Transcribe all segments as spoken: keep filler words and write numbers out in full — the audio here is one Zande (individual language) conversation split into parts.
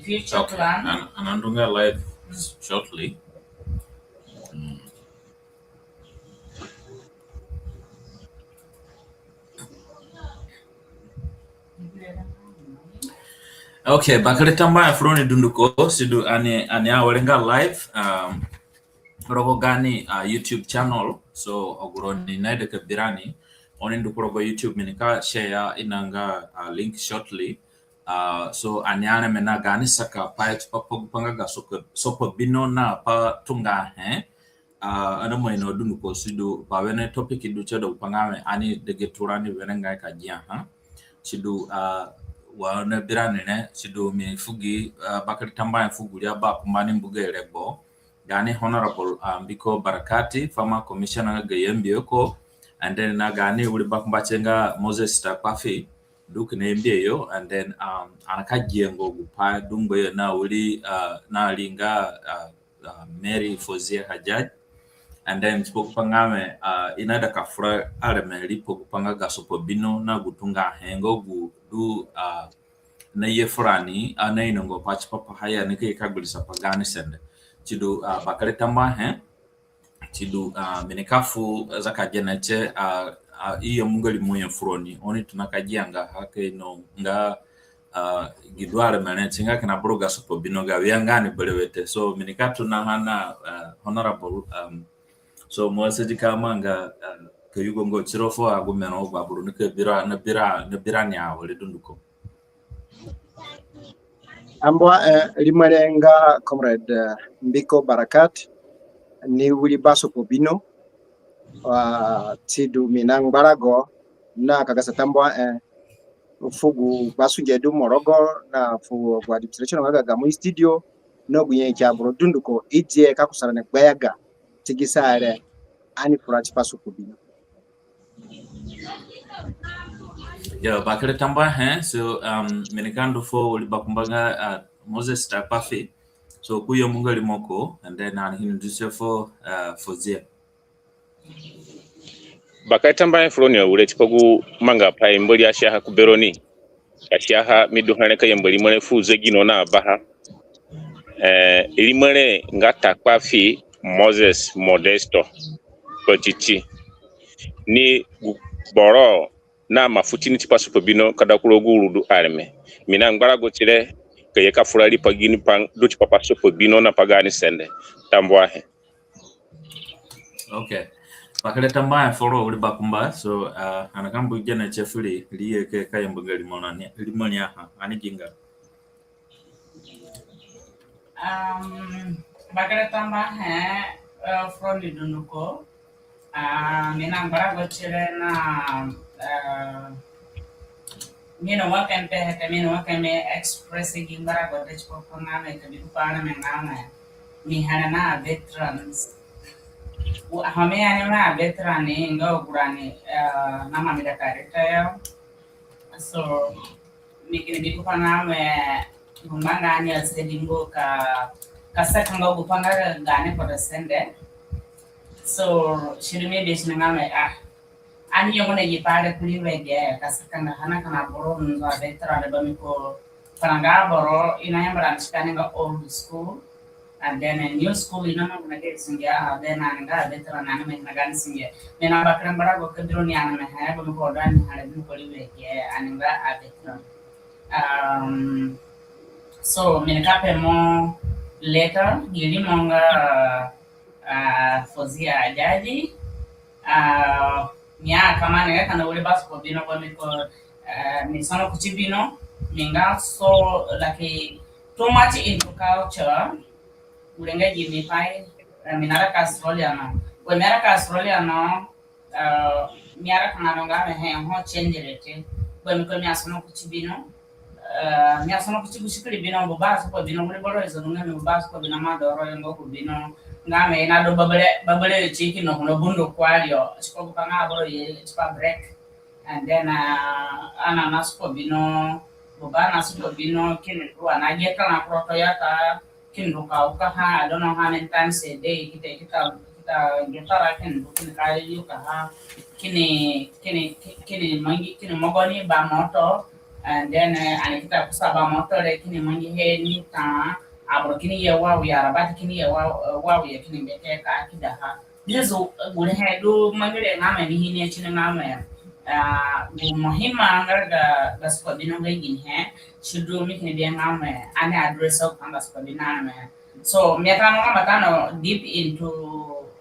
future plan. An, an andunga live shortly. Mm. Okay, bakere tambuahe fu roni dunduko, sidu ani, ani awere nga live, um, rogo gaani, uh, YouTube channel. So, agu roni naida ka bi rani, oni ndu ku rogo YouTube, mi nika share inanga, uh, link shortly. Uh, so, ani areme na gaani sakapai tipa pa gu pa nga ga sopo, sopo bino na pa tungahe. Uh, ani ima ino dunduko sidu, pa wene topic du tie da gu pa nga wẽ, ani dege tu rani wenengai ka giaha. Sidu, uh, wa ani bi rani re, sidu mi fu gi, uh, bakere tambuahe fu gu ri abakumba ni mbu gayo regbo. Gaani Honorable, uh, Mbiko Barakati, former commissioner nga ga Yambio ko, and then na gaani wiri bakumba tie nga Moses Takpafi, du kina Yambio yo, and then, um, ani ka gia nga gu pai du ngbayo na wiri, uh, na ri nga, uh, uh, Mary Fozia Hajjaj. And then tipa gu pa nga wẽ, uh, i naida ka fura areme riipa gu pa nga ga sopo bino na gu tungahe nga gu du, uh, na ye furani, uh, na inonga pai tipa paha ya ni ka ye ka gbirisa pa gaani sende. Sidu, uh, bakere tambuahe. Sidu, uh, mi nika fu, uh, zaka gene tie, uh, uh, i yambu nga rimo yo fu roni, oni tona ka gianga ha ka ino nga, uh, gi du areme re, si nga kina buru ga sopo bino ga wia nga ni berewe te. So, mi nika tona ha na, uh, Honorable, um, so, mo asadi ka manga, uh, ka yugo nga tiro fu agu mero agu aboro nika bi ra, na bi ra, na bi rani awere dunduko. Amboa, eh, rimo re nga Comrade, eh, Mbiko Barakat, ni wiri basopo bino, wa sidu mi na ngbarago na ka gasa tambuahe, eh, fu gu basunge du mo rogo, na fu gu administration nga ga gamo i studio, na gu nyanyaki aboro dunduko i die ka kusa rani gbayaga, ti gi sa re, ani fura tipa sopo bino. Ya, bakere tambuahe. So, um, mi nika ndu fu wiri bakumba nga, uh, Moses Takpafi. So, ko yambu nga rimo ko, and then ani introduce fu, uh, Fozia. Bakere tambuahe fu roni awere tipa gu mangapai Mbori asiaha ku beroni. Ka siaha mi du here ka yamba rimo re fu zegino na baha. Eh, rimo re nga Takpafi Moses Modesto Patiti. Ni gu boro na ima fu tini tipa sopo bino ka da ku rogo gu uru du areme. Mi na ngbarago tire ka ye ka fura riipa gini pai du tipa pa sopo bino na pa gaani sende. Tambuahe. Okay. Bakere tambuahe fu ro wiri bakumba. So, uh, ani ka mbu gene tie fu ri, ri ye ka yamba nga rimo ni, rimo ni aha, ani ginga. Um, bakere tambuahe, uh, fu roni dunduko. Uh, mi na ngbarago tire na, uh, mi na wa ka mi pehe te, mi na wa ka mi express gi ngbarago te tipa gu pa nga wẽ ka bi gu pa nga wẽ mi here na veterans. Wa, ho mi here na veteran ni nga agu rani, uh, na ma mi da ka retire. So, mi kini bi gu pa nga wẽ gu ngbanga ani asadi nga ka, ka saka nga gu pa nga gaani kpotosende. So, si du mi bi si nga wẽ, ah, ani yongo na gi pai re kurii wege, ka saka nga ha na kina boro nzo a veteran re, bambiko paranga aboro i nayamba rani si ka ni nga old school. And then a new school, i na manga na gere sunge, ah, then ani nga a veteran, ani mi na gaani sunge. Mi na bakere ngbarago ka bi roni, ani mi he, bambiko da ni here du kurii wege, ani nga a veteran. Um, so, mi nika pe mo later, gi rimo nga, uh, Fozia Ajaji, uh, mi a ka ma ni nga kina wiri basopo bino, bambiko, uh, mi sono kuti bino, mi nga so, like, too much into culture. Gure nga gimi pai, eh, mi naraka Australia no. Gu mi araka Australia no, eh, mi araka nga no nga mi he ho change re te. Gu mi ko mi asono kuti bino. Eh, mi asono kuti gu sikiri bino, gu ba sopo bino, gure boro izo nga mi gu ba sopo bino ma doro yo ngo gu bino. Nga mi na do babare, babare yo tiki no kuno bundu kwa rio. Siko gu pa nga boro ye, tipa break. And then, uh, ani na sopo bino, buba na sopo bino, kini du ani na geta na ku rogo Toyota, kini du ka ukaha, I don't know how many times a day, kita, kita, kita geta ra kini du kini ka ukaha, kini, kini, kini mangi, kini mogoni ba moto, And then, eh, ani ki ta kusa ba moto re kini mangihe ni ta, aboro kini ye wa wi, arabati kini ye wa, wa wi, kini mbete ka akidaha. Yesu, eh, gure he du mangi re nga mi ni hini tini nga mi. Ah, gu muhima nga ga, ga sukobino nga ginihe, si du mi kini bi nga mi, ani address o kanga sukobino nga mi. So, mi ata no nga mi ata no deep into,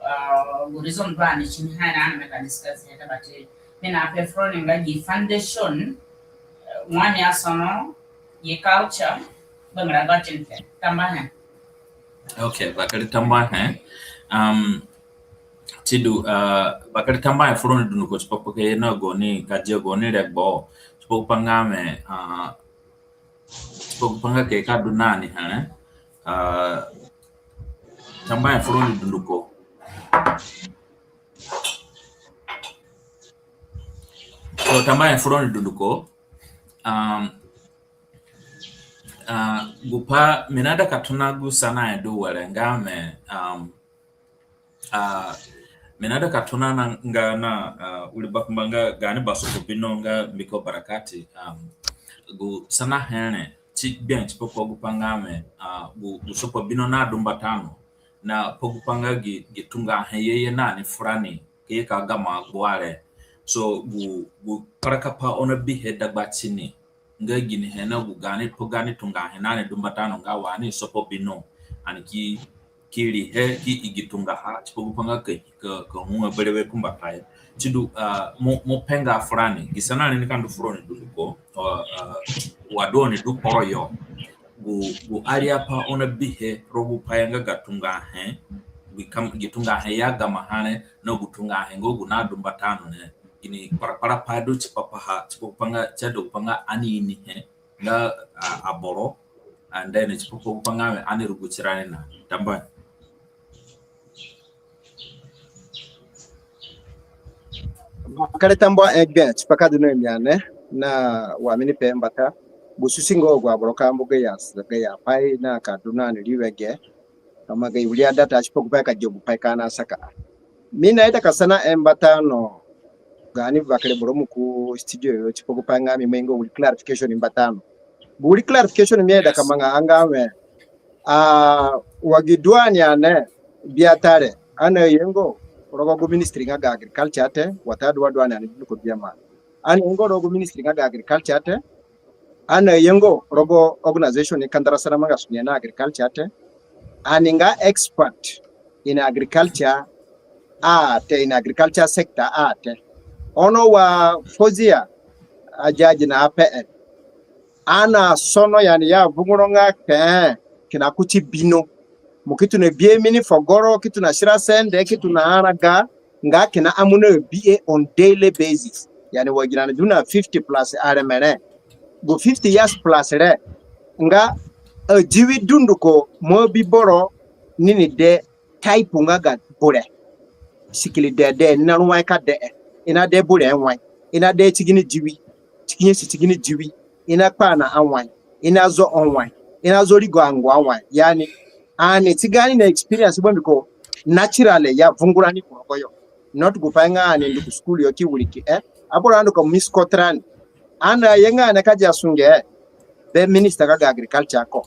uh, gu reason du ani tini ha na mi ka discuss he, but, eh, mi na pe furoni nga gi foundation, eh, wa ani asono, gi culture, bangara ga tini te. Tambuahe. Okay, bakere tambuahe. Um, sidu, uh, bakere tambuahe furoni dunduko tipa pa ka ye na gaoni, ka dia gaoni regbo. Tipa pa nga mi, uh, tipa pa nga ke ka du na ni here. Uh, tambuahe furoni dunduko. So, tambuahe furoni dunduko. Um, uh, gupai mi naida ka tona gu sanahe du were nga mi, um, uh, mi naida ka tona na nga na, uh, wiri bakumba nga gaani basopobino nga mbiko barakati, um, gu sanahe re ti gbe tipa pa gupai nga mi, uh, gu, gu sopobino nadu mbata no, na pa gupai nga gi, gi tungahe ye ye na ni furani, ka ye ka gama gbua re. So, gu, gu kparakpai oni bihe dagba tini nga ginihe na gu gaani, pa gaani tungahe na ni du mbata no nga wa ani sopobino. Ani ki, ki rihe, ki igi tungaha, tipa gupai nga ka, ka, ka hunga berewe kumbatayo. Sidu, uh, mo, mo pe nga furani, gi sanahe re nika ndu furoni dunduko, uh, uh, wa du oni du kporo yo. Gu, gu ariapai oni bihe rogo gupai nga ga tungahe, gi kam-, gi tungahe ya gamaha re, na gu tungahe nga gu nadu mbata no re. Gini kparakparapai du tipa paha, tipa gupai nga, si adu gupai nga ani inihe nga, a, aboro, and then tipa pa gupai nga mi ani rugu tirani na. Tambuahe. Bakere tambuahe gbe tipa ka du na mi ane, na wa mi ni pe mbata. Gu susi nga agu aboro ka mbu gayo, gayo apai na ka du na ni riwege. Ka manga i wiri a data tipa gupai ka gia gupai ka na saka. Mi naida ka sanahe mbata no, gaani bakere boro mo ku studio yo, tipa gupai nga mi mangi nga wiri clarification mbata no. Gu wiri clarification mi aida ka manga nga mi, ah, wa gi du ani ane biata re, ani ayenga rogo gu ministry nga ga agriculture te, watadu wa du ani ane dunduko biama. Ani ayenga rogo gu ministry nga ga agriculture te, ani ayenga rogo organization ni kandara sana manga sunge na agriculture te. Ani nga expert in agriculture a te, in agriculture sector a te. Ono wa Fozia ajaji na apehe, ani asono, yani, ya vunguro nga kpe kina kuti bino. Mo ki tona bi mi ni fugoro, ki tona sira sende, ki tona araga, nga kina mo nabihe on daily basis. Yani, wa gi na ni du na fifty plus areme re, gu fifty years plus re, nga adiwi dunduko mo abi boro ni ni de type nga ga bure. Sikiri dee dee, ni na ru wai ka dee. I na dee bure wai. I na dee tigini diwi. Tikinyesi tigini diwi. I na kpa na awai. I na zo awai. I na zo rigo angu awai. Yani, ani ti gaani na experience bambiko naturally ya vungura ni ku rogo yo. Not gupai nga ani ndu ku school yo ki wiriki, eh. Aboro andu ka mi Scotland. Ani ayenga ani ka dia sunge, eh, be minister ga, ga agriculture ko.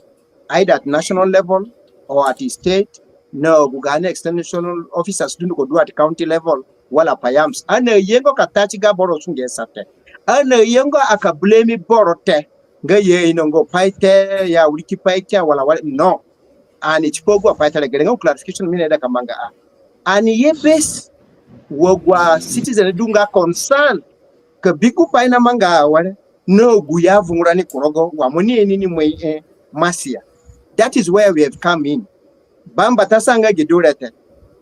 Either at national level or at state, na gu gaani extension officers dunduko du at county level, wala payams. Ani ayenga ka ta ti ga boro sunge sa te. Ani ayenga aka blame boro te. Nga ye inongo pai te, ya wiriki pai te, wala wala, no. Ani tipa agu apai te re, gere nga clarification mi naida ka manga a. Ani ye base wa agu acitizen du nga concern ka bi gupai namanga awere, na agu ya vungura ni ku rogo wa mo ni ini ni mai, eh, Masia. That is where we have come in. Bambata sa nga gi du re te.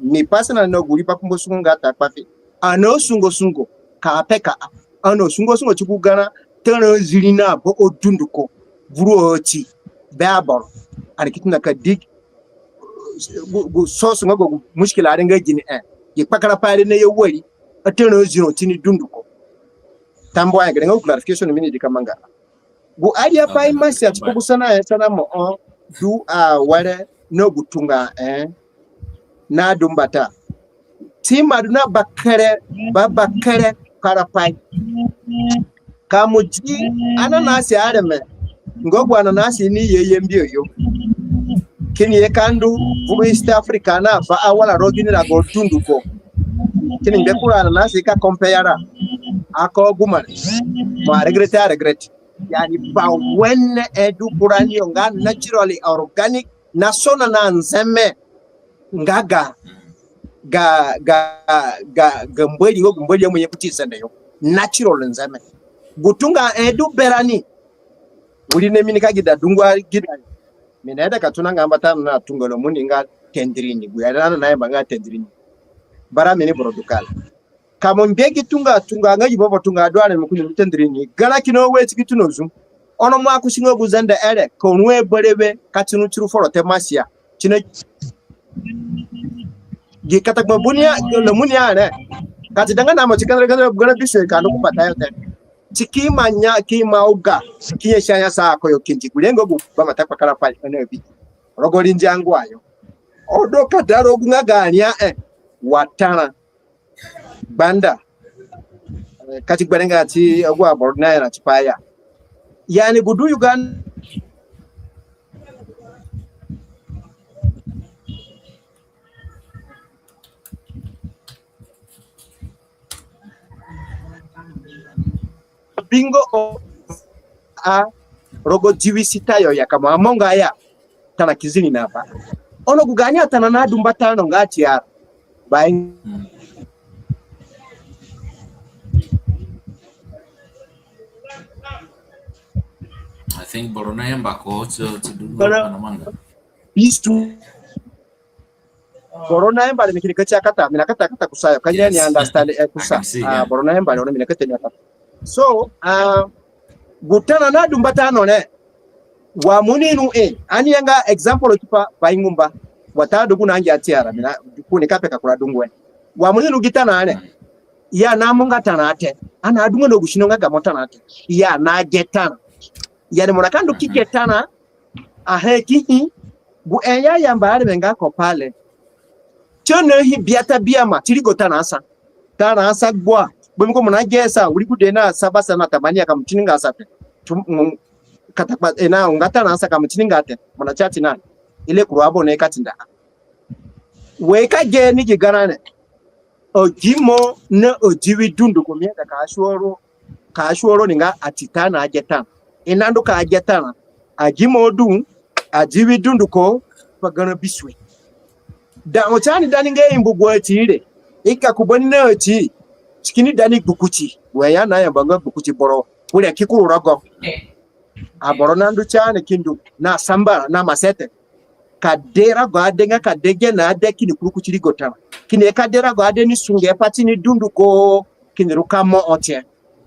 Mi personal na gu riba kumbo sungu nga ta kpafi. Ani asungo sungo ka pe ka a. Ani asungo sungo ti gu garã tara ziri na bo o dunduko. Vuru oti be aboro. Ani ki tona ka dig gu, gu source nga gu, gu mushkila re nga gini, eh. Gi kpakarapai re na ye wari. Atara ziri oti ni dunduko. Tambuahe, gere nga gu clarification mi naida ka manga. Gu ariapai Masia tipa gu sanahe sana mo, o, du awere na gu tungahe, eh, nadu mbata. Ti ima du na bakere, ba bakere kparapai. Ka mo di ananasi areme, nga gu ananasi ni ye ye mbio yo, kini ye ka ndu vuru East Africa na ba awara rogo gini rago dunduko. Kini ngbe kura ananasi ka compare ra, ako gu mare, mo a regret, a regret. Yani ba wene e du kura ni yo nga naturally organic, na sona na nzeme nga ga, ga, ga, ga, ga Mbori, nga gu Mbori amangi kuti sende yo. Natural nzeme. Gu tunga e du berani. Wiri ni mi nika gida dungu a gida. Mi naida ka tona nga mbata na tunga lo muni nga tendirini. Gu ya na na yamba nga tendirini. Bara mi ni boro du kala. Ka mo ngbe gi tunga, tunga nga gi bobo tunga du areme ku ni tendirini. Gara kina we ti gi tuna zu. Ono mo akusi nga gu zende ere, ka ru e berewe, ka ti ru tiru foro te masia. Ti na gi kata gba buni a, na muni a re. Ka ti danga na mo ti kandre kandre gara bisue ka ndu ku pata yo te. Ti ki ma nya, ki ma uga, ki ye sia ya sa ko yo kindi. Gu rengo gu ba mata kpakara pai, ono bi. Rogo rindi angu ayo. Odo ka da rogo gu nga ga ria e, wa tara. Gbanda. Eh, ka ti gberenga ti agu aboro na ya na tipa ya. Yani gu du Uganda. Bingo o a rogo diwi sita yo ya ka mo amonga ya. Tana kizini na ba. Ono gu gani atana na du mbata no nga tiara. Bai. Mm. I think boro na yamba ko ti, ti du boro na manga. These two. Boro na yamba re mi kini kati akata, mi na kata akata kusayo. Ka ni understand, eh, kusa. Ah, boro na yamba re ono mi na kati ni akata. So, ah, gu tana na du mbata no ne. Wa mo ni nu e, ani yanga example tipa Baingumba. Watadu gu na ngia tiara, mi na ku ni ka peka kura dungu e. Wa mo ni nu gi tana ne. Ya na mo nga tana te. Ana dungu no gu sino nga ga mo tana te. Ya na ge tana. Ya ni mo na ka ndu ki ge tana. Ahe ki hi. Gu e ya yamba areme nga ko pale. Ti na hi biata biama, ti rigo tana sa. Tana sa gbua. Gbemi ko mo na ge sa, wiri gude na sa basa na tamania ka mo ti ni nga sa te. Tu, mo, kata kpa, e na nga tana sa ka mo ti ni nga te. Mo na ti ati na. Ile kuru abo ne ka ti nda. We ka ge ni gi garane. Agi mo na adiwi dunduko mi aida ka asuoro, ka asuoro ni nga ati tana age tana. I na ndu ka age tana. Agi mo du, adiwi dunduko, pa garã bisue. Da ho ti ani dani nga imbu gu ati re. I ka ku bani na ati, ti kini dani gbukuti. We ya na yamba nga gbukuti boro. Kure ki kuru rogo. Aboro na ndu ti ani ki ndu na samba na masete. Ka de rago ade nga ka de gene ade kini kuru kuti rigo tana. Kini ka de rago ade ni sunge pati ni dunduko kini ru ka mo ho tie.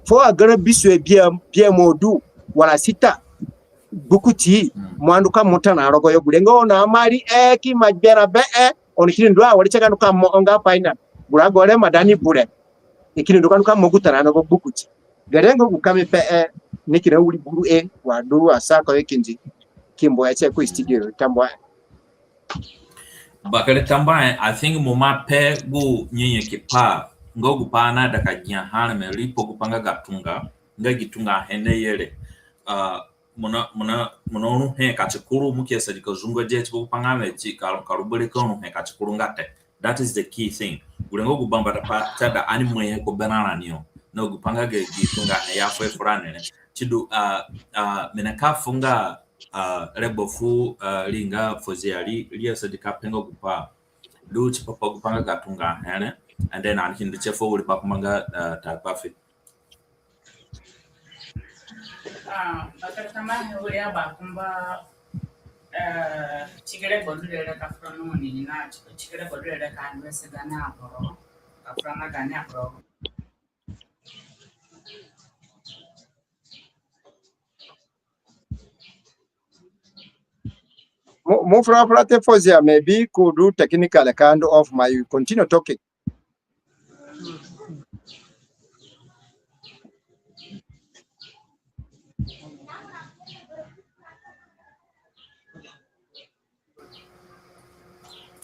Fuo agarã bisue bia, bia mo du wala sita gbukuti mo andu ka mo tana rogo yo gure nga ono amari e ki ma gbera be e oni kini ndu awere tie ka ndu ka mo ho nga pai na gure ago re ma dani bure. I kini ndu ka ndu ka mo gu tana no gbukuti. Gere nga gu ka mi pe e ni kina wiri buru e wa du asa ko e kindi. Ki mbu e tie ku studio tambuahe. Bakere tambuahe, I think mo ma pe gu nyenye ki pa nga gu pa na da ka gia ha re me ripo gu pa nga ga tunga nga gi tunga he na yere. Ah, mo na, mo na, mo na ru he ka ti kuru mo ki asadi ka zungo die tipa gu pa nga me ti ka, ka ru bere ka ru he ka ti kuru nga te. That is the key thing. Gure nga gu bambata pa ti ada ani mo ye ko berã rani yo. Na gu pa nga ga gi tunga he ya fu e furani re. Ti du, ah, ah, mi na ka fu nga, ah, regbo fu, ah, ri nga Fozia ri, ri asadi ka pe nga gu pa du tipa pa gu pa nga ga tunga he re. And then ani ki ndu tie fu wiri bakumba nga, ah, Takpafi. Ah, bakere tambuahe wiri abakumba, eh, ti gi regbo du re re ka fura na oni ni na ti gi regbo du re re ka ndu ese gaani aboro, ka fura na gaani aboro. Mo, mo fura fura te Fozia, maybe could do technical ka ndu off my, you continue talking.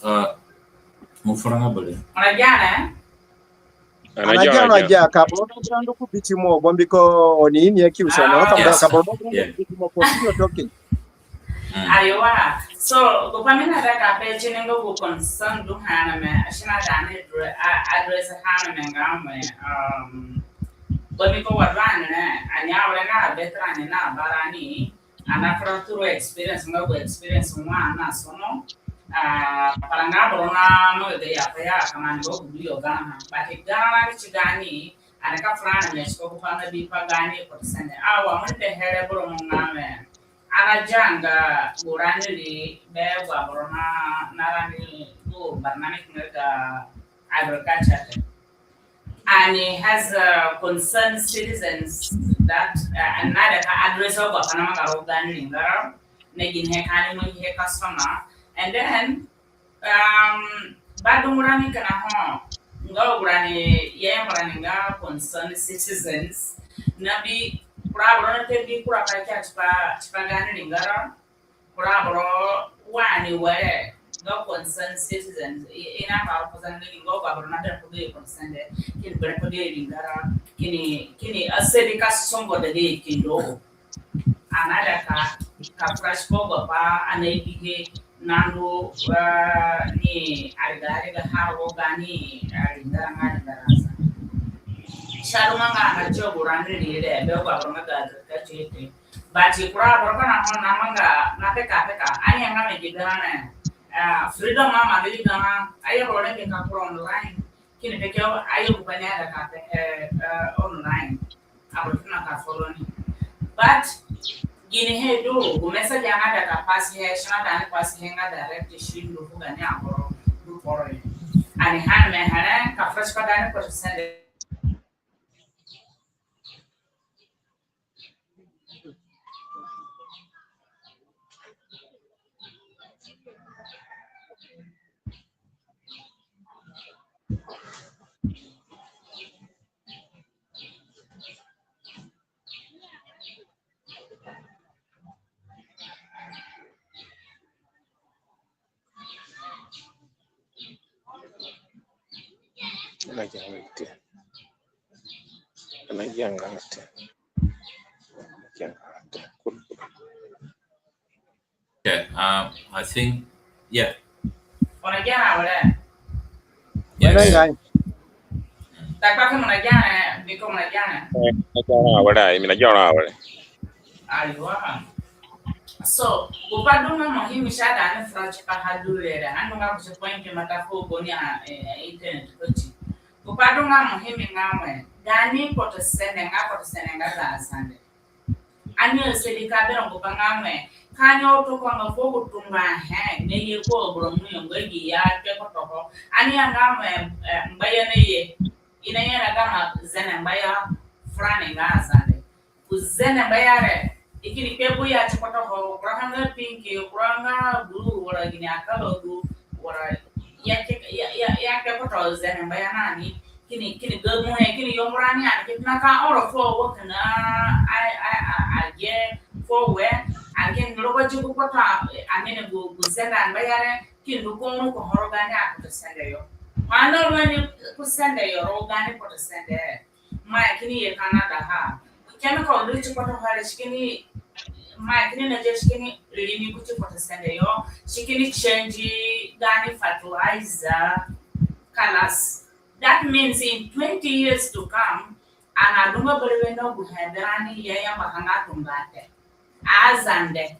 Ah, mo fura nga bere. Mo na gia re? Ana gia, ana gia, ka boro na brando ku biti mo, bambiko oni ini ya ki usa na ka boro na brando ku biti mo, continue talking. Aiwa. So, gu pai mi naida ka pe tini nga gu concern du ha na me, si naida ani address ha na me nga me, um, bambiko wa du ani re, ani awere nga veteran na barani, ana fura through experience, nga gu experience wa ani asono. Ah, para nga boro na mo de ya pa ya kama ni go ku yo gana ha. But gana na ki ci gani, ani ka fura na me si ko pa na bi pa gani ko sende. Awa mo de here boro mo nga me. Ana zanga gu rani ri be gu aboro na, na rani gu barnamij nga ga agriculture te. And he has, uh, concerned citizens that, uh, and naida ka address agu apai namanga rogo gaani ringara, na ginihe ka ani mangihe ka sona. And then, um, badungu rani kina ho, nga gu rani i ayamba rani nga concerned citizens, na bi kura aboro na te bi kura pai kia tipa, tipa gaani ringara, kura aboro wa ani were nga concerned citizens, i, i na ka represent nga gu aboro na berã pa gayo concerned, kini berã pa gayo ringara, kini, kini asadi ka songoda gayo kindo. Ana ida ka, ka fresh ko gu pai ani abihe nandu, uh, ni ariga, ariga ha rogo gaani, uh, ringara nga ringara sa. Si adunga nga, nga ti gu rani ri re, be gu aboro nga ga, ga, ga, But kura aboro kina ho namanga na peka peka. Ani anga me gi gana, uh, freedom ama gi gana. Ayo boro ni ka kura online. Kini peke ayo gu pai ni ada ka pe, eh, eh, online. Aboro kina ka follow ni. But ginihe du, gu message anga da ka pass he, si naida ani pass he nga direct si ndu fu gaani aboro du kporo yo. Ani ha na me here ka fresh pa gaani ko sende. Ana gia nga te. Ana gia nga te. Ana gia nga te. Cool, cool. Okay, um, I think, yeah. Mo na gia na awere. Yes. Mo na gia. Takpa ke mo na gia na, mbiko mo na gia na. Eh, mo na gia na awere, mi na gia na awere. Aiwa. So, gu pai du nga muhimu si aida ani fura tipaha du re re, ani nga ku si point mata fu gu ni a, eh, internet kuti. Gu pai du nga muhimu nga we, gaani kpotosende nga kpotosende nga ga Azande. Ani asadi ka berã gu pai nga we, ka ani atuko nga fu gu tunga he, ni ye ku aboro mu yo nga gi ya kpe kpotoho. Ani ya nga we, eh, ngbaya ni ye. I na ye na gama zene ngbaya furani nga Azande. Ku zene ngbaya re, i kini kpe gu ya ti kpotoho, kura ha nga pinki, kura nga blue, wara gini akala du, wara ya kpe, ya, ya, ya kpe kpoto zene ngbaya nani, kini, kini gamu he, kini yambu rani, ani ki tona ka oro fu wo kina, a, a, a, a, ge fu we, ani kini rogo ti gu kpoto, ani ni gu, gu zene ngbaya re, kini ndu ku ru ku ho rogo gaani akpotosende yo. Ho ani ru ni ku sende yo rogo gaani kpotosende. Mo ya kini ye Canada ha. Chemical du ti kpotoho re si kini, mo ya kini na je si kini rimi kuti kpotosende yo. Si kini change gaani fertilizer colors. That means in twenty years to come, ani adunga berewe na gu he berani ya yambaha nga tunga te. Azande.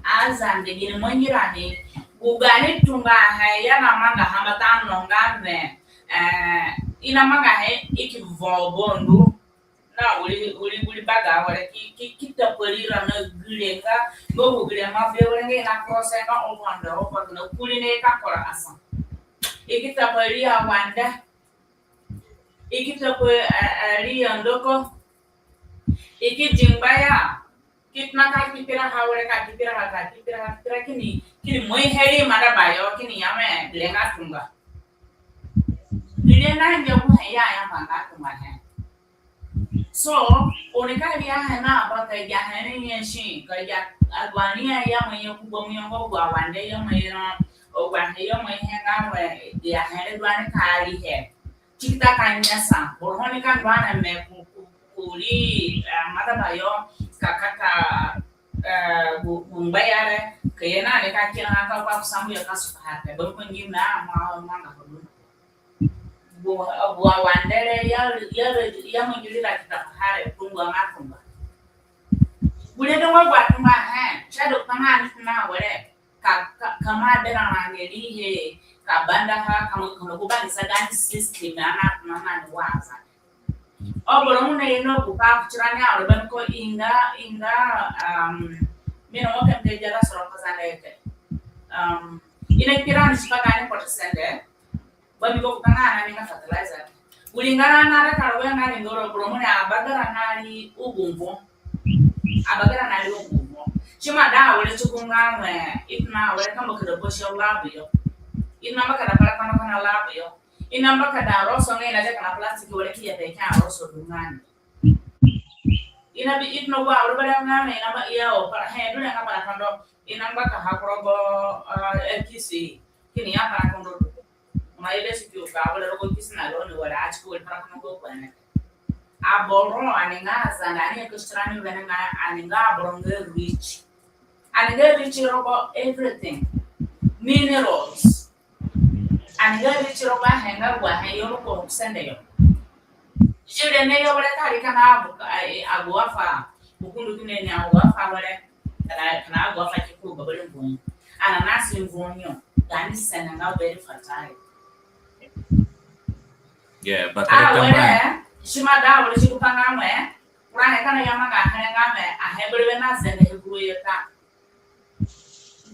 Azande gini mangi rani. Gu gaani tunga he ya na manga ha mbata no nga me. Eh, i na manga he i ki vo bondu. Na wiri, wiri, wiri baga were ki, ki, ki tapari ra na gire nga, nga gu gire ma be were nga i na cross nga o wanda o pa na kuri ne ka kora asa. I ki tapari ya wanda. I ki tapa, eh, eh, ri ya ndoko. I ki di ngbaya. Ki tona ka kpikpira ha were ka kpikpira ha ka kpikpira ha kpikpira kini, kini moi he ri mada bayo kini ya me gire nga tunga. Gire na nge gu he ya ya manga tunga he. So, oni ka ri ahe na ba ka ri ahe ni nye si, ka ri a-, agu ani ya ya mo ye ku gbamu yo ngo gu awande ya mo ye no, agu ahe ya mo ye he nga mo ye ahe re du ani ka ri he. Ti ki ta ka nyasa, boro ho ni ka ndu na me ku, ku, kuri, eh, madaba yo, ka, ka, ka, eh, gu, gu ngba yare, ka ye na ni ka kina ka kwa kusambu yo ka suka hate, boro ko ngi na ma, ma nga ko du. Gu, gu awandere ya, ya, ya mo ngi ra ki ta hare, ku ngba nga ku ngba. Gure du ngba gu atunga he, si adu pa nga ni ku na were. Ka, ka, ka mo berã na ngeri he, ka banda ha, ka mo, ka mo gu bangisa gaani system, ana, ana ni wa Azande. O boro mo na ino gu pa ku tirani awere bani ko inga, inga, um, mi no mo ke mpe jara soro ko Zande te. Um, ina kira ni si pa gaani ko sende. Bambiko gu pa nga ani nga fertilizer. Gu ringara na re ka ro we nga ringara boro mo ni abagara na ri ugumbo. Abagara na ri ugumbo. Si ima da awere tuku nga we, i tona awere ka mbakada bosio lab yo. I na mbakada para kono kono lab yo. I na mbakada roso nga i na zeka na plastic were ki ya te ka roso du nga ni. I na bi, i tona gu awere bara nga we, i na mba ya o para he du nga para kondo. I na mbaka ha ku rogo, uh, L P C. Kini ya para kondo du. Mo ye be si ki u ka wala rogo kisi na lo ni wala a si ki wala para kono go kwane. Aboro ani nga Azande, ani ye kusitirani wene nga ani nga aboro nga rich. Ani nga rich rogo everything. Minerals. Ani nga rich rogo ahe nga gu ahe yo rogo sende yo. Sire ne yo were ka ri ka na agu, a, agu afa. Bukundu kine ni agu afa were. Kana, kana agu afa ki kuru babare mbuni. Ana na si mbuni yo. Gaani sende nga very fertile. Yeah, but a were, si ima da were si ku pa nga we. Kura he kana ya manga he nga we. A he bere we na zende he kuru yo ta.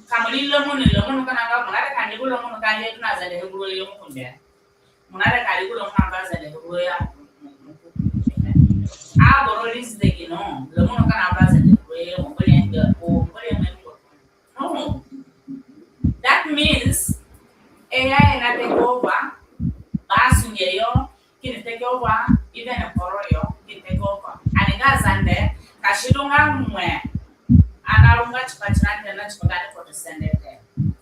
Ka mo ri lemon, lemon kana nga mo na re ka ni gu lemon ka ni na Zande he gu ro yo mo kunde. Mo na re ka ri gu lemon na ba Zande he gu ro ya. Aboro ri zide kino, lemon kana ba Zande he gu ro yo mo kore nga ko kore mo ko. No. That means A I na take over. Ba sunge yo, kini take over, even a koro yo, kini take over. Ani nga Zande, ka si du nga mwe, ana runga tipa tirani te na tipa gaani ko te sende te.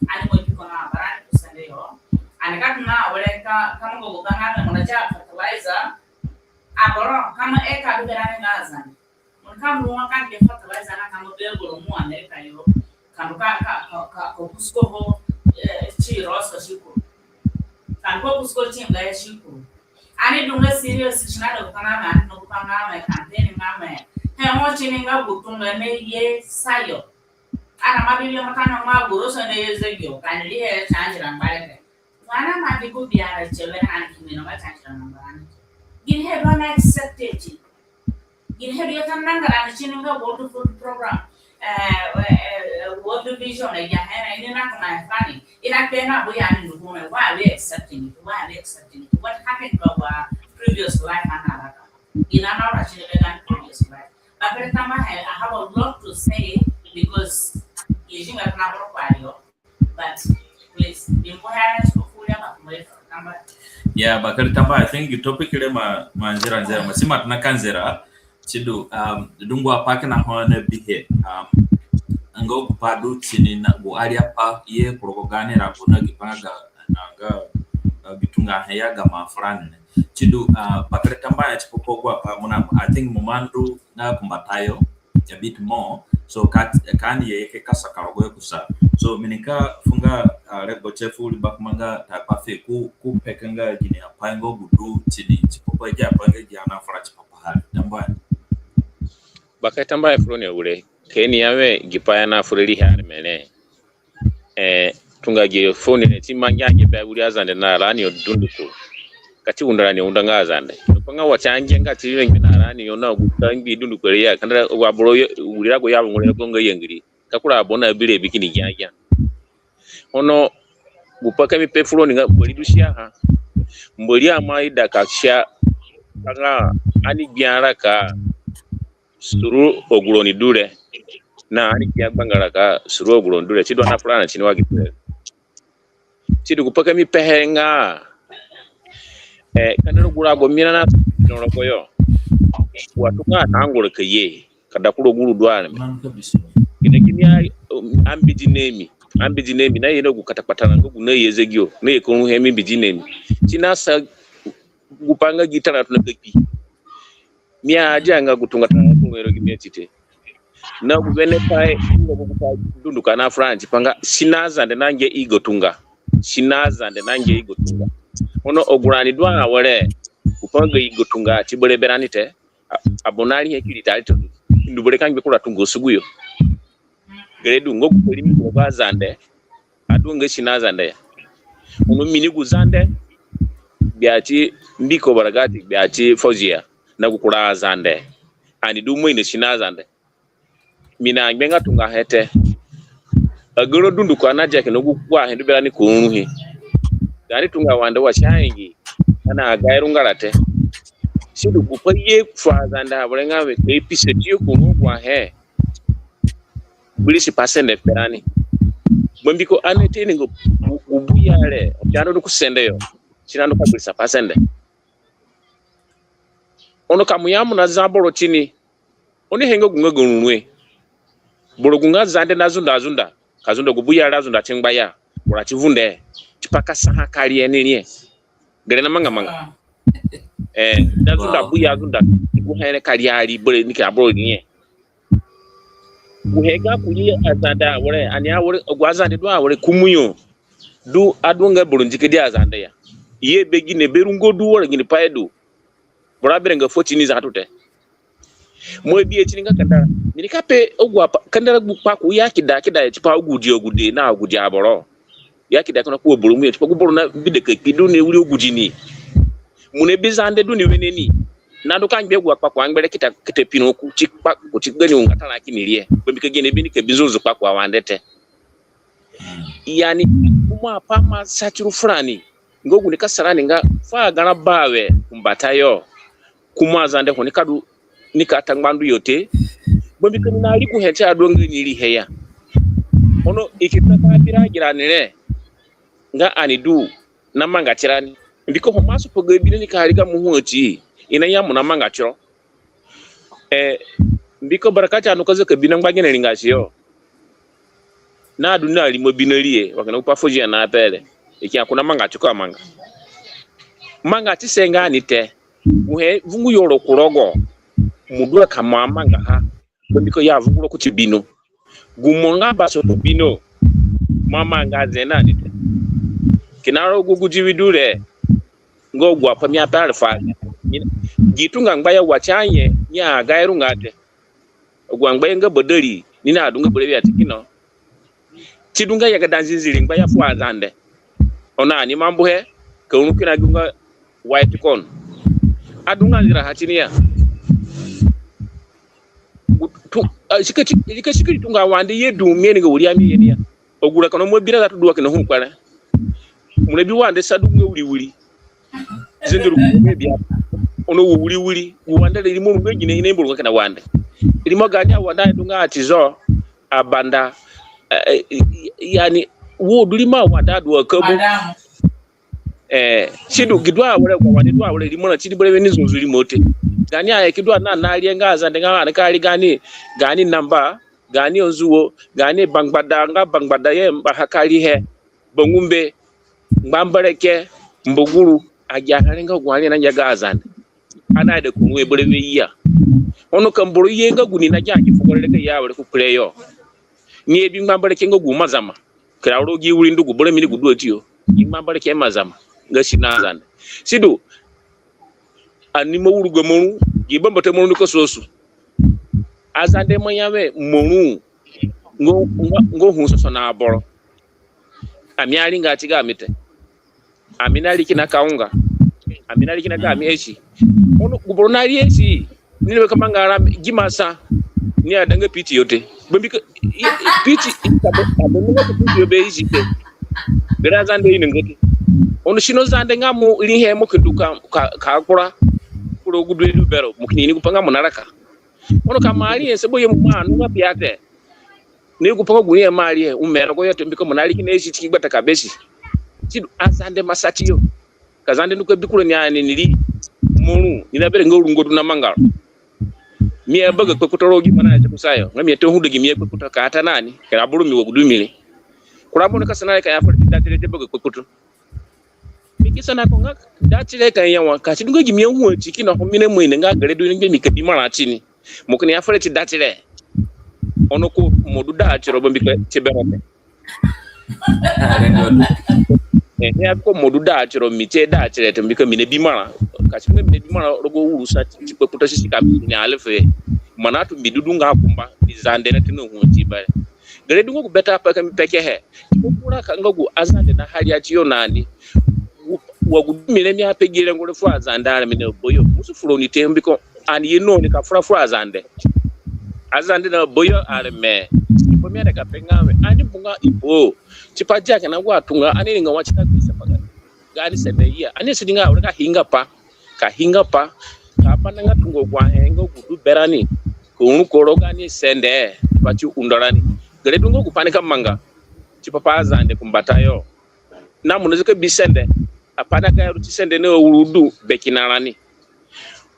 Ani mo ki ko na barani ko sende yo. Ani ka tona were ka, ka mo go ga nga me mo na ja fertilizer. Aboro, ka mo e ka du berani nga Zande. Mo ka mo wa ka ke fertilizer na ka mo be boro mo America yo. Ka mo ka, ka, ka, ka, ka kusko ho, eh, ti roso siku. Ka mo kusko ti nga ya siku. Ani du nga serious si na do ka nga me, ani no ka nga me, campaign nga me. He mo ti ni nga gu tunga ne ye sayo. Ana ma bi yo ma ka no ma gu roso ne ye zegio. Ka ni he change ra mbare te. Wana ma di gu biara che we na ani ki mi no ma change ra mbare. Gini he du na accept it. Gini he du ya ka nanga ra ni ti ni nga World Food Program. Eh, eh, eh, World Vision, eh, ya he na ini na kuna fani. Ina pe na bu ya ni ndugu me. Why are we accepting it? Why are we accepting it? What happened to our previous life and our life? Ina na ra ti ni be na previous life. But every time I have, I have a lot to say because you think I'm not going to. But please, bimbo ya na ti ko furia ba kuma ifo kamba. Yeah, bakere tambuahe. I think the topic re ma, ma nzira nzira, ma si ima tona ka nzira. Sidu, um, dungu apai kina ho ani bihe. Um, nga gu pai du tini na gu ari apai ye ku rogo gaani rango na gi pai nga ga, na nga, uh, gi tunga he ya gamo furani re. Sidu, uh, bakere tambuahe tipa gu apai mo na, I think mo ima ndu nga kumbatayo a bit more. So ka, ka ani ye ke ka saka rogoyo kusa. So mi nika fu nga, uh, regbo tie fu wiri bakumba nga Taipa Fe ku, ku peke nga gini apai nga gu du tini tipa gu apai nga gi ani afura tipa paha re. Tambuahe. Bakere tambuahe fu roni awire. Ka ani ya we gi pai ani afura riihe areme re. Eh, tunga gi foni re ti mangi ange be wiri Azande na rani yo dunduko. Ka ti undo rani yo undo nga Azande. Ko nga wa ti ange nga ti rengbe na rani yo na gu ka ngbi dunduko re ya. Kanda wa aboro yo, wiri rago ya ngure ko nga yangiri. Ka kura aboro na bire bi kini gia gia. Ono gu pai ka mi pe fu roni nga Mbori du sia ha. Mbori ama ida ka sia nga ani gbia raka suru agu roni du re. Na ani gbia gbanga raka suru agu roni du re. Sidu ani afura na tini wa gi pai re. Sidu gu pai ka mi pehe nga, eh, kanda rogo gu rago mi na na no rogo yo. Wa tunga na ngoro ka ye. Ka da ku rogo gu ru du areme. Kina gimi a, um, ambidi na mi. Ambidi na mi. Na ye na gu kata kpata na nga gu na ye zegio. Na ye ka ru he mi mbidi na mi. Ti na sa gu pa nga gi tara tuna ka kpi. Mi adia nga gu tunga tara ku ngero gi mi atite. Na gu wene pai nga gu pa dunduko na French pa nga si na Zande na nge i ga tunga. Si na Zande na nge i ga tunga. Ono agu rani du awere gu pa nga ga i ga tunga ti bereberani te. A-, abonari he kiri tari to. Ndu bere ka ngbe kura tunga sugu yo. Gere du nga gu pa rimi gu ba Zande. Adu nga si na Zande ya. Ono mi ni gu Zande. Gbia ti mbiko baragati, gbia ti fozia. Na gu kura Zande. Ani du mo ina si na Zande. Mi na ngbe nga tunga he te. Agoro dunduko ana dia kina gu kua he du berani ko uru he. Gani tunga wande wa si aingi. Ana agai rungara te. Sidu gu pa ye fu Azande aboro nga we ka i pisa tiyo ku ru agu ahe. Gbirisi pasende fu berani. Bambiko ani ti ni gu, gu, gu buya re, o ti ani du ku sende yo. Si na ndu ka gbirisa pasende. Ono ka mo ya mo na za boro tini. Oni he nga gu nga ga rurue. Boro gu nga Zande na zunda azunda. Ka zunda gu buya re azunda ti ngba ya. Boro ti vunde. Tipa ka saha ka rie ni rie. Gere na manga manga. Eh, na zunda buya azunda. Gu he re ka ria ri bere ni ka boro rie. Gu he ga kuri Azande awere, ani awere, gu Azande du awere kumu yo. Du adu nga boro ndikidi Azande ya. Ye be gine be rungo du wara gini pai du. Boro abere nga fo tini za tu te. Mo bi e tini nga kandara. Mi ni ka pe agu apa, kandara gu kpaku ya kida, kida ya tipa agude, agude na agude aboro. Ya kida kina ku aboro mu ya tipa gu boro na bi de ka kpi du ni wiri agude ni. Mo na bi Zande du ni wene ni. Na du ka ngbe agu akpaku angbere kita, kita pino ku ti kpa, ku ti gani unga tara kini rie. Bambiko gene bi ni ka bi nzunzu kpaku awande te. Yani, kuma apa ma satiru furani. Nga gu ni ka sa rani nga fu agarã bawe ku mbatayo. Kuma Azande ho ni ka du ni ka ta ngba ndu yo te. Bambiko ni na ri gu he ti adu nga ni ri he ya. Ono i ki ta ka bi ra gi rani re. Nga ani du na manga tirani. Mbiko ho ma sopo ga bi ni ka ri ga mo hu ati. I na ya mo na manga tiro. Eh, mbiko barakati anu ka zaka bi na ngba gene ringasi yo. Na du na rimo bi na rie, wa kina gu pa fo zia na pere. I ki ya ko na manga tiko amanga. Manga ti se nga ni te. Gu he vungu yo ro ku rogo. Mo du ka mo amanga ha. Bambiko ya vungu ro kuti bino. Gu mo nga baso ku bino. Mo amanga ze na ni te. Kina ro gu gu diwi du re. Nga agu apa mi ape arifa. Gi tunga ngba ya wa ti anye, ni agai runga te. Agu angba ya nga badari, ni na du nga berewe ati kina. Ti du nga yagada nzinziri ngba ya fu Azande. Ono ani mambu he, ka uru kina gu nga white corn. Adu nga nzira ha tini ya. Gu tu, a, si ka si, si ka sikiri tunga wande ye du mi ni nga wiri ami ye ni ya. Agu ra kina mo bi na za tu du wa kina hu kpere. Mo na bi wande sa du nga wiri wiri. Zinduru ku mo bi a. Ono wo wiri wiri. Gu wande re rimo nga gine i na mburu nga kina wande. Rimo gani awande du nga atizo, abanda. Eh, eh, yani, wo du rimo awande du akabu. Eh, sidu gi du awere, gu awande du awere rimo na ti di berewe ni nzunzu rimo te. Gani aye ki du ana na rie nga Azande nga ani ka ri gani, gani namba, gani onzuwo, gani bangbada, nga bangbada ye mba ha ka ri he, bangumbe, ngbambereke, mbuguru, agi ahe re nga gu ani na ngia ga Azande. Ana ida ku ru e berewe ya. Ono ka mburu ye nga gu ni na gia gi fugo re ka ya awere ku kpire yo. Ni e bi ngbambereke nga gu mazama. Kira ro gi wiri ndu gu boro mi ni gu du ati yo. Gi ngbambereke mazama. Nga si na Azande. Sidu, ani ma wuru ga moru, gi bambata moru ndu ka sosu. Azande ma ya we moru. Ngo, ngo, ngo hu soso na aboro. Ami aringa ti ga mi te. Ami na ri kina ka unga. Ami na ri kina ga mi esi. Ono gu boro na ri esi. Ni ni we ka manga ra gi masa. Ni adanga piti yo te. Bambiko, i, i, piti, i, ka bo, ka bo ni nga piti yo be isi te. Bere Azande i ni nga te. Ono sino Zande nga mo ri he mo ki du ka, ka, ka kura. Kura gu du e du bero. Mo kini ini gu pa nga mo na raka. Ono ka mo ari he sebo ye mo ma anu nga pia te. Ni gu pa nga gu ni he mo ari he, u mero go yo te mbiko mo na ri kina esi ti ki gbata ka besi. Sidu Azande ma sa ti yo. Ka Zande ndu ka bi kura ni ani ni ri moru, ni na bere nga rungo du na manga ro. Mi abaga kpakpoto ro gi mana ya ti kusayo. Nga mi ata hu da gi mi akpakpoto ka ata na ni. Kira buru mi wa gu du mi re. Kura mo ni ka sana re ka ya fari ti da tere ti baga kpakpoto. Mi Ki sana ko nga dati re ka ya wa ka si du nga gimi ahu ati kina ho mi na mai ni nga gere du ni gbe mi ka bi marã tini. Mo kini ya fere ti dati re. Ono ko mo du da tiro bambiko ti bero te. Ni ya ko mo du da tiro mi ti da tire te bambiko mi na bi marã. Ka si nga mi na bi marã rogo uru sa ti kpakputa sisi ka mi ni alefe. Mana tu mi du du nga kumba mi Zande na tino hu ti bare. Gere du nga gu beta pa ka mi pekehe. Ko kura ka nga gu aZande na haria tiyo nani. Wa gu du mi re mi ape gi rengo re fu aZande areme na boyo. Musu furo ni te bambiko ani ye no ni ka fura fu aZande. AZande na boyo areme. Ko mi ade ka pe nga we ani bunga ibo. Tipa dia kina gu atunga ani ringa wa ti ka gbisa pa ga. Gaani sende ya. Ani si di nga were ka hinga pa. Ka hinga pa. Ka pa na nga tungo gua he nga gu du berani. Ko unu ko roga ni sende. Tipa ti undo rani. Gere du nga gu pa ni ka manga. Tipa pa aZande kumbatayo. Na mo na zaka bi sende. Apa na ka ya ru ti sende na uru du be kina rani.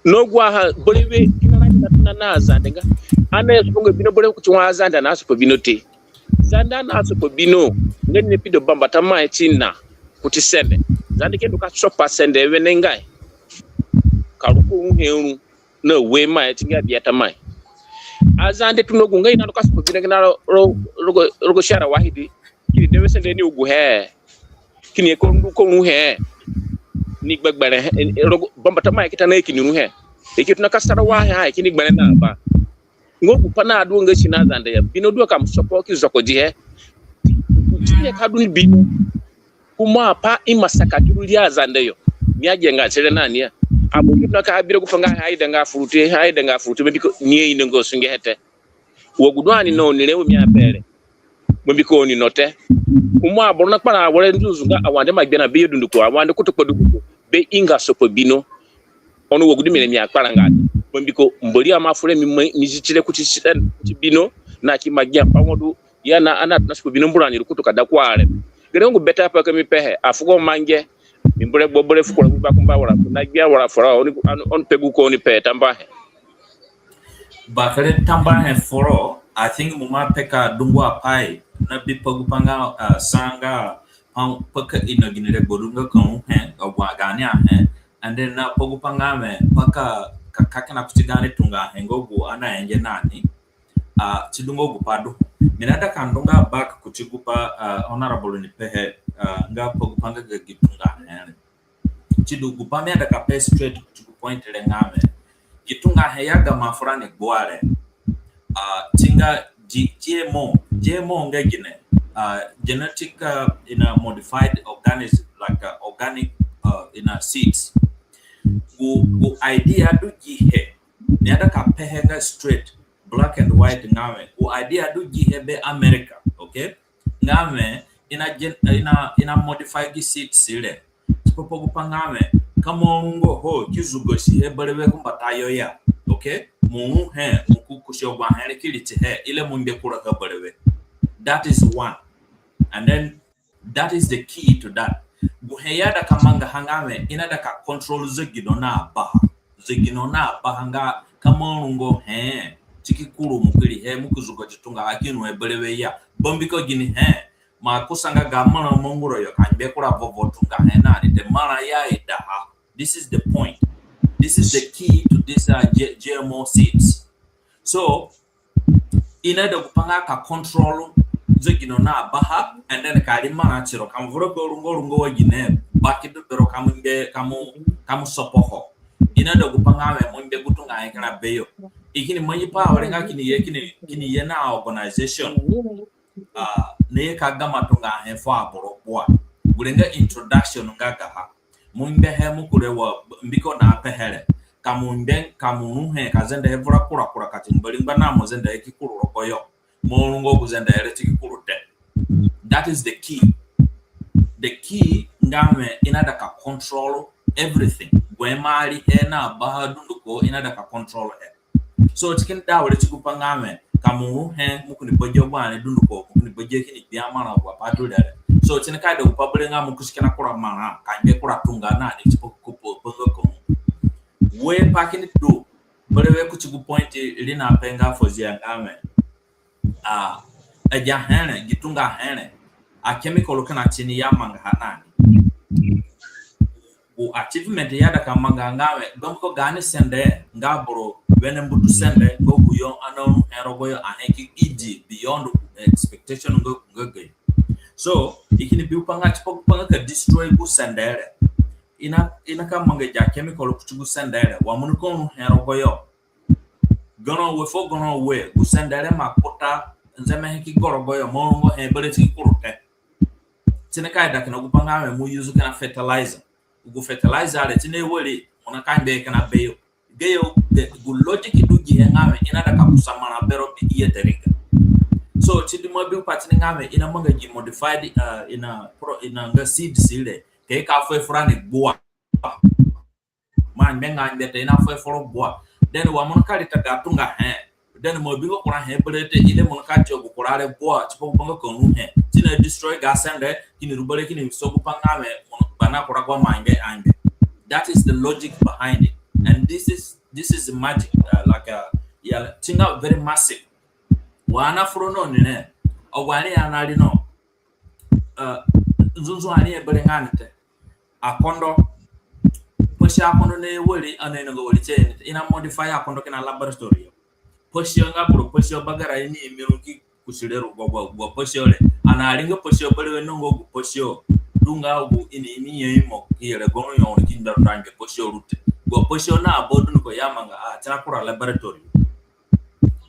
No gu aha berewe kina rani na tuna na aZande nga. Ani asopo nga bino berewe kuti wa aZande na asopo bino te. Zande na asopo bino nga ni na pido bambata mai ti na kuti sende. Zande ke du ka sopa sende wenengai. Ka ru ko unu he ru na we mai ti nga biata mai. AZande tuna gu nga i na du ka sopo bino kina ro, ro, rogo, rogo shara wahidi. Kini dewe sende ni ugu he. Kini ye ko ndu ko unu he. Ni gbegbere he. Rogo, bambata mai ki ta na i kini unu he. I ki tuna ka sara wa he, ha, i kini gbere na ba. Nga gu pa na du nga si na aZande ya. Bino du ka mo sopo ki zoko di he. Ti ni ka du ni bino. Kuma apa i masaka ti ru ri aZande yo. Mi agianga tire na ni ya. Abo ki tuna ka bira gu pa nga ha i da nga furute, ha i da nga furute, bambiko ni ye i na nga sunge he te. Wa gu du ani no ni re wa mi ape re. Bambiko oni no te. Kuma aboro na kpara awere nzunzu nga awande ma gbia na beyo dunduko, awande kutu kpa dunduko. Be i nga sopo bino. Ono wa gu du mi re mi akpara nga. Bambiko Mbori ama fure mi, mi zi tire kuti, kuti bino. Na ki ma gbia pa wo du. Ya na, ana tuna sopo bino mbura ni ru kutu ka da ku areme. Gere nga gu beta pa ka mi pehe. Afugo mange. Mi mbure gbo bure fu kura gu bakumba wara fu na gbia wara fura. Oni, oni pe gu ko oni pe tambuahe. Bakere tambuahe foro, I think mo ma peka dungu apai na bipa gu pa nga, uh, sa nga pa, pa ka ino gini regbo du nga ka unu he, agu gaani ahe, and then na pa gu pa nga we, pa ka, ka, ka kina kuti gaani tunga ahe nga gu ani aenge na ni. Uh, ti du nga gu pa du. Mi na da ka ndu nga back kuti gu pa, uh, honorable ni pehe, uh, nga pa gu pa nga ga gi tunga ahe re. Ti du gu pa mi aida ka pe straight kuti gu point re nga we, gi tunga he ya gamo furani gbua re. Uh, ti nga G-, G M O, G M O nga gine, uh, genetic, uh, in a modified organism, like, uh, organic, uh, in a seeds. Gu, gu idea du gi he, mi aida ka pe he nga straight, black and white nga we, gu idea du gi he be America, okay? Nga we, i na gen-, i na, i na modify gi seeds re. Tipa pa gu pa nga we, ka mo rungo ho, ki zugosi he berewe ku mbatayo ya. Okay? Mo ru he, mo ku kusi agu ahe re ki ri ti he, i re mo ngbe kura ha berewe. That is one. And then, that is the key to that. Gu he i aida ka mangaha nga we, i naida ka control zegino na baha. Zegino na baha nga ka mo rungo he, ti ki kuru mo ki ri he, mo ki zugo ti tunga ha ki ru he berewe ya. Bambiko gini he, mo kusa nga ga marã manguro yo ka ngbe kura vovo tunga he na ni te, marã ya idaha. This is the point. This is the key to this, uh, G-, G M O seeds. So, i naida gu pa nga ka control zegino na baha, and then ka ri marã tiro, ka mo vura ga rungo rungo wa gine, baki du bero ka mo ngbe, ka mo, ka mo sopo ho. I naida gu pa nga we mo ngbe gu tunga he kina beyo. I kini mangi pa awere nga kini ye, kini, kini ye na organization. Ah, ni ye ka gama tunga he fu aboro gbua. Gure nga introduction nga gaha. Mo ngbe he mo kure wa mbiko na pehe re. Ka mo ngbe, ka mo ru he, ka zende he vura kura kura ka ti Mbori ngba na mo zende he ki kuru rogo yo. Mo rungo gu zende he re ti ki kuru te. That is the key. The key nga we i naida ka control everything. Gu he mo ari he na baha dunduko i naida ka control he. So, ti kini da awere ti gu pa nga we, ka mo ru he, mo kini bagi agu ani dunduko, mo kini bagi kini gbia marã agu apa du re re. So, ti ni ka da gu pa berewe nga mo kusi kina kura marã, ka ngbe kura tunga na ni tipa ku pa, pa nga ko. We pa kini du, berewe kuti gu point ri na pe nga Fozia nga we. Ah, agi ahe re, gi tunga ahe re, a chemical kina tini i amangaha na ni. gu achievement i aida ka manga nga wẽ, bambiko gaani sende nga boro wene mbutu sende nga gu yo ani aruhe rogoyo, ahe ki idi beyond expectation nga, nga gayo. So i kini bi gupai nga tipa gupai nga ka destroy gu sende re, i na, i na ka manga agi chemical kuti gu sende re, wa mo nika ruhe rogoyo. Garã ue fuo garã ue, gu sende re ima kputa, nzeme he ki go rogoyo, mo rungo he berewe ti ki kuru te. Si nika ida kina gupai nga wẽ mo use kina fertilizer. Gu fertilizer re si ni wari, mo nika ngbe kina beyo. Gayo, gu logic du gihe nga wẽ i naida ka kusa marã bero bi i ye te riga. So si du mo bi gupai tini nga wẽ i na manga gi modified, uh, i na pro-, i na nga seeds re, ka i ka fuhe furani gbua. Mo angbe nga angbe te, i na fuhe furo gbua. Then wa mo nika ri ta ga tunga he, then mo bingo kura he berewe te, i de mo nika ti gu kura re gbua tipa gupai nga ka ruhe. Si na destroy ga sende, kini ru berewe, kini so gupai nga wẽ mo ni, bana kura gbua mo angbe angbe. That is the logic behind it. And this is, this is magic, uh, like, uh, yeah, thing out very massive. Wa ani afura no ni re, agu ani ya ani ari no, uh, nzunzu ani ye berewe nga ni te. Akondo, pasi akondo ni wari, ani ainonga wari tie ni te. I na modify akondo kina laboratory yo. Pasi yo nga boro pasi yo bagara i ni imi ru ki kusi re ru gbua gbua, gbua pasi yo re. Ani aringa pasi yo berewe no nga gu pasi yo du nga gu i ni imi ye imo ki yere goro yo ki nda ru nda nge pasi yo ru te. Gbua pasi yo na abo dunduko i amanga a, tira kura laboratory.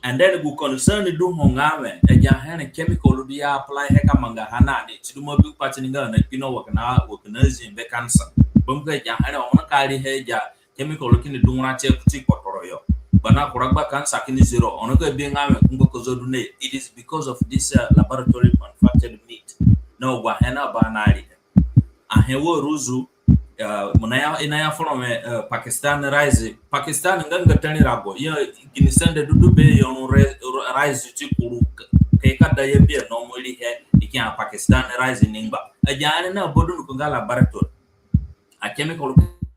And then gu concern du ho nga wẽ, agi ahe re chemical du i apply he ka manga ha na ni, si du mo bi gupai tini nga ani akpi no wa kina, wa kina zi be cancer. Bambiko agi ahe re, wa mo nika ri he agi chemical kini dungura tie kuti kpotoro yo. Bana kura gba cancer kini ziro, ono ka bi nga wẽ kungbo kozo du ni. It is because of this, uh, laboratory manufactured meat. Na agu ahe na ba na ri he. Ahe wa ruzu, uh, mo na ya, i na ya furo wẽ, uh, Pakistan rice. Pakistan nga nga tani rago. Ya, gini sende du du be yo ru re-, ru-, rice ti kuru k-, ka i ka da ya bia no mo ri he, i ki ya Pakistan rice ni ngba. Agi ahe re na abo dunduko nga laboratory. A chemical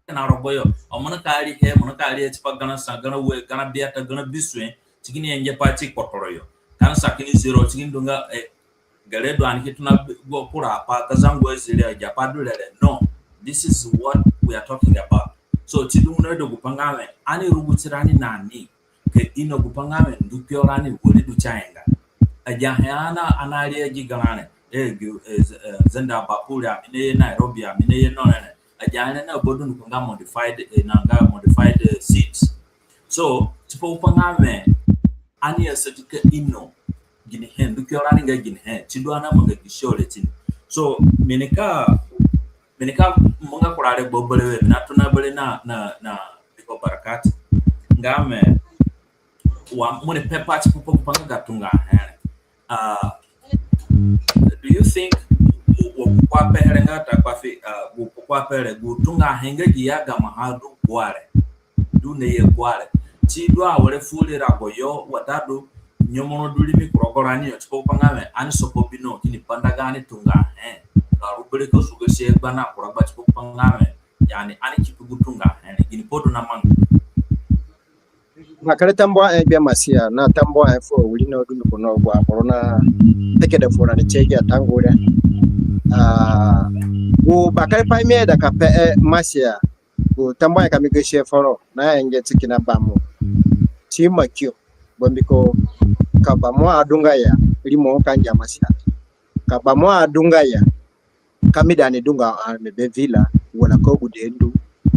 kina rogoyo. Wa mo nika ri he, mo nika ri he tipa garã sa, garã ue, garã biata, garã bisue, si kini ye nge pai ti kpotoro yo. Cancer kini ziro, si kini du nga, eh, gere du ani ki tona bi-, gu kura apai, ka zangu azire, agi apai du re re. No, this is what we are talking about. So si du mo na ida gupai nga wẽ ani rugu tirani na ni, ka ino gupai nga wẽ ndu kpio rani wari du si ayenga. Agi ahe ani, ani ari agi garã re, eh, gi, eh, z-, eh, zenda bakure, ami na ye Nairobi, ami na ye no re re. Agi ahe re na abo dunduko nga modified, eh, na nga modified, eh, seeds. So tipa gupai nga wẽ ani asadi ka ino gini he, ndu kpio rani nga gini he, si du ani amanga gi show re tini. So mi nika, mi nika manga kura regbo berewe, mi natona berewe na, na, na Biko Barakat nga wẽ, wa mo ni pepa tipa gupai nga ga tunga ahe re. Uh, do you think gu, gu, gu kpakpa ape re nga ta kpafi, uh, gu kpakpa ape re, gu tunga ahe nga gi ya gamaha du gbua re, du ni ye gbua re, si du awere fu ri rago yo, watadu nyemoro du rimi ku rogo rani yo, tipa gupai nga wẽ ani soko bino kini banda gaani tunga ahe ka ru berewe ka zugosi gba na kura gba, tipa gupai nga wẽ, yani, ani ki pe gu tunga ahe re, gini pai du na manga? Bakere tambuahe, eh, Gbia Masia, na tambuahe, eh, fu awirina dunduko na agu aboro na pekeda furani tie gi atangure. Ah, gu bakere pai mi aida ka pe, eh, Masia, gu tambuahe ka mi gasihe foro, na enge ti kina bamu. Si ima kio, bambiko ka bamu adunga ya, rimo ka ngia Masia. Ka bamu adunga ya, ka mi da ni dunga areme be villa, wala ka gu de ndu,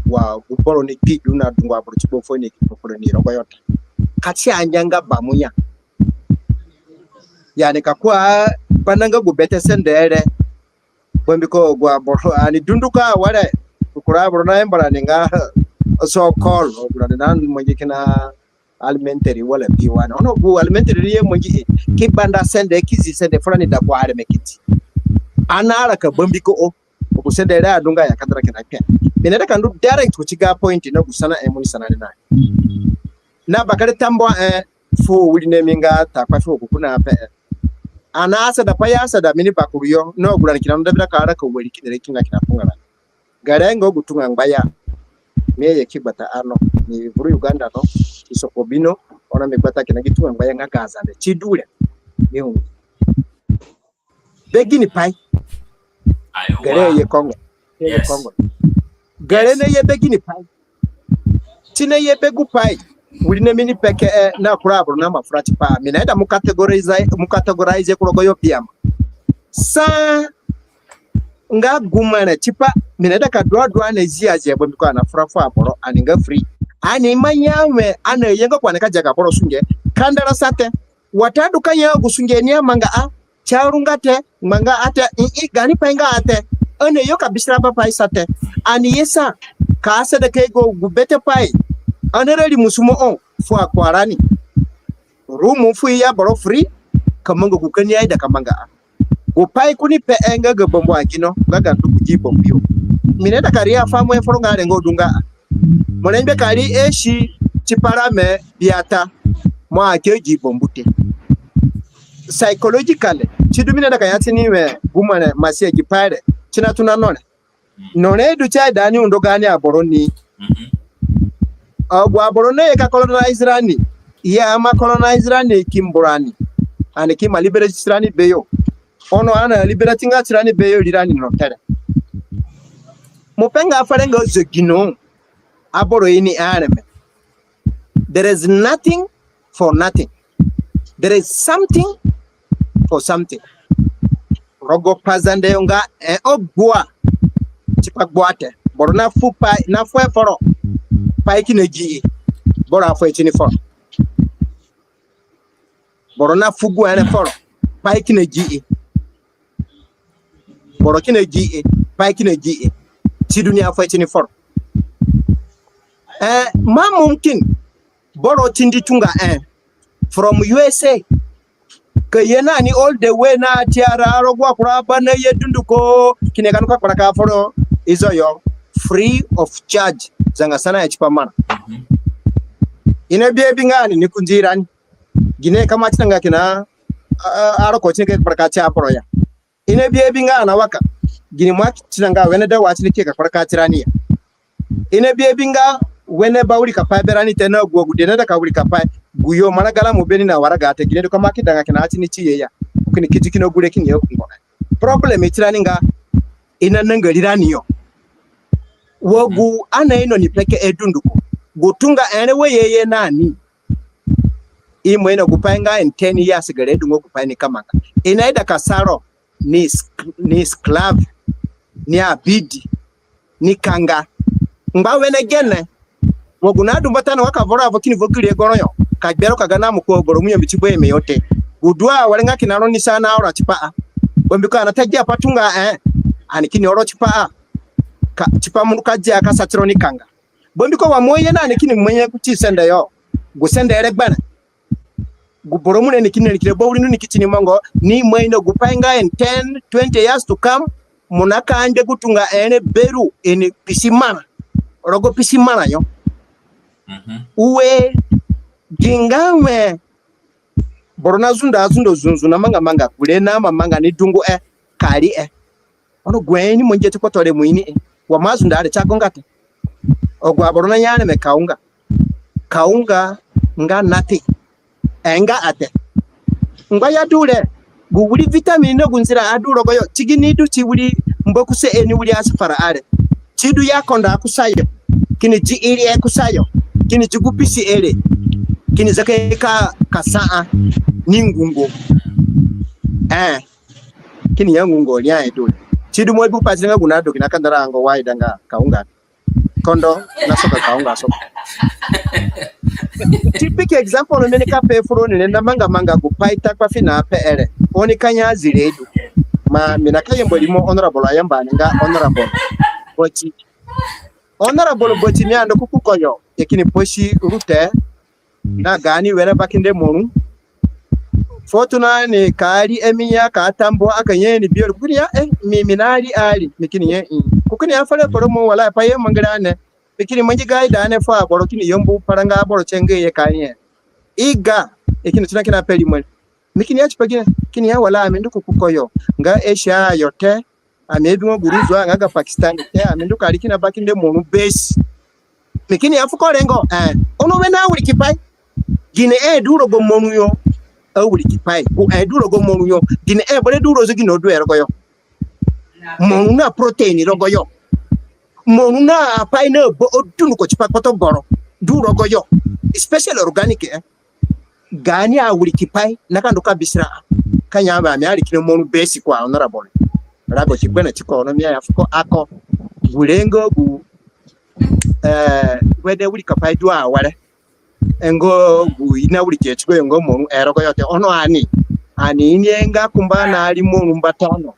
wa gu boro ni kpi du na dungu aboro tipa fuo ni ki kpakpuro ni rogoyo te. Ka si angianga bamu ya. Yani ka kua bananga gu bete sende re. Bambiko agu aboro ani dunduko awere, kura aboro na yamba rani nga so-called, agu rani na mangi kina alimentary wala B one. Ono gu alimentary ri ye mangi he, ki banda sende, ki zi sende furani da gu areme ki ti. Ani araka bambiko o, gu sende re adunga ya ka dara kina kpe. Mi naida ka ndu direct kuti ga point na gu sanahe mo ni sana ni na. Na bakere tambuahe, eh, fu awirina mi nga ta kpafi wa gu ko na pe, eh. Ani asada pai asada mi ni bakuru yo, na agu rani kina no da bi da ka araka wari kini re kina kina fungara. Gere nga gu tunga ngbaya. Mi ye ki gbata ano, ni vuru Uganda no, ki soko bino, ono mi gbata kina gi tunga ngbaya nga ga Azande. Si du re. Mi hu. Be gini pai? Aiwa. Gere ye Congo. Ye Congo. Gere na ye be gini pai? Ti na ye be gu pai. Wiri na mi ni peke, eh, na kura aboro na ma fura tipa. Mi naida mo categorize, mo categorize ku rogo yo biama. Sa nga gu mane tipa, mi naida ka dua dua na ziazia bambiko ani na fura fu aboro, ani nga free. Ani ima ya we, ani ayenga ko ani ka dia ka boro sunge. Kandara sa te. Watadu ka ya gu sunge ni amanga a, ti arunga te, ngbanga a te, i, i, gani pai nga a te. Ani ayo ka bisira ba pai sa te. Ani ye sa, ka asada ka yugo gu bete pai. Ani arari musumo o, fu akua rani. Rumu fu i ya boro free, ka manga gu ka ni aida ka manga a. Gu pai ko ni pe e nga ga bambu agino, nga ga ndu ku gi bambu yo. Mi naida ka ri afa mo e foro nga rengo du nga a. Mo rengbe ka ri e si tipa rame biata, mo ake gi bambu te. Psychologically, ti du mi naida ka ya ti ni we, gu mane, masia gi pai re, ti na tona no re. No re du ti aida ni undo gaani aboro ni. Agu aboro naye ka colonize rani, i ya ma colonize rani ki mbu rani. Ani ki ma liberate tirani beyo. Ono ani a liberate nga tirani beyo rirani no te re. Mo pe nga fere nga zegino aboro ini areme. There is nothing for nothing. There is something for something. Rogo Pazande yo nga, eh, o gbua. Tipa gbua te. Boro na fu pai, na fu e foro. Pai kina gi i. Boro a fu e tini foro. Boro na fu gu ere foro. Pai kina gi i. Boro kina gi i. Pai kina gi i. Ti du ni a fu e tini foro. Eh, ma mumkin. Boro tindi tunga, eh, from U S A. Ka ye na ni all the way na tiara rogo akura ba na ye dunduko, kini ka nu ka kparaka foro izo yo, free of charge. Zanga sana ya tipa mana. I na bi e bi nga ani ni kunzi rani. Gine ka ma ti na nga kina, a, a, aro ko ti ni ka kparaka ti aboro ya. I na bi e bi nga ana waka. Gini ma ti na nga wene da wa ti ni ke ka kparaka tirani ya. I na bi e bi nga wene ba wirikapai berani te na agu agude naida ka wirikapai. Gu yo marã gala mo beni na waraga te, gine du ka ma ki danga kina ti ni ti ye ya. Kini kiti kina gure kini ye ku ngo. Problem tirani nga i na nanga rirani yo. Wa gu ana ino ni peke e dunduko. Gu tunga ere wa ye ye na ni. I mo ino gu pai nga in ten years gere du ngo gu pai ni ka manga. I naida ka sa ro ni sk-, ni sclave, ni abidi, ni kanga. Ngba wene gene, wa gu nadu mbata na wa ka vura avo kini vo giri goro yo, ka gbero ka ga na mo ko goro mu yo mi ti gbe mi yo te. Gu du awere nga kina ro ni sa na oro tipa a. Bambiko ana ta gia pa tunga, eh, ani kini oro tipa a. Ka, tipa mo ka gia ka sa tiro ni kanga. Bambiko wa mo ye na ni kini manye kuti sende yo. Gu sende re gbere. Gu boro mu re ni kini ri kire ba wiri ndu ni ki ti ni mango, ni ima ino gu pai nga in ten, twenty years to come, mo na ka nge gu tunga ere beru ini pisi marã. Rogo pisi marã yo. Ue, gi nga we, boro na zunda, azundo zunzu na manga manga, gure na ma manga ni dungu e, kari e. Ono gu e ni mo nge ti kpoto re mo ini e. Wa ma zunda re ti agonga te. Agu aboro na ya areme kaunga. Kaunga nga nothing. E nga ate. Ngba ya du re. Gu wiri vitamin na gu nzira adu rogo yo. Ti gi ni du ti wiri mbakuse e ni wiri asafara are. Ti du ya kondo akusayo. Kini di iri e kusayo. Kini di gu pisi ere. Kini zaka ka, ka sa a. Ni ngungo. Eh. Kini ya ngungo ri ahe du re. Ti du mo bi gu pai ti nga gu na du kina kandara ango wa i danga kaunga. Kondo na soka kaunga soka. Typical example mi ni ka pe furoni re na manga manga gu pai takpa fina pe ere. Oni ka ya zire du. Ma mi na ka yamba rimo honorable ayamba ni nga honorable. Boti. Honorable Boti mi ando kuku koyo. Ye kini posi rute. Na gaani wene bakinde moru. Fotuna ni ka ri emi ya ka tambo aka nye ni biyo kukuni ya, eh, mi, mi na ri ari, mi kini ye, mm. Kukuni ya fere koro mo wala pa ye mangi rani. Mi kini mangi gai dani fu aboro kini yambu paranga aboro cenge ye ka ni ye. I ga, i kini tuna kina peri mari. Mi kini ya tipa gine, kini ya wala mi ndu kuku koyo. Nga Asia yo te, ami abi ngo gu ruzo a nga ga Pakistan te, ami ndu ka ri kina bakinde moru besi. Mi kini ya fuko rengo, eh, ono wene awirikipai. Gine e du rogo moru yo, awirikipai. Gu e du rogo moru yo, gine e bere du rogo zi gine o du e rogo yo. Moru na protein rogo yo. Moru na apai na ba o dunduko tipa kpoto boro du rogoyo, especially organic, eh. Gaani awirikipai na ka ndu ka bisira a. Ka nya ba mi ari kina moru besi ko a honorable. Rago ki gbana ti ko ono mi aya fuko ako. Gu rengo gu, eh, wede wirikapai du awere. Engo gu i na wiriki tigo yo nga moru e rogoyo te. Ono ani, ani ini e nga kumba na ari moru mbata no.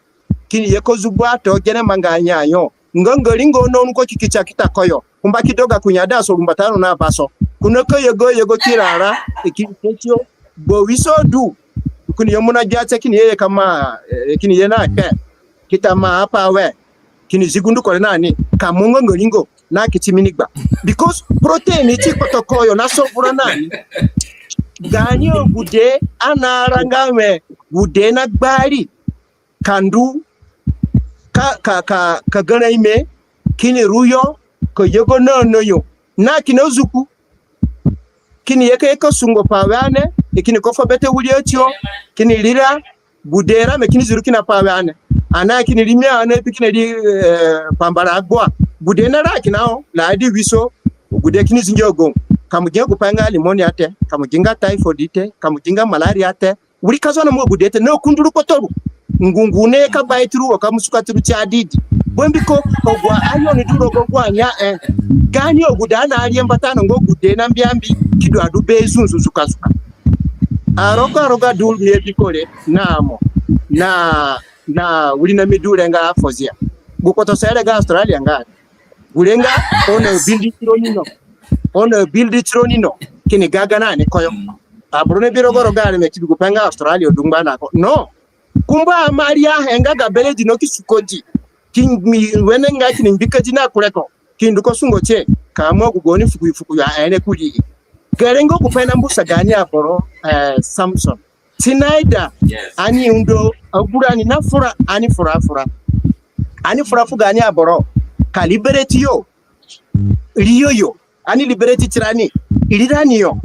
Kini ye ko zubu ato gene manga anya yo. Nga nga ringo no nuko kiki cha kita koyo. Kumba ki doga kunya da so rumbata no na baso. Kuna ka yego yego kirara, e kini tetio. Bo wiso du. Kuni yo muna gya te kini ye kama, eh, kini ye na ke. Kita ma apa we. Kini zigundu kore na ni. Ka mo nga nga ringo na kiti mi ni gba. Because protein ti kpoto koyo na so vura na ni. Gaani agude anaranga we gude na gbari. Ka ndu ka, ka, ka, ka garã ime, kini ru yo, ka yego na no yo. Na kina zuku. Kini ye ka ye ka sungo pa we ane, i kini ko fo bete wiri atio, kini rira, gude ra me kini zuru kina pa we ane. Ana kini ri mi ane, bi kini ri, eh, pambara agbua. Gude na ra kina o, la di wiso, gude kini zingi ogo. Ka mo gi gupai nga pneumonia te, ka mo gi nga typhoid te, ka mo gi nga malaria te, wiri ka zona mo gude te, na kunduru kpotoru. Ngungu ne ka bai tiru wo ka musuka tiru ti adidi. Bambiko, agu ayo ni du rogo agu anya, eh. Gaani agude na ari mbata no nga gude na mbiambi, ki du adu be zunzu zuka zuka. Aroga aroga du mi e bi kore, na mo. Na, na wiri na mi du re nga Fozia. Gu kpotose re ga Australia nga. Gu re nga, ono build tiro ni no. Ono build tiro ni no. Kini gaga na ni koyo. Aboro ni bi rogo rogo areme ki bi gupai nga Australia du ngba na ko. No. Kumba amaria he nga ga bere di no ki suko di. Ki mi wene nga kini mbika di na kure ko. Ki ndu ko sungo tie. Ka mo gu goni fuku fuku ya ene kuri. Gere nga gupai na mbusa gaani aboro, eh, Samson. Ti naida, ani undo, agu rani na fura, ani fura fura. Ani fura fu gaani aboro. Ka liberate yo. Ri yo yo. Ani liberate tirani. Ri rani yo.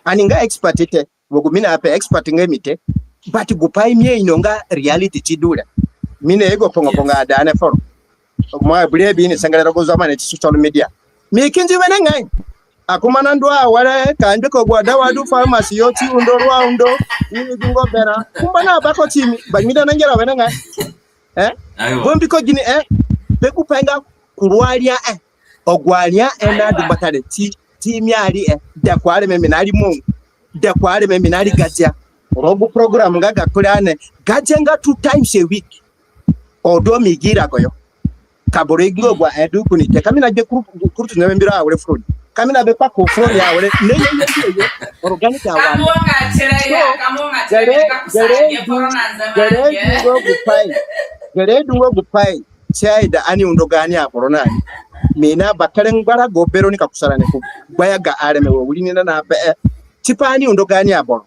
Ani nga expert te. Wa gu mi na pe expert nga mi te. But gupai mi aino nga reality ti du re. Mi na ego pongo pongo ada ne foro. Mo abire bi ni sangare rogo zamani ti social media. Mi kindi wene ngai. Akumba na ndu awere ka ndu ko gu adawa du pharmacy yo ti undo rua undo. Ni dungo bera. Kumba na bako ti mi. Ba mi da na ngera wene ngai. Eh? Bambiko gini, eh? Be gupai nga kuruaria, eh. Agu aria, eh, na du mbata re ti, ti mi ari, eh. Da ku areme mi na ri mo. Da ku areme mi na ri gadia. Rogo gu program nga ga kure ane. Gadia nga two times a week. Odo mi gi rago yo. Ka boro igi agu ahe du kuni te. Ka mi na gbe kuru, kurutu na mbira awere furoni. Ka mi na be pa ko furoni awere. Ne ye ye ye ye. Organic awa. So, gere, gere du, gere du nga gupai. Gere du nga gupai. Si aida ani undo gaani aboro na ni. Mi na bakere ngbarago bero ni ka kusa rani ku gbaya ga areme wa wiri ni na na be. Tipa ani undo gaani aboro.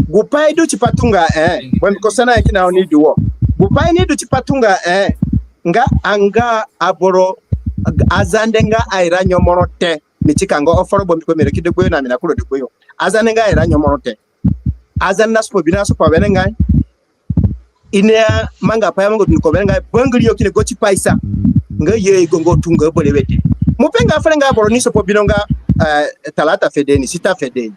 Gupai du tipa tunga, eh. Bambiko sana kina oni du wo. Gupai ni du tipa tunga, eh. Nga anga aboro Azande nga aira nyomoro te. Mi ti ka nga oforo bambiko mi re ki dagbayo na mi na kuro dagbayo. Azande nga aira nyomoro te. Azande na sopo bino asopo wenengai. I na manga pai amango dunduko wenengai. Bangiri yo kini go tipa isa. Nga ye i go nga tunga bore wete. Mo pe nga fere nga boro ni sopo bino nga, eh, talata fedeni, sita fedeni.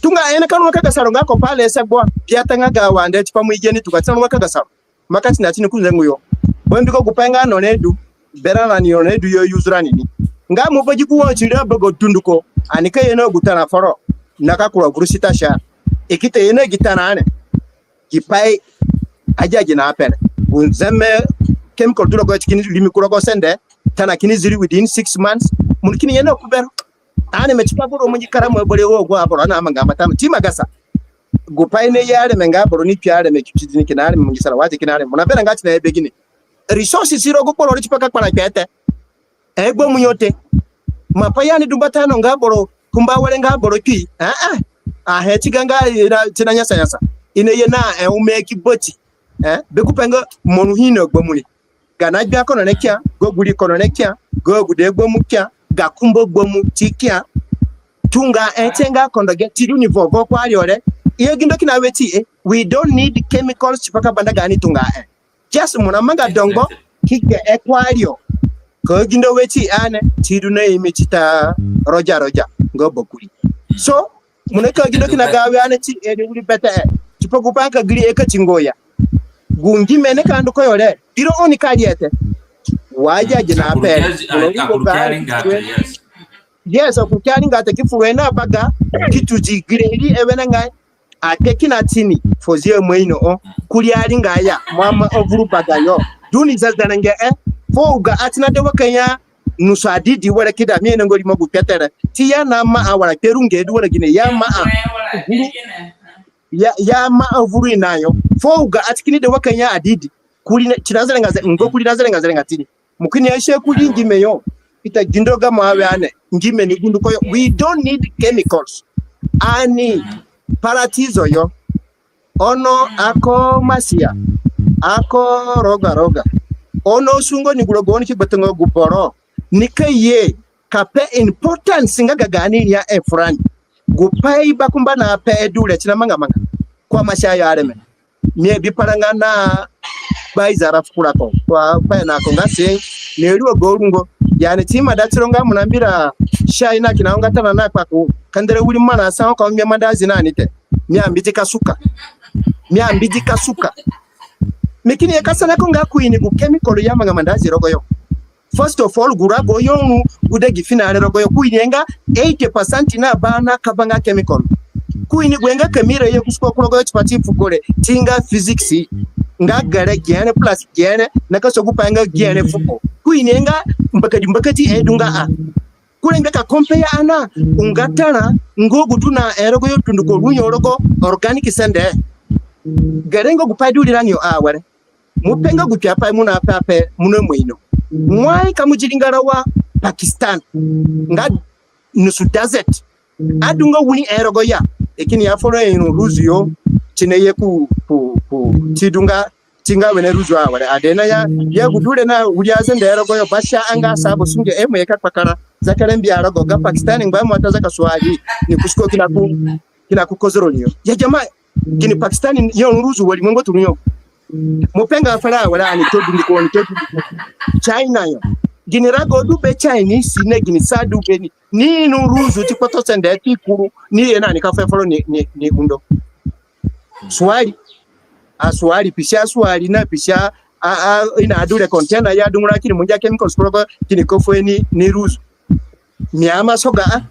Tunga ene ka nunga ka ga saro nga ko pale sa gbua. Piata nga ga wande tipa mo i geni tunga ti na nunga ka ga saro. Makati na tini ku nzengu yo. Bambiko gupai nga no ne du. Bera na ni yo ne du yo yuzura ni ni. Nga mo bagi ku wa tiri abago dunduko. Ani ka ye na gu tana foro. Na ka kura guru sita sha. I ki ta ye na gi tana ane. Gi pai agia gi na apere. Gu nzeme chemical du rogo ti kini rimi ku rogo sende. Tana kini ziri within six months. Mo ni kini ye na ku bero. Ani me tipa boro mo ni kara mo bore wo gu aboro na manga mbata no. Ti magasa. Gupai ne ye areme nga boro ni kpi areme ki piti ni kina areme mo ni sara wati kina areme. Mo na bera nga ti na ye be gini. Resources rogo kporo ri tipa ka kpara kpe te. E gbamu yo te. Ma pa ya ni du mbata no nga boro kumba were nga boro kpi. Ah, ah. Ahe ti ga nga ira ti na nyasa nyasa. I na ye na e ume ki bati. Eh, be gupai nga mo nu hina gbamu ni. Ga na gbia kono ne kia, ga guri kono ne kia, ga gude gbamu kia, ga kumba gbamu ti kia. Tunga e tie nga kondo ge ti du ni vovo ku ari ore. I ye gindo kina weti e. We don't need chemicals tipa ka banda gaani tunga e. Just mo na manga dongbo ki ge e ku ari o. Ka gindo we ti ane, ti du na imi ti ta roja roja, nga bakuri. So, mo na ka gindo kina ga we ane ti e ni wiri bete e. Tipa gu pa nga ka giri e ka ti ngo ya. Gu ngime ni ka ndu ko yo re, iro oni ka ri e te. Wa ya gi na pe. Yes, akuru ki aringa te ki furu e na baga, ki tu di giri e wenengai. Ake kina tini, fo zi e mo ino o, kuri aringa ya, mo ama avuru baga yo. Du ni zezerenge e, fo u ga ati na de wa ka ya, nusu adidi were kida, mi ino ngo rimo gu petere. Ti ya na ma awara, peru nge du were gine, ya ma a. Ya, ya ma avuru ina yo. Fo u ga ati kini de wa ka ya adidi. Kuri na, ti na zerenga ze, ngo kuri na zerenga zerenga tini. Mo kini ya si e kuri ngime yo. Ita gindo ga mo awe ane. Ngime ni gundu ko yo. We don't need chemicals. Ani paratizo yo. Ono ako masia. Ako roga roga. Ono sungo ni gu rogo oni ki gbetengo gu boro. Ni ka ye ka pe importance nga ga gaani ria e furani. Gu pai bakumba na pe e du re ti na manga manga. Ko masia yo areme. Mi abi paranga na bai zara fukura ko. Wa pai na ko nga si ni eri wa go rungo. Yani ti ima da tiro nga mo na mbira si ina kina nga tana na kpaku. Kandere wiri mana sa ko mi mandazi na ni te. Mi ambidi ka suka. Mi ambidi ka suka. Mi kini ye ka sana ko nga ku ini gu chemical ya manga mandazi rogo yo. First of all, gu rago yo ru, gu de gi fina re rogo yo, ku ini nga eighty percent na ba na kaba nga chemical. Ku ini gu nga kamira ye kusuko ku rogo yo tipa ti fugo re, ti nga physics, nga gere gere plus gere, na ka so gu pa nga gere fuko. Ku ini nga mbakadi mbakadi e du nga a. Ku re nga ka compare ana, u nga tara, nga gu du na e rogo yo dunduko ru yo rogo organic sende. Gere nga gu pa du rirani yo a were. Mo pe nga gu kpiapai mo na pe ape, mo na mo ino. Wai ka mo di ringara wa Pakistan. Nga nusu desert. A du nga wiri e rogo ya. E kini ya foro e ru ruzu yo. Ti ni ye ku, ku, ku, ti du nga, ti nga wene ruzu awere. A de na ya, ya gu du re na wiri azende e rogo yo. Basha anga sa bo sunge e mo ye ka kpakara. Zakare mbia rogo ga Pakistan ngba mo ata zaka suahi. Ni kusuko kina ku, kina ku kozoro ni yo. Ya jamaa, gini Pakistan yo ruzu wari mo ngba turu yo. Mo pe nga fara wala ani to dunduko, ani to dunduko. China yo. Gini rago du be Chinese na gini sa du be ni. Ni nu ruzu ti kpoto sende ti kuru. Ni ye na ni ka fe foro ni, ni, ni undo. Suari. A suari, pisia suari na pisia a, a, ina adure container ya dungura kini munja chemicals ku rogo kini ko fu ni, ni ruzu. Mi ama soga a.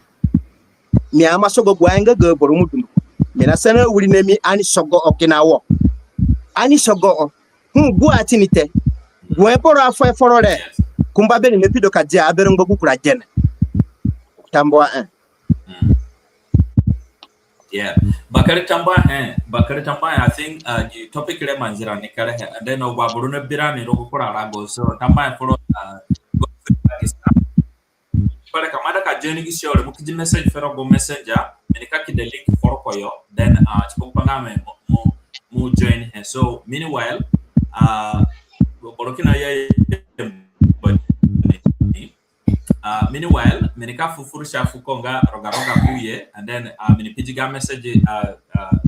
Mi ama sogo gu a nga ga boro mu dunduko. Mi na sana wiri na mi ani sogo o kina wo. Ani sogo o. Hu gu a ti ni te. Gu e boro a fu e foro re. Kumba beni ne pido ka dia a bero ngba gu kura gene. Tambua e. Yeah. Bakere tambua e. Bakere tambua e. I think, uh, gi topic re manzira ni kere he. And then, uh, wa boro na bira ni rogo kura rago. So, tambua e foro, uh, Godfrey Pakistan. Pare ka mo ida ka join gi show re, mo ki di message fere gu messenger, mi ni ka kedi link foro ko yo, then, uh, tipa gu pa nga mi mo, mo, mo join he. So, meanwhile, uh, boro kina ya, uh, meanwhile, mi ni ka fu fursa fu ko nga roga roga ku ye, and then, uh, mi ni pidi ga message, uh, uh,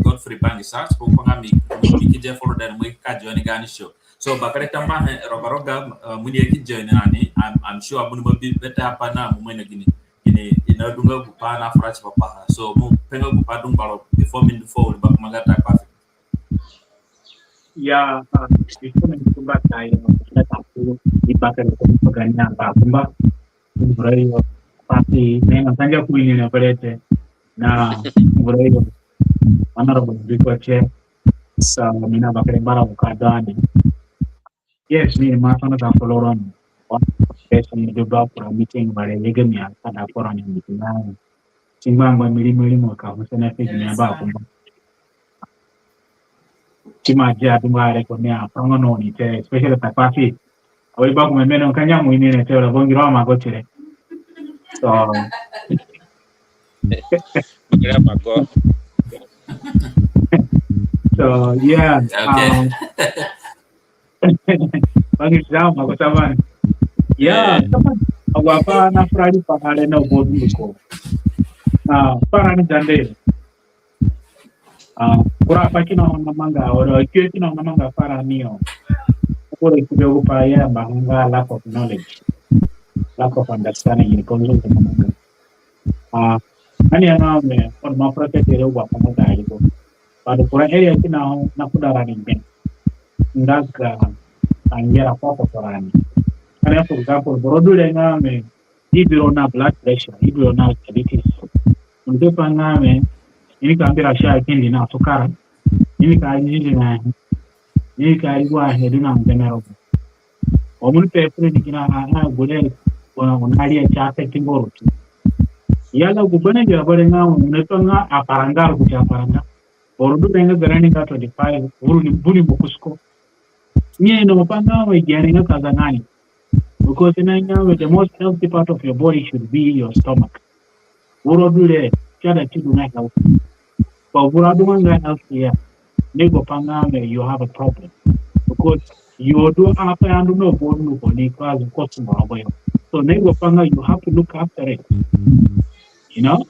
Godfrey Bangisa, tipa gu pa nga mi, mi kedi foro, then mo ka join gaani show. So, bakere tambuahe, eh, roga roga, eh, mo ni ye ki join na ni, I'm, I'm sure mo ni mo bi bete apai na mo mo ino gini, gini i na du nga gu pai na fura tipa paha. So, mo pe nga gu pai du ngbaro before mi ndu forward bakumba nga ta kpafi. Ya, ah, before mi ndu bakumba nga ta kpafi, i bakere tambuahe nga bakumba. Mvurayo, pati, neno, tanga ku ini na berete. Na, mvurayo, Honorable Rico Che, so, mi na bakere bara u ka du ani. Yes, mi ma tona ka follow ron. Yes, mi du ba promoting bare yege mi a ka da foro ni mi na. Tingba ngba miri miri mo ka mo sene fi mi bakumba. Ti ma dia du ngba re ko ni a foro no ni te, especially ta kpafi. Awiri bakumba mi no ka nya mo ini re te, ora bongi ro ma go tire. So, Bakere ma go. So, yeah. Okay. Um, Bangisa, ma go taban. Yeah, taban. Agu apai na fura riipaha re na u bodu ko. Ah, fura ni dande. Ah, kura pai kina na manga, ora kio kina na manga fura ni yo. Kura kube gu pai ya manga lack of knowledge. lack of understanding in consumption. Ah, ani ya nga mi, ono ma protect ere wa pa nga ga rigo. But kura area kina ho na kuda rani gbe. Nga ga angera kwa ko rani. Ani ya, for example, boro du re nga mi, i bi ro na blood pressure, i bi ro na diabetes. Unde pa nga mi, ini ka mbira sha kindi na sukara, ini ka jiji na, ini ka rigo ahe du na mdemero. Wa mo ni pe fere ni kina a, a, gure, wa, wa na ri a cha te tingoro tu. Yala gu bana ja bare nga, mo ni pe nga aparanga, gu ja aparanga. Boro du re nga garani nga twenty-five, buru ni, buni mo kusko. Nye no pa nga we gere nga kaza nani. Because na nga we the most healthy part of your body should be your stomach. Boro du re, si ada si du nga healthy. But boro du nga healthy ya. Ni gu pa nga we you have a problem. Because you do apa ya ndu no bo ndu ko ni kwa zu ko sumo robo yo. So ni gu pa nga you have to look after it. You know?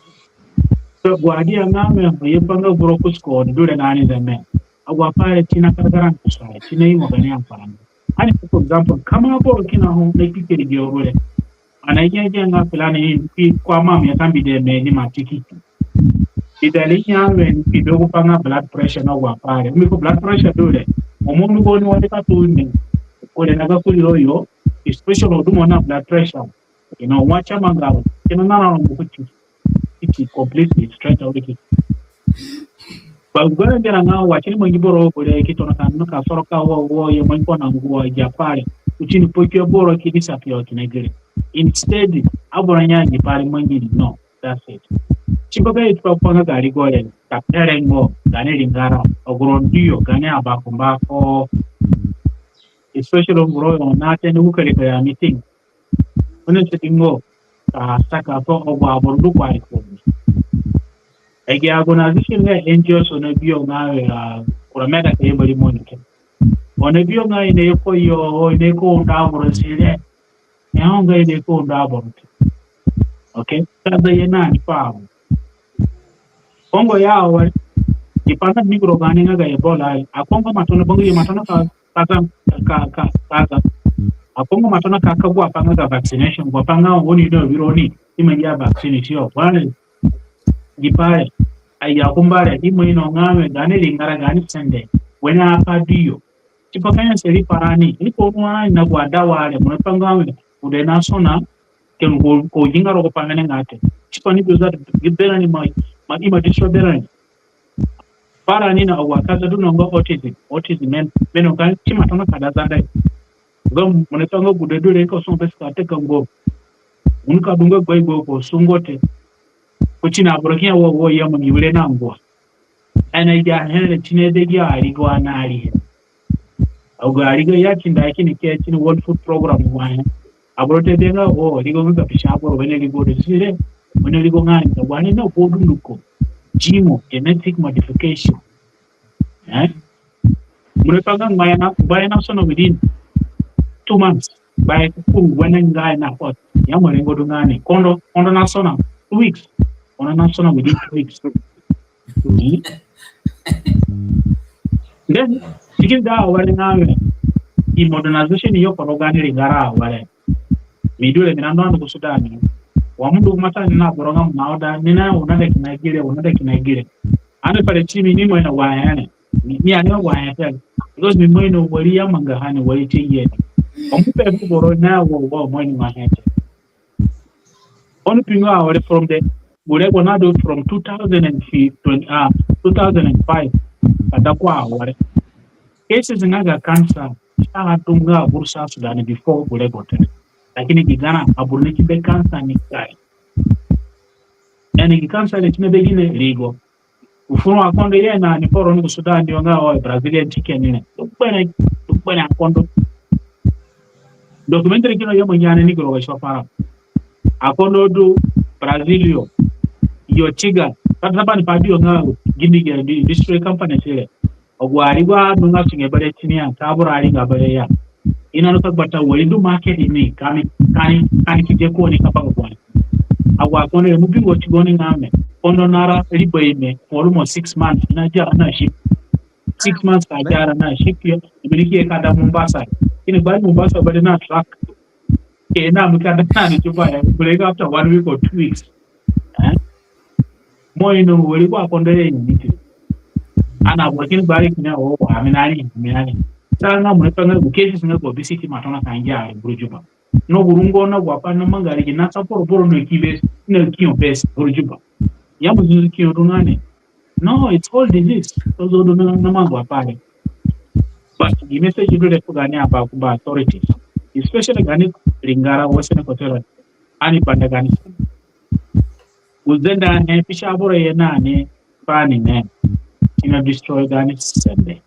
So gu adi ya nga we ye pa nga boro kusko du re nani de me. Agu apai re si na karagaran kusa, si na imo gani amfani. Ani, for example, kama boro kina ho na kikiri gi oro re. Ana ije ije nga fulani ni ki kwa mam ya tambi de me ni ma tikiti. Idali ya we ni ki dogo pa nga blood pressure na agu apai re. Mi ko blood pressure du re. Omo ndu go ni wa ka tu ni. Ko re na ga kuri ro yo, especially odu mo na blood pressure. You know, wa cha mangaro. Kina na na mo kuti. It is completely straight away. Ba gu bere ngera nga wa kini mangi boro bore ki tona ka no ka soro ka wo wo ye mangi ko na ngua ja pare. Utini pokio boro ki disappear kina gere. Instead, aboro nya gi pare mangi ni. No, that's it. Tipa ka i tipa pa nga ga rigo re, ka pere ngo, gani ringara, oguro ndio, gani abakumba ko. Especially nguro yo na tene ukere ka ya meeting. One se dingo ka saka ko agu aboro du kwari ko. Agi organization nga N G O so na bio nga we, ah, kura meda ka yamba ri monike. One bio nga ine ko yo, ine ko unda aboro sire. Ne ho nga ine ko unda aboro. Okay? Kada ye na ni pa. Kongo ya awari. Ipana mikro gani nga ga Ebola. Akongo matona bongo ye matona ka kaza, ka, ka, kaza. Akongo matona ka, ka gwa pa nga ga vaccination, gwa pa nga oni no wiro ni, ima ya vaccination yo. Bwana, gi pare, aya kumbare, ima ino nga we, gani ringara, gani sende, wena apa dio. Tipa ka ya seri parani, ni ko nwa na gwa dawa re, mo pa nga we, ude na sona, ke ko, ko ginga rogo pa nga ne nga te. Tipa ni doza, gi berani ma, ma, ima disturb berani. Parani na agu akaza du no nga autism. Autism men, men o kan si matona ka da Zande. Gam, mo ni pe nga gude du re ka sungo bes ka te ka ngo. Mo ni ka du nga gbe gbe ko sungo te. Ko si na aboro ki ya wo, wo ya mo ni wire na ngua. Ana ja here si ni de ja arigo ana ari he. Agu arigo ya si nda kini ke si ni World Food Program wa he. Aboro te de nga, o, rigo nga ka pisa aboro wene rigo de sire. Wene rigo nga ni ka bani na ko du nduko. G M O, genetic modification. Eh? Mo ni pe nga ngbaye na, ngbaye na sona within two months. Ngbaye kuru wene nga na pot. Ya mo rengo du nga ni. Kondo, kondo na sona two weeks. Kondo na sona within two weeks. Mm. Then, si kini da awere nga we, i modernization yo ko rogo gani ringara awere. Mi du re mi na ndu andu ku Sudan. Wa mo ndu ku matani na boro nga mo na oda, ni na una de kina gire, una de kina gire. Ani pare si mi ni mo ino wa he ni. Mi, mi ani wa he te. Because mi mo ino wari ya manga ha ni wari te ye. Wa mo pe fu boro na wo, wa mo ino wa he te. Oni pingo awere from the, gure go na do from two thousand and twenty, ah, two thousand and five. Ka da ko awere. Cases nga ga cancer, si a du nga aboro South Sudan before gure go te. Lakini gi gana, aboro ni ki be cancer ni kai. Yani gi cancer ni si ni be gine rigo. U furu akondo ye na ni koro ni ku Sudan yo nga o Brazilian chicken ni. Duk bene, duk bene akondo. Documentary kina yo mo nyane ni giro wa shopara. Akondo du Brazil yo. Yo tiga. Kata bani pa dio nga gini ge industry company sire. Agu arigo adu nga sunge bare tini ya, ka aboro ari nga bare ya. I na no ka gbata wari du market ni, kani, kani, kani ki je ko ni ka pa ko ni. Agu akondo re mo bingo tigo ni nga mi. Kondo nara riba ime for almost six months. I na ja na ship. Six months ka ja na ship yo. I mi ni ki ye ka da Mombasa. Kini gbari Mombasa bare na truck. Ke na mi ka da na ni Juba ya, gu rengo after one week or two weeks. Eh? Mo ino wari ko akondo re ni ti. Ani aboro kini gbari kina o, ami na ni, ami na ni. Sa nga mo ni pa nga gu cases nga gu obesity ima tona ka ngia ari vuru Juba. No gu rungo na gu apai namanga re gi na sa poro poro no ki bes, no ki yo bes vuru Juba. Ya mo zuzu ki yo du nga ni. No, it's all disease. Those who do not know about it. But the message you do the fu gaani abakumba authorities, especially gaani ringara Western Equatoria, ani banda gaani. Gu zende he, pi si aboro ye na ni, pa ni ne, kina destroy gaani sende.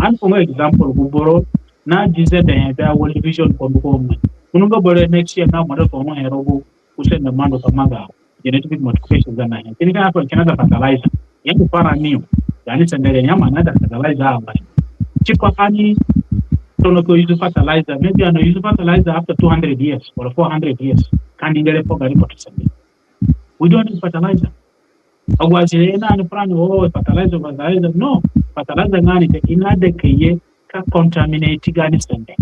Ani fu nga example, gu boro na gi zende he, be a World Vision ko ko mo. Kunu nga boro next year na mo de ko mo he rogo gu sende mo ndu ka manga genetic modification za na he. Kini ka ko kina da fertilizer. Ya mo para ni yo. Gaani sende re ya mo na da fertilizer a wa. Tipa ani tona ko use fertilizer. Maybe ani use fertilizer after two hundred years or four hundred years. Ka ni ngere fu gaani poto sende. We don't need fertilizer. Agu asire na ni para ni, oh, fertilizer, fertilizer. No, fertilizer nga ni te ina de ke ye ka contaminate gaani sende.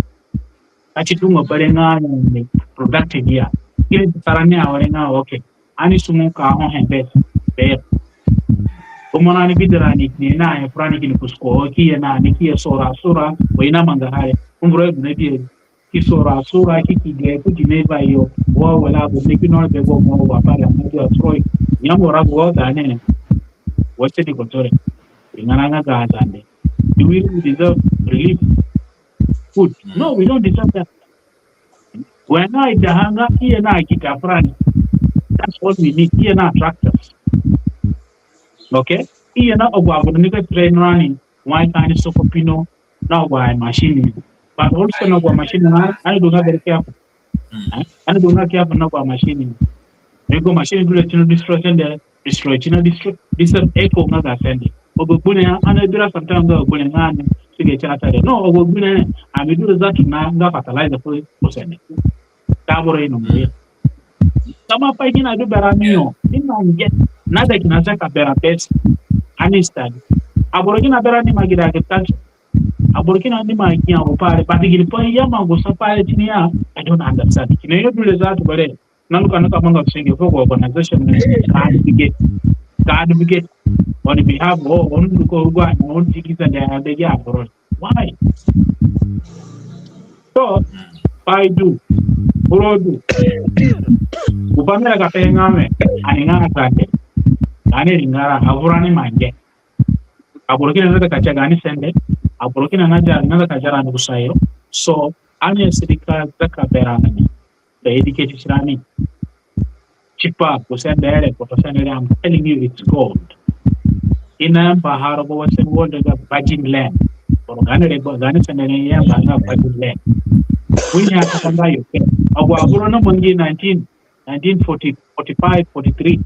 Ka si du nga bere nga ni productive ya. Kini tara ni awere nga, okay. Ani sungu ka ho he be. Be. Ko mo na ni bidara ni ni na he furani kini kusuko ki ye na ni ki ye sura sura, wa ina manga hare. Kumburo ne bi ki sura sura ki ki ge ku gi ne ba yo. Wa wala bu ne ki no be go mo wa pa ya mo ya troy. Nya mo ra go da ne. Wa se di ko tore. Ina na nga ga Zande. Do we really deserve relief? Food. No, we don't deserve that. When I da hanga, here na kita friend. That's what we need. Here na tractors. Okay? Here na ogwa ni ka train running. Why can't so for pino? Na ogwa machine. But also na ogwa machine na, ani du nga very careful. Eh? Ani du nga careful na ogwa machine. Ni gu machine du le tino destruction de, destroy, tino destroy, destroy echo nga ga sende. Ogo gbune ya, ani bira sometimes ogo gbune nga ni, sige tira tare. No, ogo gbune, ami du za tu na nga fertilizer fu, fu sende. Ka boro ino mo ya. Kama pa kina du berani yo, ina nge, na de kina zaka bera bes, ani study. Aboro kina berani ma gi da agriculture. Aboro kina ni ma gi ya o pare, but gi pa ya ma gu sa pare tini ya, I don't understand. Kina yo du le za tu bare. Nanu ka nika manga singi fu gu organization ni ka advocate, ka advocate on behalf of, on du ko rugo ani, on tiki sende ya de gi aboro. Why? So, pai du, boro du. Gu pa mi ka pe nga mi, ani nga Azande. Ani ringara, avurani mangi. Aboro kina na ka tia gaani sende, aboro kina na ja, na ka ja rani kusayo. So, ani asadi ka zaka berani. Ka educate tirani. Tipa, gu sende re, gu sende re, I'm telling you, it's gold. I nayamba ha rogo Western world nga virgin land. Oro gaani re, gaani sende re i ayamba nga virgin land. Kuni ha ka nga yo ke. Agu aboro namangi nineteen, nineteen forty, forty-five, forty-three.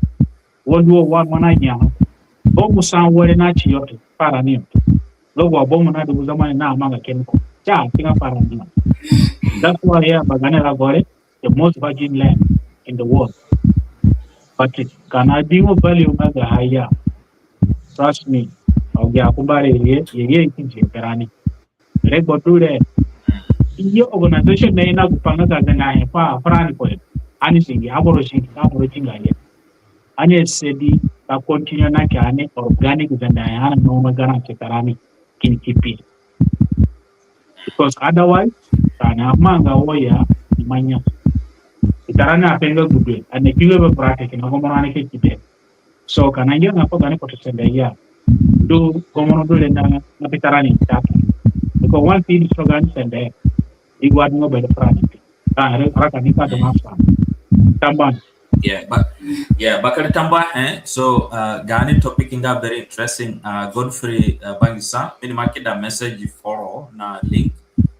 World War One, wana nya. Bomu sa were na ti yo te, para ni yo te. Nga gu bomu na du gu zamani na amanga chemical. Sa tinga para ni yo. That's why here, bagane la gore, the most virgin land in the world. But ka ani bi mo value nga ga ha ya, trust me, agu akumba re ye, ye, ye ki je berani. Regbo du re. Iyo organization na i na gu pa nga ga zanga he pa, pa rani ko. Ani singi, aboro singi, aboro singi ye. Ani asadi ka continue na ki ani organic zanga he, ani no ma garante ka rani kini keep it. Because otherwise, ka ani amanga wo ya, ni manya. Ita rani apenga gudwe, ani kiwe be practice na gomoro ani ke kide. So, ka ani ngia nga pa gaani poto sende ya. Du gomoro du re na, na pi ta rani tata. Because once i destroy gaani sende, i gu adu nga bere pa rani. Ka re, raka ni ka du nga fa. Tambuahe. Yeah, ba, yeah, bakere tambuahe. So, uh, gaani topic nga very interesting. Uh, Godfrey, uh, Bangisa, mi nima keda message foro na link.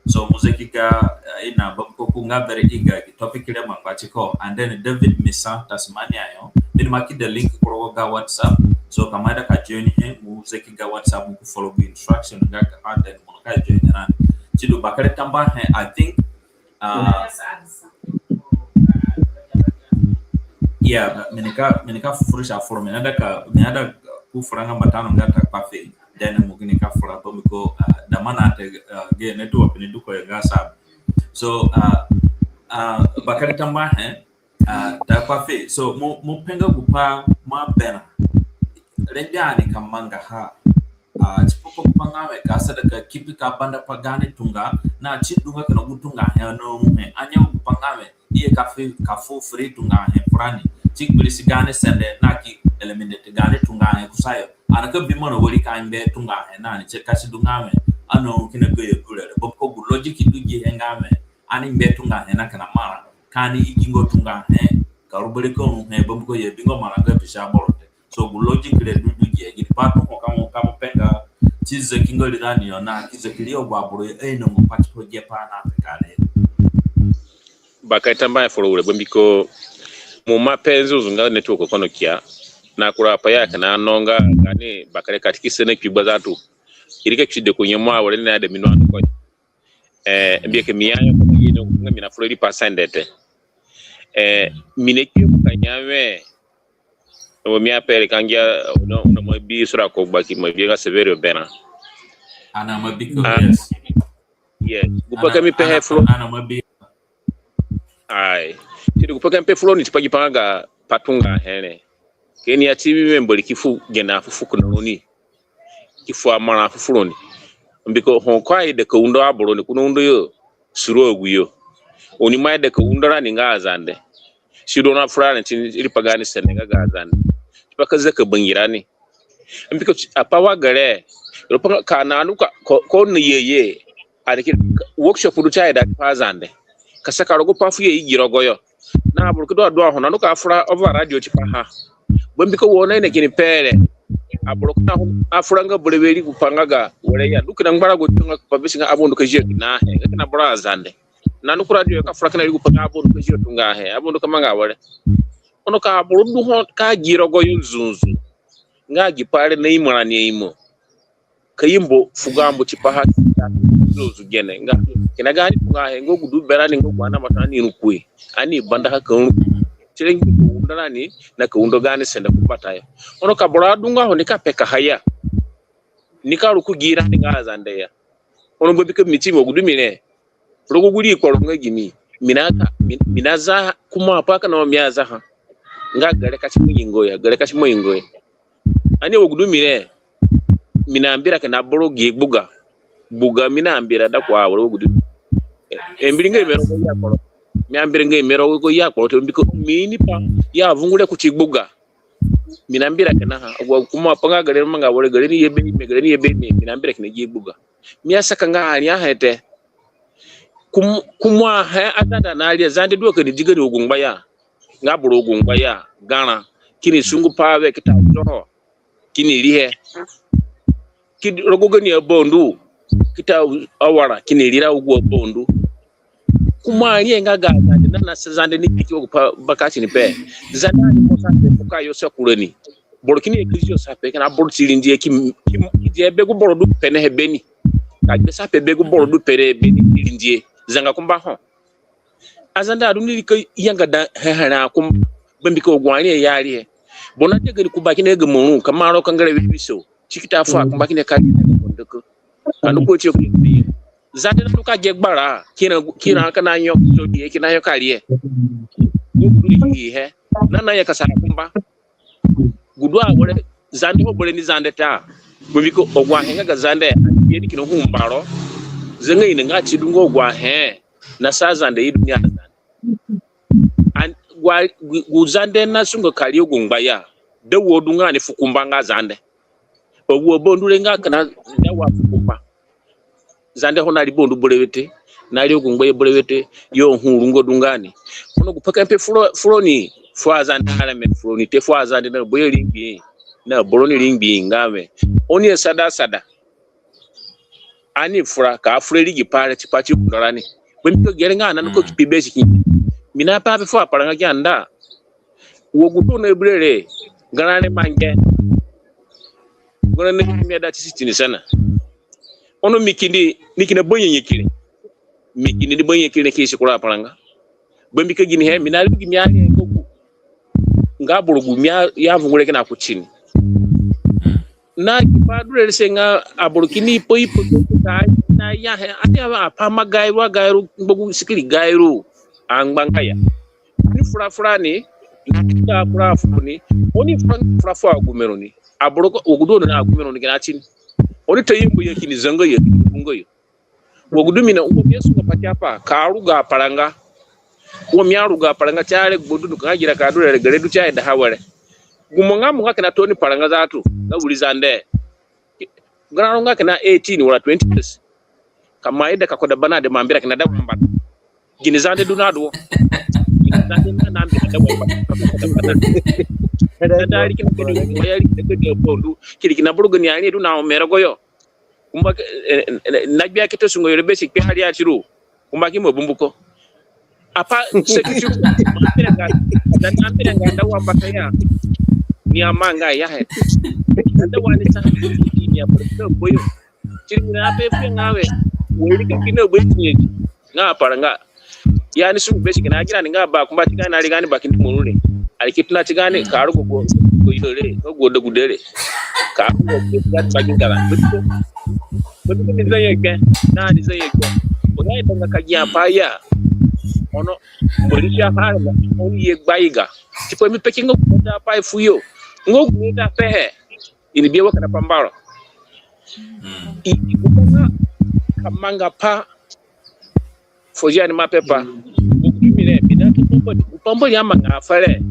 So, mo zaki ga, uh, i na bambiko ko nga very eager, topic re mangba tiko. And then David Misa, Tasmania yo, mi nima keda link ku rogo ga WhatsApp. So, ka mo ida ka join he, mo zaki ga WhatsApp, mo ki follow gu instruction nga ka, and then mo ka join rani. Sidu bakere tambuahe, I think, uh, yeah, mi nika, mi nika furisha foro, mi naida ka, mi naida ku fura nga mbatano nga ta kpafe. Then mo kini ka fura bambiko, uh, da mana te, uh, ge network ni du ko yo nga sa. So, uh, Ah, bakere tambuahe, ah, da kpafi. So, mo, mo pe nga gupai mo aberã rengbe ani ka mangaha. Ah, tipa pa gupai nga wẽ ka asada ka keep ka banda pa gaani tunga, na si du nga kina gu tungahe ani aruhe. Ani ya gupai nga wẽ i ye ka fu, ka fu free tungahe furani. Si kpirisi gaani sende, na ki eliminate gaani tungahe kusayo. Ani ka bi marã wari ka ngbe tungahe na ni, si ka si du nga wẽ ani aru kina gayo du re re. Mbiko gu logic du gihe nga wẽ ani ngbe tungahe na kina marã, ka ani iginga tungahe ka ru bere ka ruhe, mbiko i abinga marã nga bisi aboro te. So gu logic re du du gihe. Ginipai du ho ka mo, ka mo pe nga si zaki nga rirani yo na ki zaki ri agu aboro yo, eh, ainonga pati ko gipai ani apeka re. Bakere tambuahe foro wure, mbiko mo ima pe nzunzu nga network ko no kia. Na kura apai ya kina no nga gaani bakere katikisi na kpi gbazatu. Iri ka kpi de ku nyemu awere ni na de mi no ando ko. Eh, mbiko mi ya yo ko nga mi na fura ri pa sende te. Eh, mi na kpi ku ka nya wẽ. Wo mi ape re ka ngia, una, una mo bi sura ko gbaki mo bi nga Severio berã. Ana mo bi ko, ah, yes. Yes. Gupai ka mi pehe furo. Ana mo bi. Ai. Ti du gupai ka mi pe furoni tipa gipai nga ga pa tungahe re. Ka ni ya ti mi me Mbori ki fu gene afufu kina roni. Ki fu amarã afufu roni. Mbiko ho ko aida ka undo aboro ni, ko naundo yo suru agu yo. Oni ima aida ka undo rani nga Azande. Si du na fura ni ti ri pa gaani sende nga ga Azande. Tipa ka zaka bangirani. Mbiko apai wa gere, ro pa ka na nu ka ko, ko ni ye ye. Ani ki workshop du ti aida pa Azande. Ka saka rogo pa fu ye i gi rogo yo. Na aboro ki du adu ho na nu ka fura over radio tipaha. Bambiko wo na ine kini pe re. Aboro kina hu afura nga berewe ri gupai nga ga were ya. Du kina ngbarago ti nga pa bisi nga aboro ndu ka zio kina he. Nga kina boro Azande. Na nu ku radio ka fura kina ri gupai nga aboro ndu ka zio tungahe. Aboro ndu ka manga were. Ono ka aboro du ho ka gi rogo yo nzunzu. Nga gipai re na imo rani aimo. Ka yambu fugo ambu tipaha nzunzu gene nga kina gaani tungahe nga gu du berani nga gu ani amata ani rukue. Ani bandaha ka rukue. Ti re ngia ka undo rani na ka undo gaani sende ku mbatayo. Ono ka boro adunga ho ni ka pekaha ya. Ni ka ruku gi rani nga Azande ya. Ono mbiko mi ti mo gu du mi re. Rogo gu ri kporo nga gimi. Mi na ka, mi, mi na za kuma apai ka na mi azaha. Nga gere ka ti mo ingo ya, gere ka ti mo ingo ya. Ani wa gu du mi re. Mi na mbira kina boro gi gbuga. Gbuga mi na mbira da ku awere wa gu du. E, mbiri nga ime rogo ya kporo. Mi ambira nga ime rogo ya kporo te mbiko mi ni pa ya vungu re kuti gbuga. Mi na mbira kina ha. Agu kuma apai nga gere manga were gere ni ye be ime, gere ni ye be ime. Mi na mbira kina gi gbuga. Mi asaka nga ani ahe te. Kum-, kuma he Azande na ri Azande du ka ni di gani agu ngba ya. Nga boro agu ngba ya, garã. Kini sungu pa we ki ta uzo ho. Kini rihe. Ki rogo gani abondu. Ki ta awara, kini rira agu abondu. Kuma ri nga ga Azande na na sa Zande ni kiki agu pa bakasi ni pe. Zande ani mo sa pe fuka yo sa kurani. Boro kini ye kiri yo sa pe kina boro ti rindi e ki, ki, ki di e be gu boro du pe ne he beni. Ka gbe sa pe be gu boro du pe re beni ti rindi e. Zanga kumba ho. Azande adu ni ri ka yanga da he he ra kumba. Bambiko agu ani ya ri he. Bona te gani kumba kina ga maru ka maro ka ngere we biso. Ti ki ta fu akumba kina ka ri he ga bondoko. Ka nu ko ti ko ni. Zande na nu ka ge gbara. Kina, kina ka na nyo so di e kina nyo ka ri he. Gu du ni he. Na na ya ka sa akumba. Gu du awere Zande ho bere ni Zande ta. Bambiko agu ahe nga ga Zande, ye ni kina hu mbaro. Zanga ina nga ti du nga agu ahe. Na sa Zande i du ni Azande. An, gu, gu Zande na sunga ka ri agu ngba ya. Da wo du nga ni fu kumba nga Zande. Agu abondu re nga kina da wa fu kumba. Zande ho na ri bondu berewe te, na ri agu ngba yo berewe te, yo hu rungo du nga ni. Ono gupai ka mi pe furo, furoni, fu Azande areme furoni te, fu Azande na boro ringbi, na boro ni ringbi nga we. Oni asada asada. Ani fura, ka fura ri gipai re tipa ti undo rani. Bambiko gere nga na nu ko ki pe be si ki. Mi na pe ape fu aparanga ki anda. Wo gu to na bire re, garã re mangi. Garã re mi ada ti sitini sana. Ono mi kindi, ni kina banyanyaki re. Mi kindi ni banyanyaki re ki si kura aparanga. Bambiko gini he, mi na ri gi mi a ri nga gu. Nga boro gu mi a, ya vungu re kina kuti ni. Na gipai du re se nga aboro kini ipo ipo ka na ya he, ani a, apai ma gairu, agairu, ngba gu sikiri gairu. angbanga ya. Oni fura fura ni, na fura fura fu ni, oni fura fura fu agume roni. Aboro ko, wa gu du oni na agume roni kina tini. Oni ta yambu ya kini zanga ya, kini bunga ya. Wa gu du mi na, wa mi asunga pati apai, ka ruga aparanga. Wa mi aruga aparanga ti aregbo dunduko nga gira ka du re, gere du ti aida ha were. Gu mo nga mo nga kina tooni paranga zatu, nga wiri Zande. Garã ro nga kina eighteen wala twenty years. Ka mo aida ka koda bana de, mo ambira kina da wamba. Gini Zande du na du wo. Gini Zande na, na ambira da wamba. Zande ari kina kedi, ya ari kina kedi bondu. Kiri kina buru gani ani du na omera goyo. Kumba ke, eh, eh, eh, na gbia kete sungo yore besi kpe hari atiru. Kumba ki mo bumbu ko. Apa seki tiru. Ambira nga, Zande ambira nga da wamba ka ya. Ni amanga ya he. Zande wa ni sa ni ya, boyo. Tiri mi na pe pe nga we. Weri ka kina boy tinye. Nga aparanga. Yani su besi kina agira ni nga ba kumba ti gani na ri gani ba kindi murure. Ari ki tona ti gani ka rugo go, go yore, go go da gude re. Ka rugo go ti gani ba gingara. Bati ko mi zanye gbe, na ni zanye gbe. Oya ida nga ka gia pa ya. Ono, mbori si ahare na, oni ye gba iga. Tipa mi peki nga gu da pai fu yo. Nga gu da pehe. Ini bi wa kina pambaro. I, i gu pa nga ka manga pa. Fozia ni ma pepa. Gu mi re, mi na ki pambori, gu pambori amanga fere.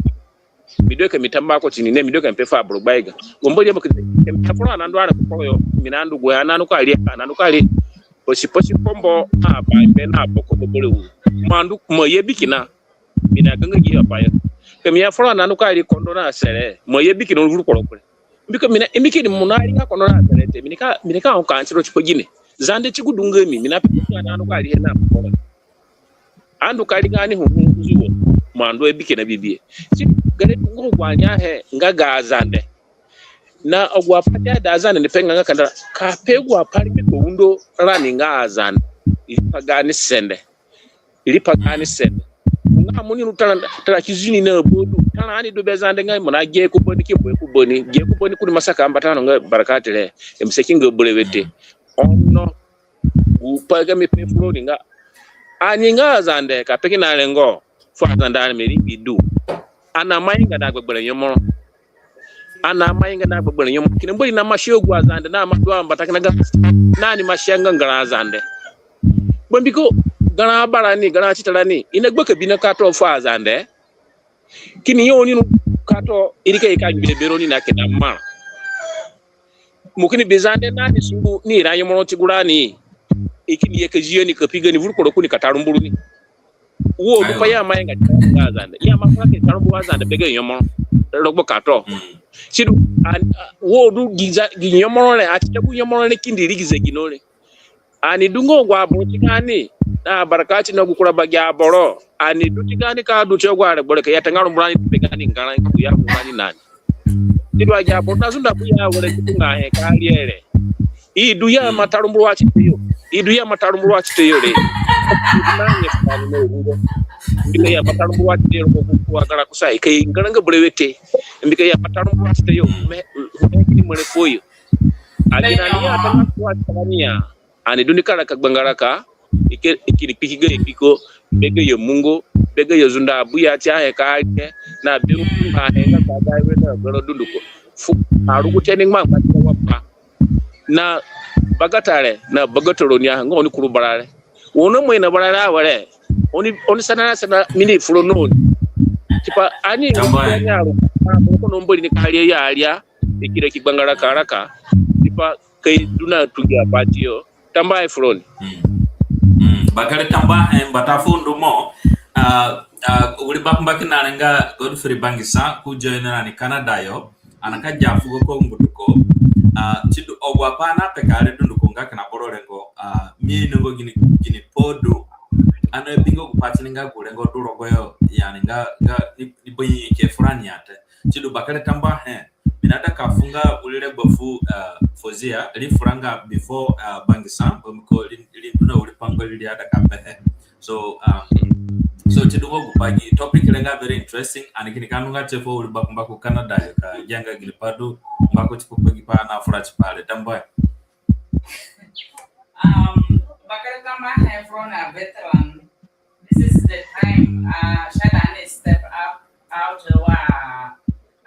Mi du ka mi tamba ko tini ni, mi du ka mi pe fu aboro gbaiga. Gu Mbori ya mo ki, ka mi afura na ndu ara ku kporo yo, mi na ndu gu ya na ndu ka ri, na ndu ka ri. Posi posi kombo na ba mbe na boko bobore wu. Ma ndu, ma ye bi kina. Mi na ganga gi apai yo. Ka mi afura na ndu ka ri kondo na sere. Ma ye bi kina vuru kporo kure. Mbiko mi na, mbiko ni mo na ri nga kondo na sere te. Mi nika, mi nika ho ka ntiro tipa gine. Zande ti gu du nga mi, mi na pe na ndu ka ri he na boko. Andu ka ri gani ho nzuwo, mo andu abi kina bibie. Si gere du nga agu anya he nga ga Azande. Na agu apai ti ada Azande ni pe nga nga kandara, ka pe agu apai ri ko undo rani nga Azande. Iri pa gani sende. Iri pa gani sende. Nga mo ni ru tara, tara ki zini na bodu. Tara ani du be Zande nga mo na ge ku bani ki boy ku bani. Ge ku bani kuni masaka mbata no nga barakati re. Emse ki nga bere wete. Ono. Gu pai ka mi pe fu roni nga. Ani nga Azande ka pe kina rengo. Fu Azande ani meri bi du. Ani ama inga na gbegbere nyomoro. Ani ama inga na gbegbere nyomoro. Kina Mbori na masi agu Azande na ama du ambata kina ga. Na ni masi anga ngara Azande. Bambiko garã abarani, garã atitarani. I na gbe ka bi na kato fu Azande. Kini yo ni nu kato iri ka i ka ngbe bero ni na kina ma. Mo kini bi Zande na ni sungu ni ira nyomoro ti gu rani. I kini ye ka zi yo ni ka pi gani vuru kporo kuni ka tarumbu ru ni. Wo du pa ya ma inga ti nga Azande. Ya ma fura ki tarumbu Azande be ga nyomoro. Rogbo kato. Sidu, wo du gi za, gi nyomoro re, ati ta gu nyomoro re kindi ri gi zegino re. Ani du nga agu aboro ti gani, na barakati na gu kura bagi aboro. Ani du ti gani ka du ti agu aregbo re ka ya ta nga rumbu rani ti be gani ngara ku ya rumbu rani nani. Ti du agi aboro na zunda ku ya were ti ku nga he ka ri ere. I du ya ma tarumbu wa ti te yo. I du ya ma tarumbu wa ti te yo re. I du na nye fu ani na rungo. Mbiko ya ma tarumbu wa ti te yo ku, ku agara kusa. I ka i ngara nga bere wete. Mbiko ya ma tarumbu wa ti te yo. Me, me kini mere fo yo. Agi na ni ya ta nga ku wa ti ni ya. Ani du ni kara ka gbangara ka, i ke, i kini kpiki ga ya kpiko, be ga ya mungo, be ga ya zunda abuya ti ahe ka arie, na be nga ahe nga ka ga we na goro dunduko. Fu, arugu te ni ngba ngba ti wa pa. Na bagata re, na bagata roni ahe, nga oni kuru bara re. Ono mo ina bara re awere, oni, oni sana sana mi ni fu roni. Tipa, ani, ani arugu, na, ko no Mbori ni ka arie ya aria, i kira ki gbangara ka raka, tipa, ka i du na tungi abati yo. Tambuahe fu roni. Mm. Mm. Bakere tambuahe, eh, mbata fu ndu mo. Ah, ah, wiri bakumba kina re nga Godfrey Bangisa, ku join rani Canada yo. Ani ka ja fugo ko ngbutuko. Ah, sidu agu apai ani apeka re dunduko nga kina boro rengo. Ah, mi inongo gini, gini pai du. Ani abingo gu pai ti ni nga gu rengo du rogoyo. Yani nga, nga, ni, ni banyi ke fu rani ya te. Sidu bakere tambuahe. Mi naida ka fu nga wiri regbo fu, eh, Fozia, ri fura nga before, eh, Bangisa, bambiko ri, ri du na wiri pangba ri aida ka pehe. So, um, so sidu nga gu pai gi topic re nga very interesting, ani kini ka ndu nga tie fu wiri bakumba ku Canada yo ka gia nga gini pai du, mbako tipa pa gi pai ani afura tipa re, tambuahe. Um, bakere tambuahe fu roni a veteran. This is the time a, si aida ani step up out wa,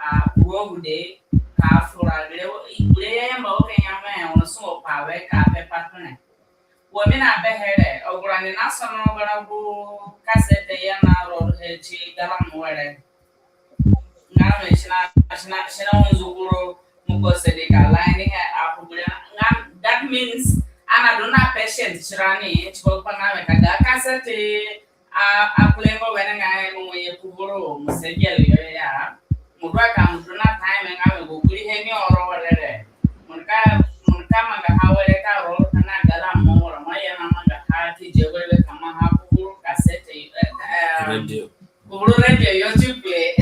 a, kurogude ka fura gere, gere ya yamba wo ke nyame ono sungo pa we ka pe partner. Wa mi na pe here, agu rani na sono gara gu kasete ya na ro he ti galam were. Nga mi sina, sina, sina unzuguro, muko sedi ka line he, a kubule. Nga, that means, ani adu na patient tirani, tiko pa nga mi ka ga kasete, a, a kulengo wene nga mu ye kuburu, mu segel yo ya. Mu dua ka mu du na time nga mi gu kuri he ni oro were re. Mu ka, mu ka manga ha were ka ro, ka na galam were, ma ya na manga ha, ki je were ka ma ha kuburu kasete, eh, eh, Radio. Kuburu radio yo ti play.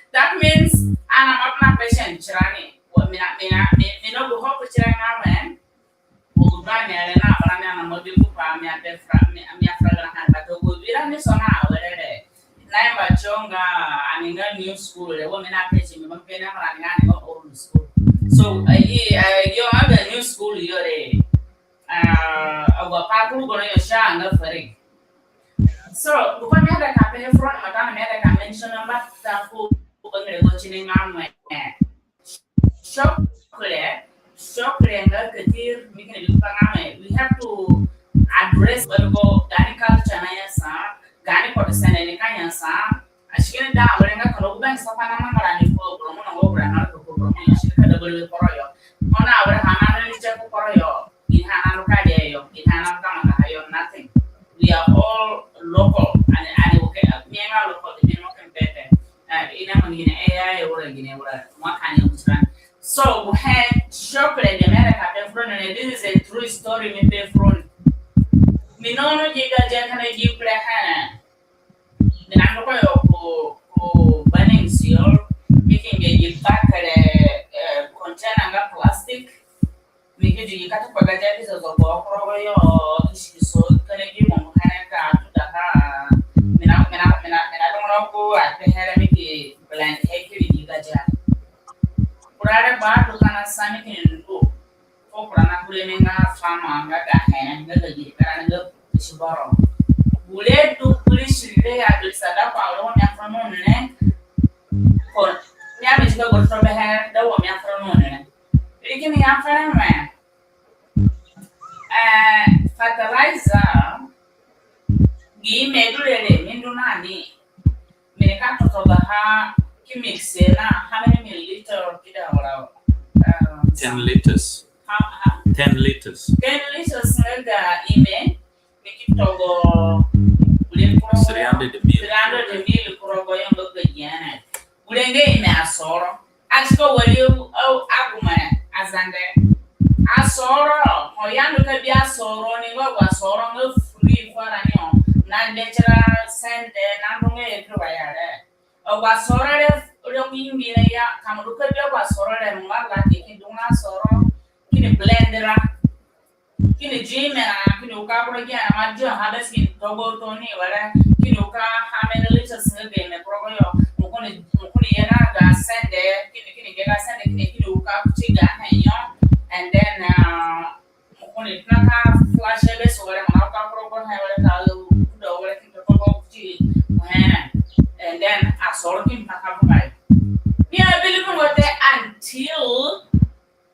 That means, ani ama gu na patient tirani. Wa mi na, mi na, mi, mi na gu hope tirani nga mi. Wa gu du ani are na bara mi ana mo bi ku pa mi ape fra, mi, mi afra gara ha, but gu bira ni so na were re. Na yamba ti yo nga ani nga new school re, wa mi na pe ti mi ma pe na mara ani nga ani nga old school. So, eh, eh, yo nga new school yo re. Ah, agu apai kuru gu na yo sa nga fere. So, gu pai mi aida ka pe he furoni, mbata na mi aida ka mention mbata fu bangire gu tini nga mi. Shokle, shokle nga katir, mi kini bi pa nga mi. We have to address bangire gu gaani culture na ya sa, gaani kodi sene ni ka ya sa. Ashikini da awere nga kalo gu bangisa pa na mangara ni ko bro mo na ngo bro na ko bro mo ashikini ka da bangire kporo yo. Mo na awere ha na ni je ku kporo yo. Gini ha na ru ka de yo, gini ha na ru ka manga ha yo, nothing. We are all local. Ani, ani wo ke, mi nga local, mi nga ke pepe. Eh, i na mangi gine, eh, ya, eh, wura gine, wura. Mo ka ni kusuran. So, we had shop le de mere ka pe furoni, this is a true story mi pe furoni. Mi no no giga je kana gi pre ha. Mi na ndu ko yo ku, ku Bunnings yo, mi ki nge gi bakere, eh, container nga plastic. Mi ki di gi kata pa gaja ki zozo ko ku rogo yo, ki si so, kene gi mo mo kene ka tu da ka. Mi na, mi na, mi na, mi na ndu ko a pe here mi ki blend he ki di gi gaja. Kurare ba du kana sa mi ki ndu. Ko kura na kure ni nga fama nga ga he nga ga gi kara nga si boro. Gure du kuri sirire ya du sada kwa lo mi afro no ne. Ko mi a mi ga go to be he da wo mi afro no ne. Riki mi afro me. Eh, fertilizer gi me du re re mi ndu na ni. Mi ni ka totogaha ki mix na how many milliliter ki da wara, um, ten liters. Ha, ha. Ten liters. Ten liters nga ga ime, mi ki togo, gure kuro, three hundred mil. Three hundred mil ku rogo yo nga ga gene. Gure nga ime asoro. Asiko wari au, au, agume, Azande. Asoro, ho i andu ka bi asoro ni, ngo agu asoro nga free fu rani o. Na gbe tira sende, na ndu nga ye kiri wa ya re. Agu asoro re, ro ngi ngi re ya, ka mo ndu ka bi agu asoro re, mo nga la ki ki ndu nga asoro, kini blend ra. Kini di me na, kini uka kura gi ana ma di ha bes kini togo toni wala, kini uka how many liters nga ga ime ku rogo yo, mo kini, mo kini ye na ga sende, kini, kini ge ga sende, kini, kini uka kuti ga he yo, and then, uh, mo kini tona ka flash he bes wala, mo na uka ku rogo he wala ka lu, kudo wala kini togo kuti he, and then asoro kini taka bukai. Mi a believe mo te until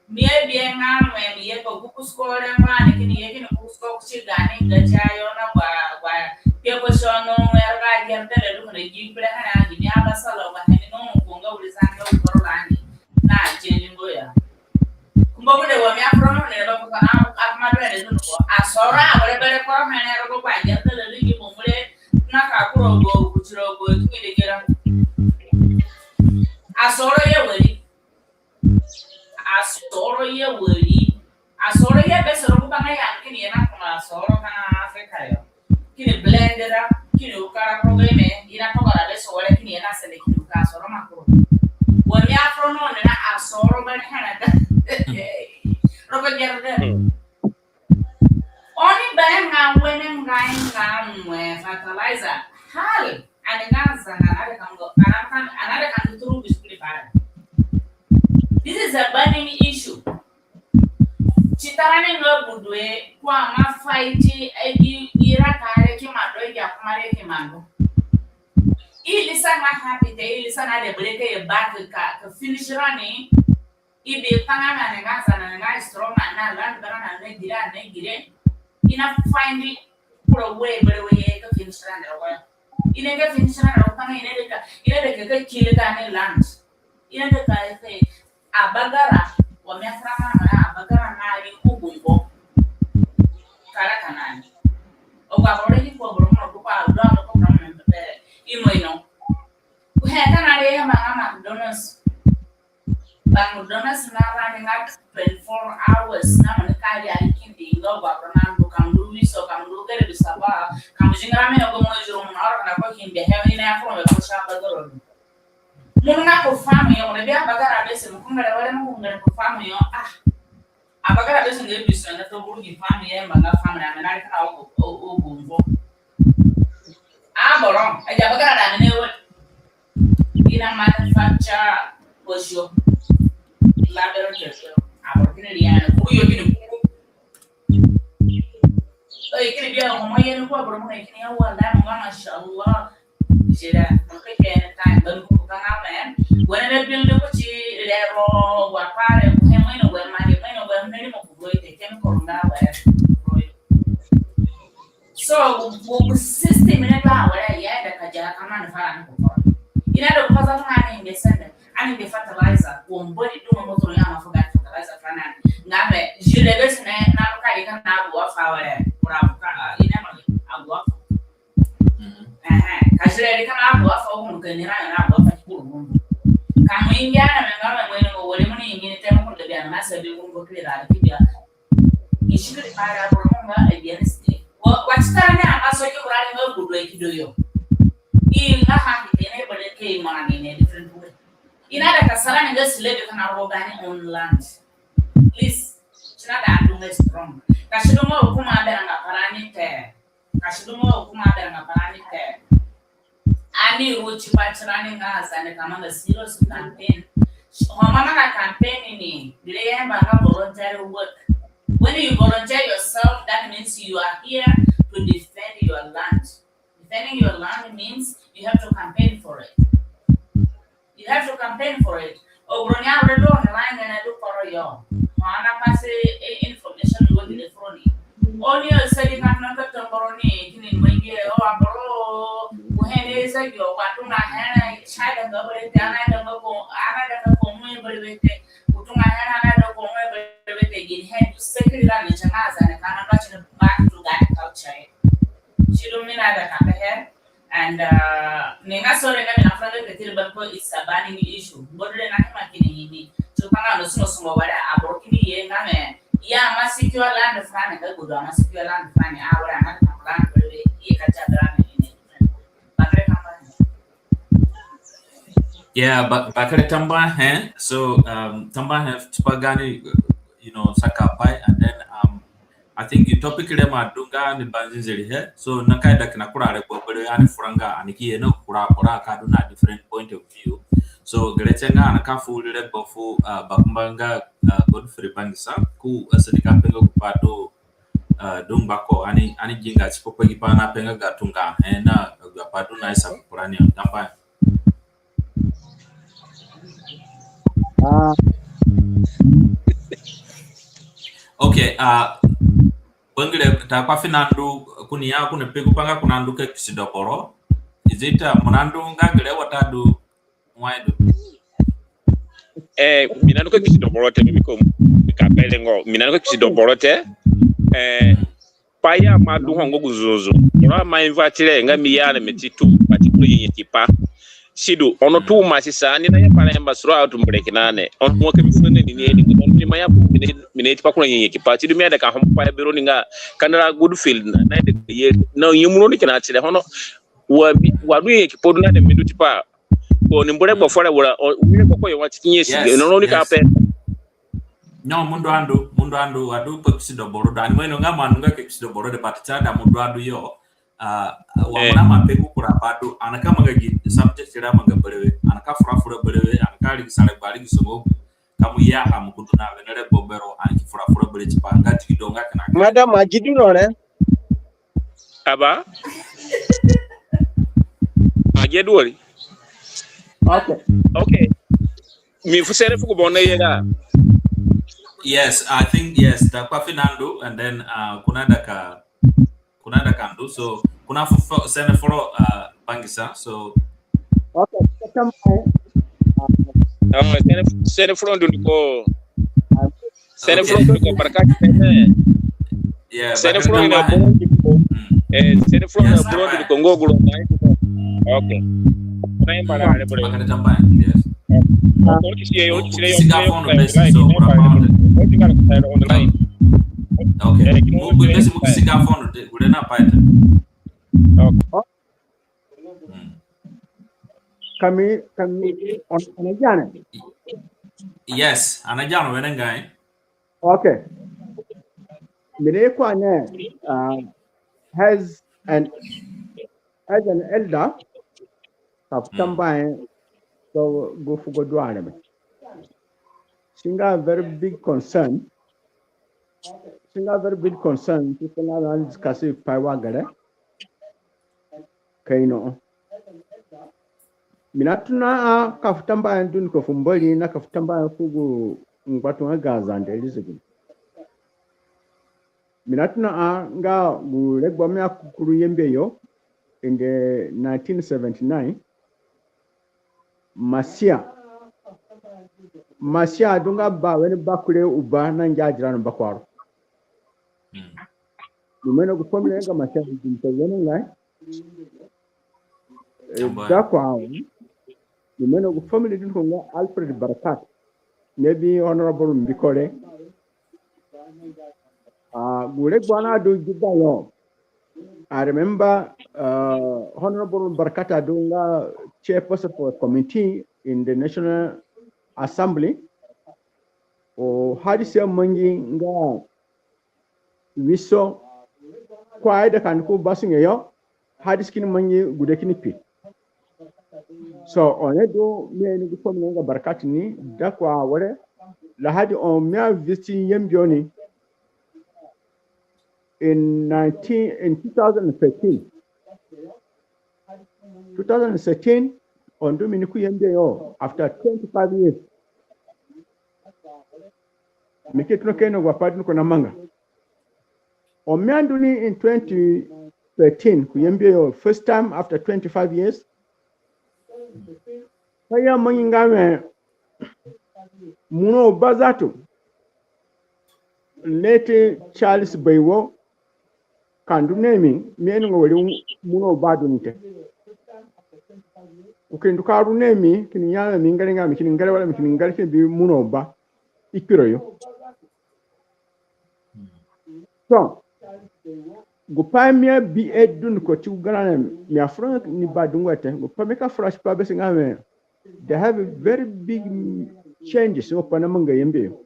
Mi a bi nga mi ye ko ku kusko re nga ni kini ye kini kusko kuti gani gaja yo na gba gba. Ye ko so no mer ga ger de le du ne gi pre ha na gi ni aba sala ba he ni no ko nga wuri sa nga u koro la ni. Na change ngo ya. Kumba ku de wa mi afro no ne ba ko na akuma do ne du ko. Asoro awere bere ko ha ne ro gba ger de le du gi mo mure na ka kuro go kuti ro go ki de gera. Asoro ye wari. Asoro ye wari. Asoro ye be soro ku banga ya kini ye na kuma asoro ka na Africa yo. Kini blend ra, kini ukara program, i na toka ra be soro kini ye na sende kini uka asoro makuru. Wa mi afro no ne na asoro ba ni ha na da. Rogo gerde. Hmm. Oni bere nga wene nga nga mwe fertilizer. Hal, ani nga zanga another kango, another kan, another kan turu biskuli bare. This is a burning issue. Titarani nga budue, kwa ma fight, egi ira kare ki mando, egi akumare ki mando. I lisa nga happy te, i lisa na de bere ke ye back ka, ka finish rani. I bi tanga na ne nga zana ne nga strong na, na land bara na ne gira ne gire. I na find it kura we bere we ye ka finish rani ro. I ne ka finish rani ro tanga i ne de ka, i ne de ka, ka kill ka ne land. I ne de ka te abagara wa mi afura mama ya abagara na ri ugungo. Kara kanani. Oga boro ni ko boro mo ko pa do ko na mo pe. Imo ino. He kana re ya manga McDonald's. Ba McDonald's na running at twenty-four hours na mo ni ka ya kindi ngo ba boro na ndu kam du wiso kam du gere du saba. Kam jingara me ngo mo juru mo na ora na ko kindi he ina ya furo me ko sha bagaro. Mo na ko famu yo, mo na bia bagara bese mo kungara wala mo kungara ko famu yo. Ah. Abagara bese nge biso na to buru gi famu ye manga famu na me na ka o o o gungo. Aboro, aja bagara da ne we. Ina manufacture osho. La bero ke so. Aboro kini ria na ku yo kini ku. O ikini bia ko mo ye ni ko aboro mo ikini ya wa da mo mashallah. Jira, mo ke ke na time ban ku ka na me. Wena na build ko ti rero wa pare ko he mo ino we ma ni mo ino we mo ni mo ku go ite ke mo ko nga we. So, wo, wo system ne ba wala ya da ka ja ka man fara na ko. Ina da ko za ka ni nge sende, ani nge fertilizer, wo mbori du mo to ya ma fuga fertilizer fana. Nga me, jire be ne na ka ri ka na agu wa fa wala, kura ka, ina ma agu wa fa. Eh, ka jire ri ka na agu wa fa, ko ka ni ra na agu wa fa ki kuru. Ka mo ingia na me nga me mo ino wo le mo ni ingi ni te mo ko de bia na sa bi ko ko kire da ki bia. Ishikiri para boro nga against it. Wa, wa titara ni anga so ki kurari nga gudu e kido yo. I nga ha ki tene bale ke i mara ni ne different way. Ina da ka sara ni nga slave kana roga ni on land. Please, tina da adu nga strong. Ka sidu nga hukuma bera nga parani te. Ka sidu nga hukuma bera nga parani te. Ani ruci pa tirani nga Zande ka manga serious campaign. Ho mo manga campaign ni, gire yamba nga voluntary work. When you volunteer yourself, that means you are here to defend your land. Defending your land means you have to campaign for it. You have to campaign for it. Ogro ni awre do online na du koro yo. Mo ana pasi, eh, information wo gire furoni. Oni o sedi ka na ka tomboro ni kini mo ye o aboro. Wo hene sa yo wa tu na hene chai da nga bere te ana da nga ko ana da nga ko mo bere te. Wo tu na hene ana da ko mo bere te gini he du sekiri la ni changa Zande ka na ba chini back to that culture. Sidu mi na da ka he. And, uh, ni nga sore nga mi na fura nga ka tiri ba ko it's a burning issue. Mbodore na hima kini himi. Tupa nga no suno suno wala aboro kini ye nga me. Ya ma secure land furani nga gudu ma secure land furani. A wala ma ka plan ko ye ka ja dara ni ni. Bakere tambuahe. Yeah, ba-, bakere tambuahe. So, um, tambuahe tipa gani, you know, saka pai, and then, um, I think the topic re ima du nga ni banzinzirihe. So na ka ida kina kura regbo berewe ani fura nga ani ki ye na kura aboro ka du na different point of view. So gere tie nga ani ka fu wiri regbo fu, uh, bakumba nga, uh, Godfrey Bangisa ku asadi ka pe nga gu pai du, uh, du ngbako ani, ani gi nga tipa pa gi pai na pe nga ga tunga he na gu pai du na isa ku kura ni tambuahe. Ah. Okay, uh, bangire ta kwa fina ndu kuni ya kuna pe gu pai nga kuna ndu ka kpisido boro. Is it, uh, mo na ndu nga gere watadu wai du? Eh, mi na ndu ka kpisido boro te, mi ko mi ka pe rengo. Mi na ndu ka kpisido boro te. Eh, pai ya ma du ho nga gu nzunzu. Ora ma invite re nga mi ya na me ti tu, but kuru nyenye tipa. Sidu, ono tu ma sisa, ni na ya para yamba sura atu mbure kina ne. Ono mo ke mi funa ni ni ni, ono ni ma ya mi ne, mi ne tipa kuru nyenye tipa. Sidu mi ya da ka ho pa ya bero ni nga, kandara good field na, na de ye, na yumuno ni kina tire, ono, wa mi, wa du nyenye tipa du na de mi du tipa. Ko ni mbure gbo fore wala, o, mbure gbo ko yo wa ti kinyesi, no, no, ni ka pe. No, mo ndu andu, mo ndu andu, wa du pa kpisido boro du. Ani mo ino nga mo andu nga ka kpisido boro de, but ti ada mo ndu andu yo. Ah, wa mo na ma pe gu kura pai du, ani ka manga gi subject re amanga berewe, ani ka fura fura berewe, ani ka rigisare gba rigiso ngo. Ka mo ya ha mo kudu na wene regbo bero, ani ki fura fura berewe tipa nga digido nga kina. Madam, agidu no re. Aba? ye du wari. Okay. Okay. Mi fu sene fu gu bone ye da. Yes, I think yes. Da kpa fi nandu, and then uh, kuna daka kuna daka ndu. So kuna fu sene foro uh, bangisa. So okay. Katam uh, sene sene foro ndu ko. Sene foro ndu ko barka sene. Yeah, Sene foro na boro ndu ko. Eh, sene foro na boro ndu ko ngo guro. Okay. Na imbara ale boro. Bakana tambaya. Yes. Oti siye, oti siye. Siga phone besi so kuna phone. Oti ngara kusaira on the line. Okay. Mu besi mu siga phone de gure na paita. Okay. Kami kami on on jana. Yes, ana jana wene ngai. Okay. Mi ne kwa ne uh, has an as an elder ka fu tambaye so go fu go duare me. Si nga very big concern. Si nga very big concern. Si nga na discuss pa wa gare. Kaino. Mi na tuna a ka fu tambaye duni ko fu Mbori na ka fu tambaye fu gu ngbatunga ga Zande ri zigi. Mi na tuna a nga gu regbo mi akukuru Yambio yo in the nineteen seventy-nine. Masia. Masia du nga ba wene bakure uba na ngia jirano bakwaro. Numeno gu family nga Masia du nte wene ngai. Da kwa awo. Numeno gu family du nga Alfred Barakat. Maybe Honorable Mbikore. Uh, gu regbo na du Juba yo. I remember uh, Honorable Barakat du nga chairperson for committee in the National Assembly. O hadisi amangi nga wiso kwa ida kan ku basinge yo hadisi kini mangi gude kini pi. So one du mi ni gu family nga Barakat ni da kwa were la hadi on mi a visit Yambio ni in nineteen in two thousand thirteen. two thousand thirteen on du mi ni ku Yambio yo after twenty-five years. Mi ke tuna keno wa padi ko na manga. O mi andu ni in twenty thirteen ku Yambio yo first time after twenty-five years. Kaya mangi nga me muno bazatu. Late Charles Baiwo kandu nemi mi enu nga wari muno badu nte. Ukindu karu nemi kini nyame mi ngare nga mi kini ngare wala mi kini ngare kini bi muno ba ikpiro yo. So gu pa mi abi e duni ko ti gu garã mi afura ni badungu ete gu pa mi ka fura tipa besi nga me they have a very big changes wo pa na manga Yambio yo.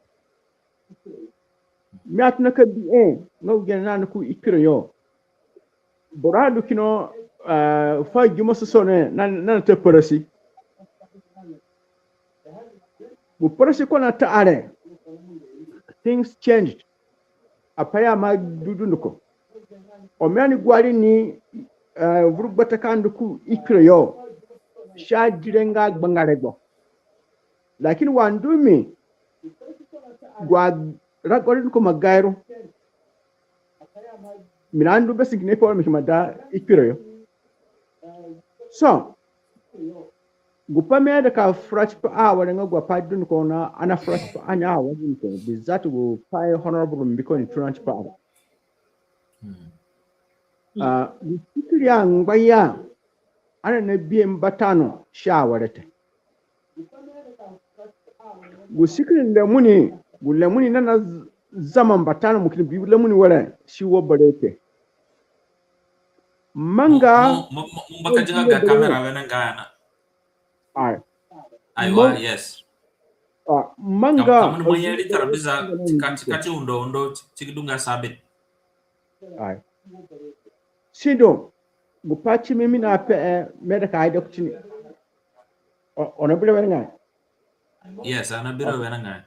Mi atuna ka bi e nga gu gene na ni ku ikpiro yo. Boro adu kino uh, fa gimo soso ne na na te parasi. Gu parasi ko na ta are. Things changed. Apai ama du dunduko. O mi ani gwari ni uh, vuru gbata ka ndu ku ikpiro yo. Sha dire nga gbanga regbo. Lakini wa ndu mi gu rago re dunduko ma gairu. Mi na ndu besi gine pa mi ki ma da ikpiro yo. So gu pa mi aida ka fura tipa awere nga gu pa dunduko na ana fura tipa ani awere dunduko bizatu gu pa Honorable Mbiko ni tuna tipa awere. Uh, gu sikiri angba ya ana na bi e mbata no si awere te. Gu sikiri lemuni gu lemuni na na zama mbata no mu kini bi lemuni were si wo bere te. Manga mbaka jinga ga kamera wene nga ana. Ai. Aiwa, yes. Ah, manga. Kamu ni mwenye litara biza kati kati undo undo tikidunga sabit. Ai. Sidu gu pa ti mi mi na pe eh, mi aida ka ida kutini. Ono bire wene nga. Yes, ana bire wene nga.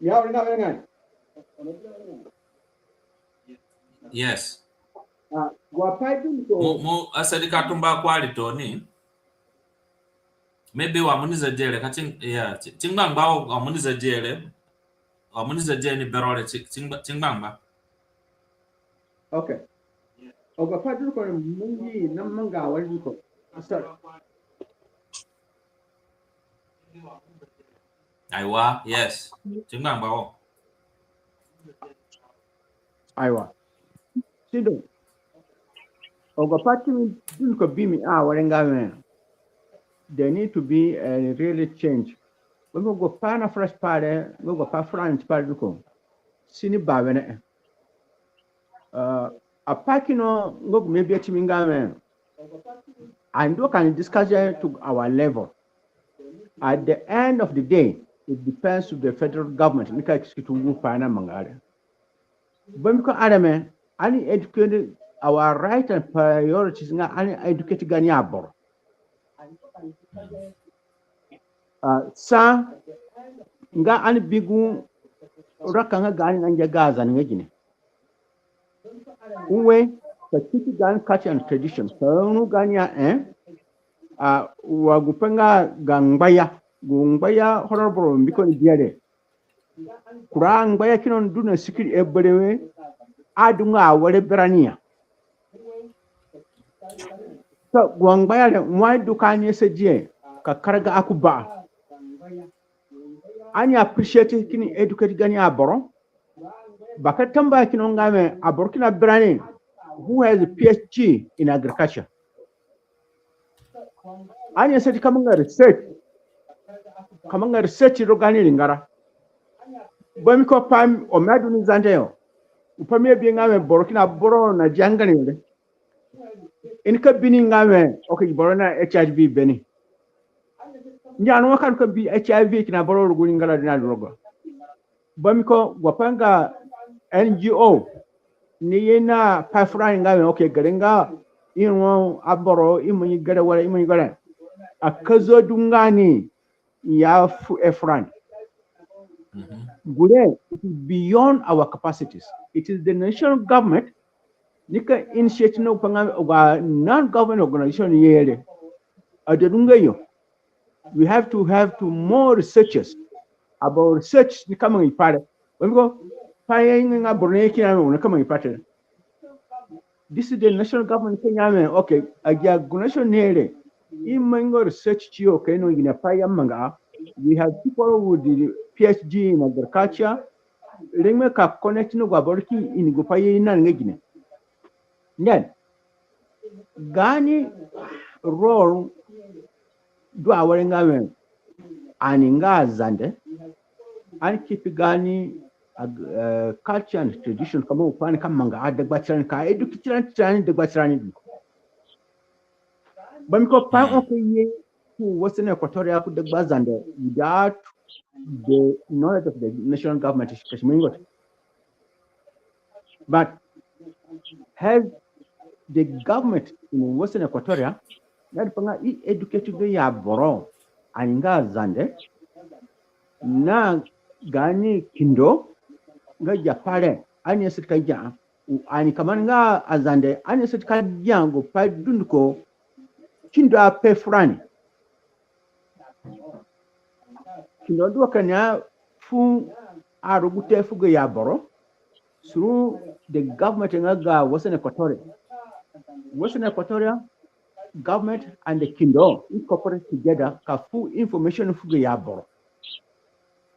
Ya, ore nga, ore nga. Yes. Ah, wa pai du ko. Mo, mo asadi ka tumba kuari tooni. Maybe wa mo ni zadiere ka ting, yeah, ti-, ti ngbangba wa mo ni zadiere. Wa mo ni zadiere ni bero re ti-, ti ngba-, ti ngbangba. Okay. Oga pai du ko mo ngi na manga wa du ko. Sorry. Aiwa, yes. Ti ngbangba wo. Aiwa. Sidu. Oga pai ti mi du ko bi mi a were nga we. There need to be a really change. When we go pa na fresh pare, we go pa France pare du ko. Si ni ba wene. Uh, apai kino nga gu mi abi a ti mi nga we, and we can discuss it to our level. At the end of the day, it depends to the federal government. Ni ka execute gu pai na manga re. Bambiko areme, ani educate our right and priorities nga ani educate gaani aboro. Ah, sa nga ani bi gu raka nga gaani nga ngia ga Azande nga gine. Uwe, ka keep gaani culture and tradition. Ka unu gaani ya, eh? Ah, wa gu pai nga ga ngbaya. Gu ngbaya honorable mbiko ni biere. Kura ngbaya kino ndu na sikiri e berewe, adunga awere berani ya. So, gu ngbaya re, wai du ka ani asadi e, ka karaga akuba. Ani appreciate kini educate gaani aboro. Bakere tambuahe kino nga we, aboro kina berani, who has a P H D in agriculture. Ani asadi ka manga research. Ka manga research rogo gaani ringara. Bambiko pai o mi adu ni Zande yo. Gu pai mi abi nga we boro kina boro na diangere re. I ni ka bi ni nga we, okay, boro na H I V beni. Ni anu wa ka du ka bi H I V kina boro rogo ringara du na du rogo. Bambiko gu pai nga N G O ni ye na pai furani nga we, okay, gere nga i ru aboro, i mangi gere were, i mangi gere. Akazo du nga ni ya fu e furani. Mhm. Gure, it is beyond our capacities. It is the national government ni ka initiate no pai nga wa non-government organization ye re. Ade du nga yo. We have to have to more researchers about research ni ka mangi pai re. Bambiko pai ye nga boro ni kina no ni ka mangi pai re. This is the national government Kenya, man. Okay, agi organization ni re. I mangi research tiyo ka ino gine pai ya manga. We have people with the P H D in agriculture. Rengbe ka connect no gu aboro ki ini gu pai ye i na nga gine. Then, gaani role du awere nga we, ani nga Azande, ani keep gaani ag-, eh, culture and tradition, ka mo pa ani ka manga a dagba tirani, ka educate tirani, tirani dagba tirani du. Bambiko pai o ka ye ku Western Equatoria ku dagba Zande without the knowledge of the national government, ka si mangi gu te. But has the government in Western Equatoria, na di pa nga i educate gayo aboro, ani nga Azande, na gaani kindo, nga gi pai re, ani asadi ka gia, u-, ani kaman nga Azande, ani asadi ka gia gu pai dunduko, kindo ape furani. Kindo du wa ka ni a fu arugute fu gayo aboro through the government nga ga Western Equatoria. Western Equatoria government and the kindo, i cooperate together ka fu information fu gayo aboro.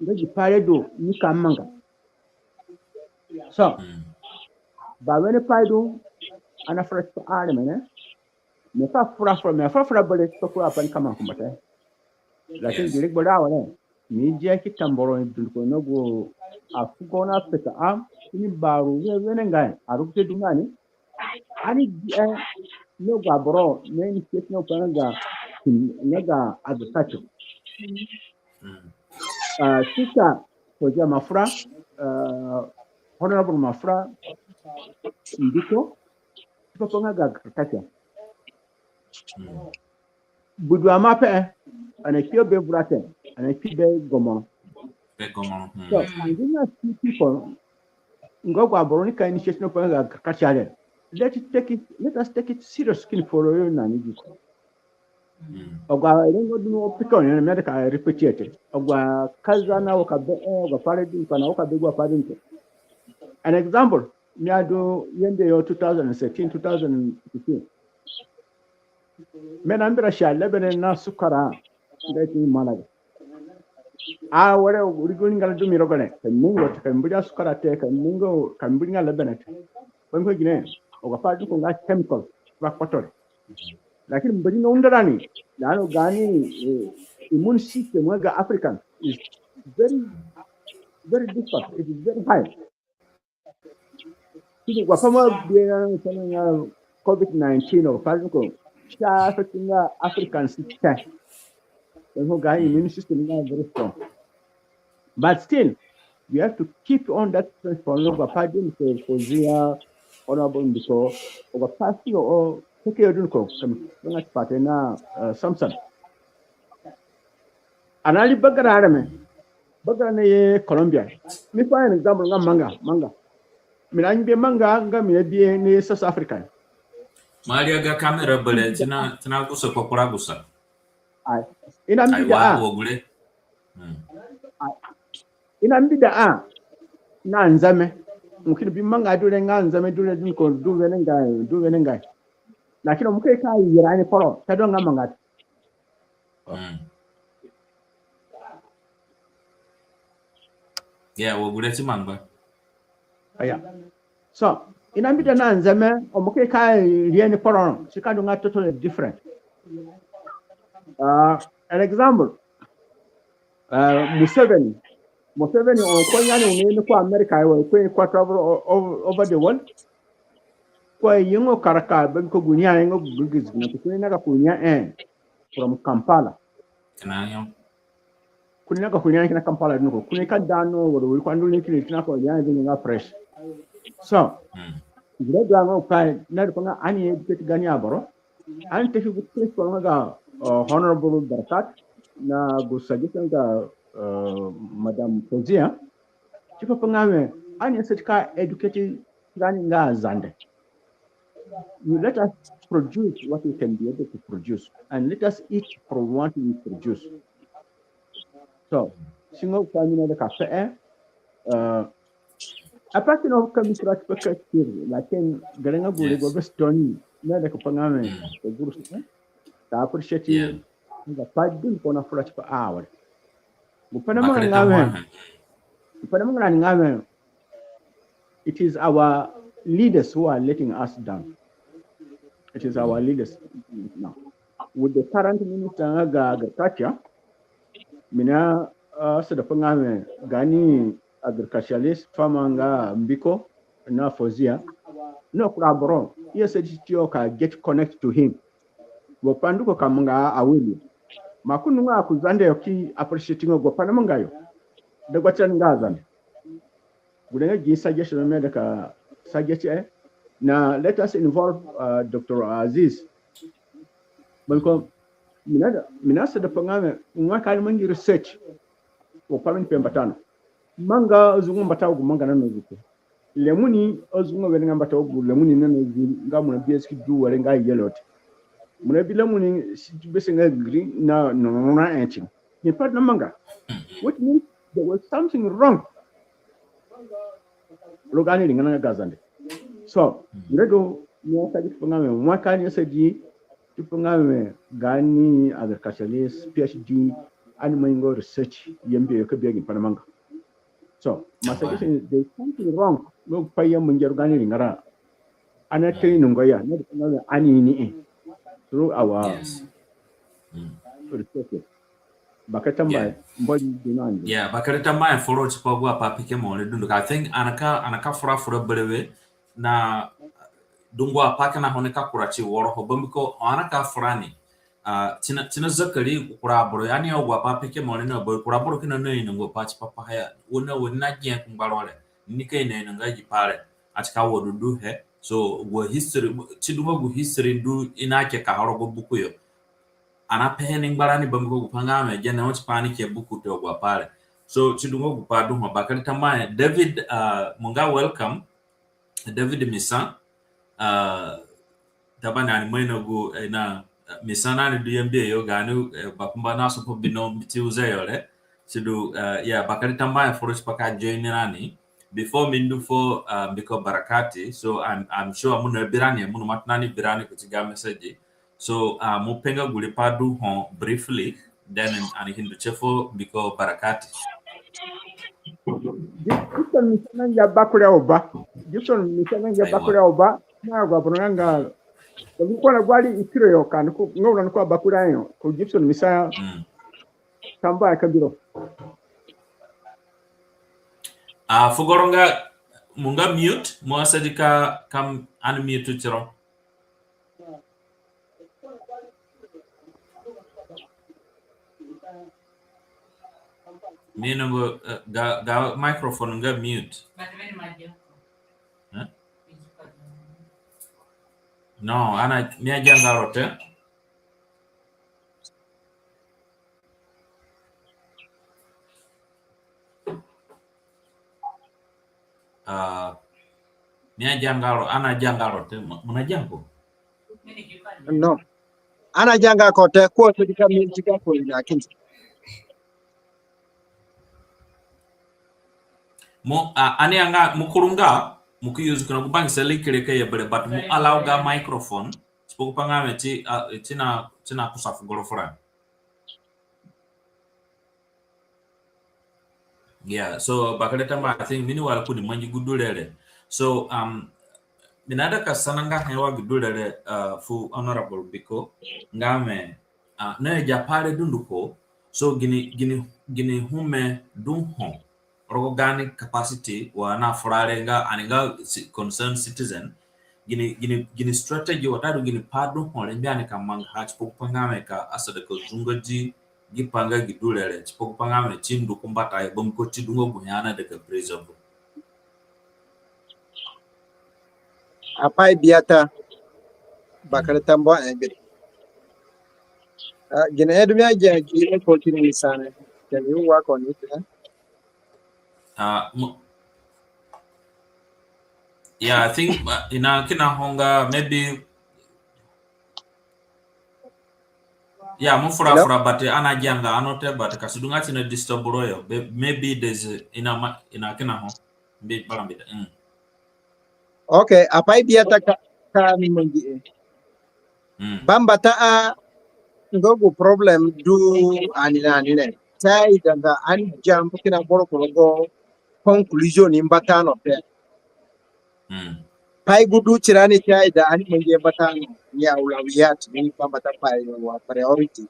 Nga gi pai re du ni ka manga. So, mm, ba wene pai du, ani afura tipa areme ne, mi ka fura fura, mi afura fura bere tipa kura apai ni ka manga kumbata. Lakin, yes, gi regbo re awere, mi dia ki tamboro ni dunduko na gu afugo na peka a, ini baru we wenengai, arugute du nga ni. Ani, eh, na gu aboro, na initiate na gu pai nga ga, nga ga agriculture. Mm. Ah, Sister Fozia Mafura, ah, Honorable Mafura, Ndiko, tipa pai nga ga agriculture. Mm. Budu ama pe, ani akpio be vura te. ani kpi be gomoro. Be gomoro. So, and then I see people, nga agu aboro nika initiate no pa nga ka chale. Let it take it, let us take it serious kini follow yo na ni gi ko. Agu arengo du no piko ni mi ade ka repeat e te. Agu akaza na waka be, eh, agu apai du ni ko na waka be agu apai du ni ko. An example, mi adu Yambio yo two thousand thirteen, two thousand fifteen. Mi na mbira sha lebene na sukara. Nga ti Malaga. A were rigo ni nga du mi rogo re. Ka mi ngo te, ka mi mbira sukara te, ka mi ngo, ka mi mbira nga lebene te. Bangu gine, agu apai du ko nga chemical, ba kpoto re. Lakini mbadi no undo rani, na no gaani, eh, immune system nga ga African is very, very difficult. It is very high. Kini agu apai mo bi na sana nga covid nineteen or pa ko. Sha sa tinga African system. Then ho gaani immune system nga very strong. But still, we have to keep on that principle. No, agu apai du ni ko, Fozia, Honorable Mbiko, agu apai si o, teke yo du ni ko, kama, nga pate na, uh, Samson. Ani ali bagara areme. Bagara ni ye Colombia. Mi fu an example nga manga, manga. Mi na ngbe manga, nga mi na bi ni South Africa. Maria ga camera bere, ti na, ti na gusa kpakpura gusa. Ai. I na mbida a. Wa gure. Hmm. Ai. I na mbida a. Na nzeme. Mo kini bi manga du re nga nzeme du re du ko du wenengai, du wenengai. Lakini mo ke ka yira ni kporo, ka du nga manga. Mm. Yeah, wa gure ti mangba. Aya. So, i na mbida na nzeme, o mo ke ka rie ni kporo, si ka du nga totally different. Uh, an example, uh, Museveni. Museveni, o ko nyani o ni ko America, o ko ni ko travel o-, o-, over the world. Ko yengo karaka, be ko gu nia yengo gu gizi, ko ni na ka ko nia, eh, from Kampala. Kina yo. Ko ni na ka ko nia kina Kampala no ko. Ko ni ka da no, woro, woro, ko andu ni kini kina ko nia yengo nga fresh. So, mm, gure du nga pa, na du pa nga ani educate gaani aboro. Ani take gu principle nga ga, uh, Honorable Barakat, na gu suggestion ga, uh, Madam Fozia. Tipa pa nga we, ani asadi ka educate gaani nga Azande. You let us produce what we can be able to produce, and let us eat from what we produce. So, singo pa mi na de ka pe, eh, uh, apa kino ka mi sura tipa ka kiri, lakin gere nga gure go be stoni, na de ka pa nga we, mm, ka guru, eh? Ka appreciate, yeah, nga pa du ni ko na fura tipa awal. Gu pa na manga nga we. Gu pa na manga nga we. It is our leaders who are letting us down. It is our leaders now. With the current minister nga ga agriculture, mi na, uh, asada pa nga we gaani agriculturalist, farmer nga Mbiko na Fozia. No kura aboro, i asadi tiyo ka get connect to him. Gu pa ndu ko ka manga awiri. Ma ko nunga ku Zande yo ki appreciate nga gu pa na manga yo. Dagba tirani nga Zande. Gure nga gi suggestion mi de ka suggest, eh. Na let us involve, uh, Doctor Aziz. Bangu ko, mi na da, mi na asada pa nga we, nga ka ani mangi research. Gu pa mi ni pe mbata no. Manga azungu mbata gu manga na no zuko. Lemuni, azungu wenengai mbata gu lemuni na no zu nga mo na bi si ki du were nga yellow te. Mo na bi lemuni si bese nga green na, no, no, no, na engine. Ni pa na manga. Which means there was something wrong. Rogo gaani ringara nga ga Zande. So, ngbe du, ni asadi tipa nga we, wa ka ni asadi tipa nga we, gaani agriculturalist, PhD, ani mangi nga research, Yambio yo ka bi gi pa na manga. So, ma sa gisi, there is something wrong. No pa ya mangi rogo gaani ringara. Ani atraining nga ya, na ani ini, eh, through our, yes, mm, perspective. Bakere tambuahe, yeah, Mbori du na ni. Yeah, bakere tambuahe foro tipa agu apai peke mo re dunduko. I think ani ka, ani ka fura fura berewe na dungu apai kina ho ni ka kura ti woro ho bambiko ani ka fura ni. Ah, ti na, ti na zakari kura aboro, ani agu apai peke mo re na boro kura aboro kina na ino nga pai tipa paha ya. Wo na, wo ni na gia ku ngbaro re. Ni ka ino ino nga gi pai re. Ati ka wo du du he. So, gu history, ti du nga gu history du i na ke ka ho rogo buku yo. ani apehe ni ngbarani bambiko gupai nga wẽ gene ho tipa ani ke buku te agu apai re. So, si du nga gupai du ho. Bakere tambuahe, David, ah, mo nga welcome. David Misa, ah, tabani ani ima ino gu, eh, na, eh, Misa nani du Yambio yo, gaani, eh, bakumba na sopo bino mbiti uze yo re. Si du, eh, ya, bakere tambuahe foro tipa ka join rani. Before mi ndu fuo, ah, mbiko barakati. So I'm, I'm sure mo nabi rani, mo naima tona ni bi rani kuti ga message. So, ah, mo pe nga gu riipa du ho briefly, then ani ki ndu tie fuo mbiko barakati. Gibson Misa nangia bakure ho ba. Gibson Misa nangia bakure ho ba. Na agu aboro nga nga. Ko na gu ari i kiro yo ka ni ko, nga wura ni ko abakure yo. Ko Gibson Misa. Mm. Tambuahe ka bi ro. Ah, fu goro nga, mo nga mute, mo asadi ka, ka unmute tiro. Mi ino nga, eh, ga, ga microphone nga mute. Eh? No, ani, mi agianga ro te. Ah, mi agianga ro, ani agianga ro te, mo, mo nagia ko? No. Ani agianga ko te, ko te ka mi ti ka ko ina kindi. Mo, ah, ani anga, mo kuru nga, mo ki use kina gu bangisa link re ka ye berewe, but mo allow ga microphone, tipa gupai nga wẽ ti, ah, ti na, ti na kusa fu goro furani. Yeah, so bakere tambuahe, I think meanwhile ko ni mangi gu du re re. So, um, mi naida ka sana nga he wa gu du re re, uh, fu Honorable Biko, nga wẽ, uh, na agi apai re dunduko. So gini, gini, gini ome du ho rogo gaani capacity wa ani afura re nga ani nga ci-, concerned citizen. Gini, gini, gini strategy watadu gini pai du ho rengbe ani ka mangaha tipa gupai nga wẽ ka asada ka zungodi gi pai nga gi du re re, tipa gupai nga wẽ si ndu ku mbatayo, bambiko si du nga gu he ani aida ka preserve. Apai biata, bakere tambuahe gbe. Ah, gini he du mi agia gi re ko kini ni sane. Can you work on it, eh? Ah, mo-, yeah, I think, uh, ina kina ho nga maybe, yeah, mo fura fura, but, uh, ani agianga ano te, but ka si du nga si na disturb ro yo. Be-, maybe there's, uh, ina ma-, ina kina ho. Bi, bara mbida. Mm. Okay, apai biata ka, ka ani mangihe. Mm. Bambata a nga gu problem du ani na ani re. Si aidanga ani jump kina boro ku rogo conclusion mbata no te. Mm. Pai gu du tirani si aida ani mangihe mbata no ni aulawiyat ni bambata pai wa priority.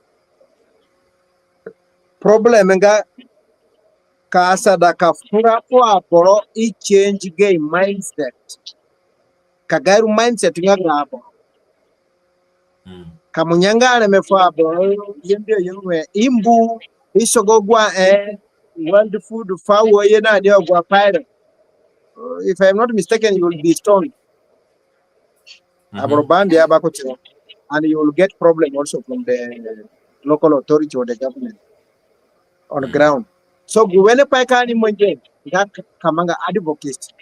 Problem nga ka asada ka fura fu aboro i change gayo mindset. Ka gayo mindset nga ga aboro. Mm. Ka mo nyanga areme fu aboro, yembe yo we, i mbu, i sogo agu ahe, eh, World Food, fa wo ye na ni agu apai re. Uh, if I'm not mistaken, you will be stoned. Mhm. Aboro bambia bakutiro. And you will get problem also from the local authority or the government on ground. So gu wene pai ka ani mangihe nga ka, ka manga advocate.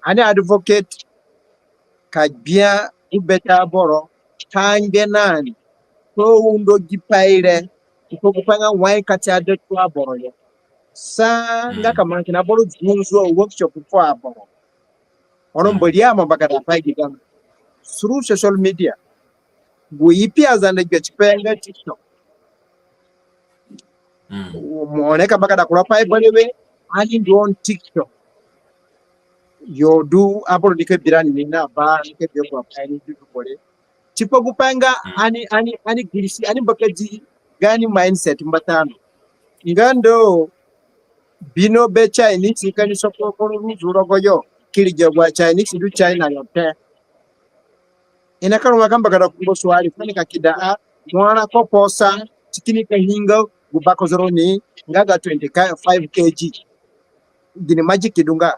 Ani advocate ka gbia gu bete aboro ka ngbe na ni. Ko undo gi pai re. Ko gu pai nga wai ka ti ada tu aboro yo. Sa nga ka manga kina boro zunzu workshop fu aboro. Ono Mbori ama bagada pai gi gamo through social media. Gu ipi Azande gbe tipa nga TikTok. Mo ni ka bagada kura pai berewe, ani ndu on TikTok. Yo du aboro nika bi rani ni na ba, nika bi agu apai ni du du bore. Tipa gu pai nga ani, ani, ani girisi, ani mbakadi gaani mindset mbata no. Nga ndo bino be Chinese ka ni soko koro ruzu rogoyo, ki ri gi agu aChinese du China yo te. I nika rua ka mbakada ku ngbo suari, ka ni ka kida a, mo ara ko posa, ti ki ni ka hinga gu bakozoro ni nga ga twenty-five K G. Gini magic du nga.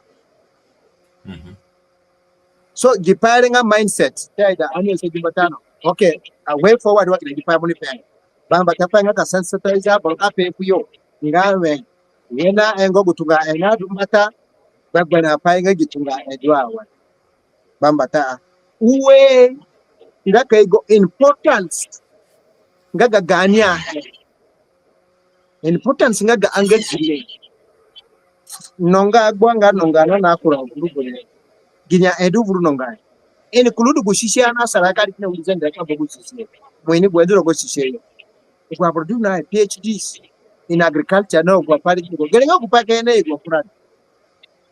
So gi pai re nga mindset, si aida ani asa gi mbata no. Okay, a way forward wa kina gi pai mo ni pe. Bambata pai nga ka sensitize aboro ka pe fuyo nga we, wene engo gu tunga e na du mbata, gbegberẽ apai nga gi tunga e du awere. Bambata a. Ue, nga ka i go importance nga ga gaani ahe. Importance nga ga anga zire. Nonga agbo nga nonga na na kura vuru gure. Ginya e du vuru nonga. Include gu sisi ana sara ka ri kina uri zende ka bo gu sisi. Mo ini gu e du rogo sisi yo. Gu aboro du na PhDs in agriculture na gu apai re. Gere nga gu pai ke na gu kura.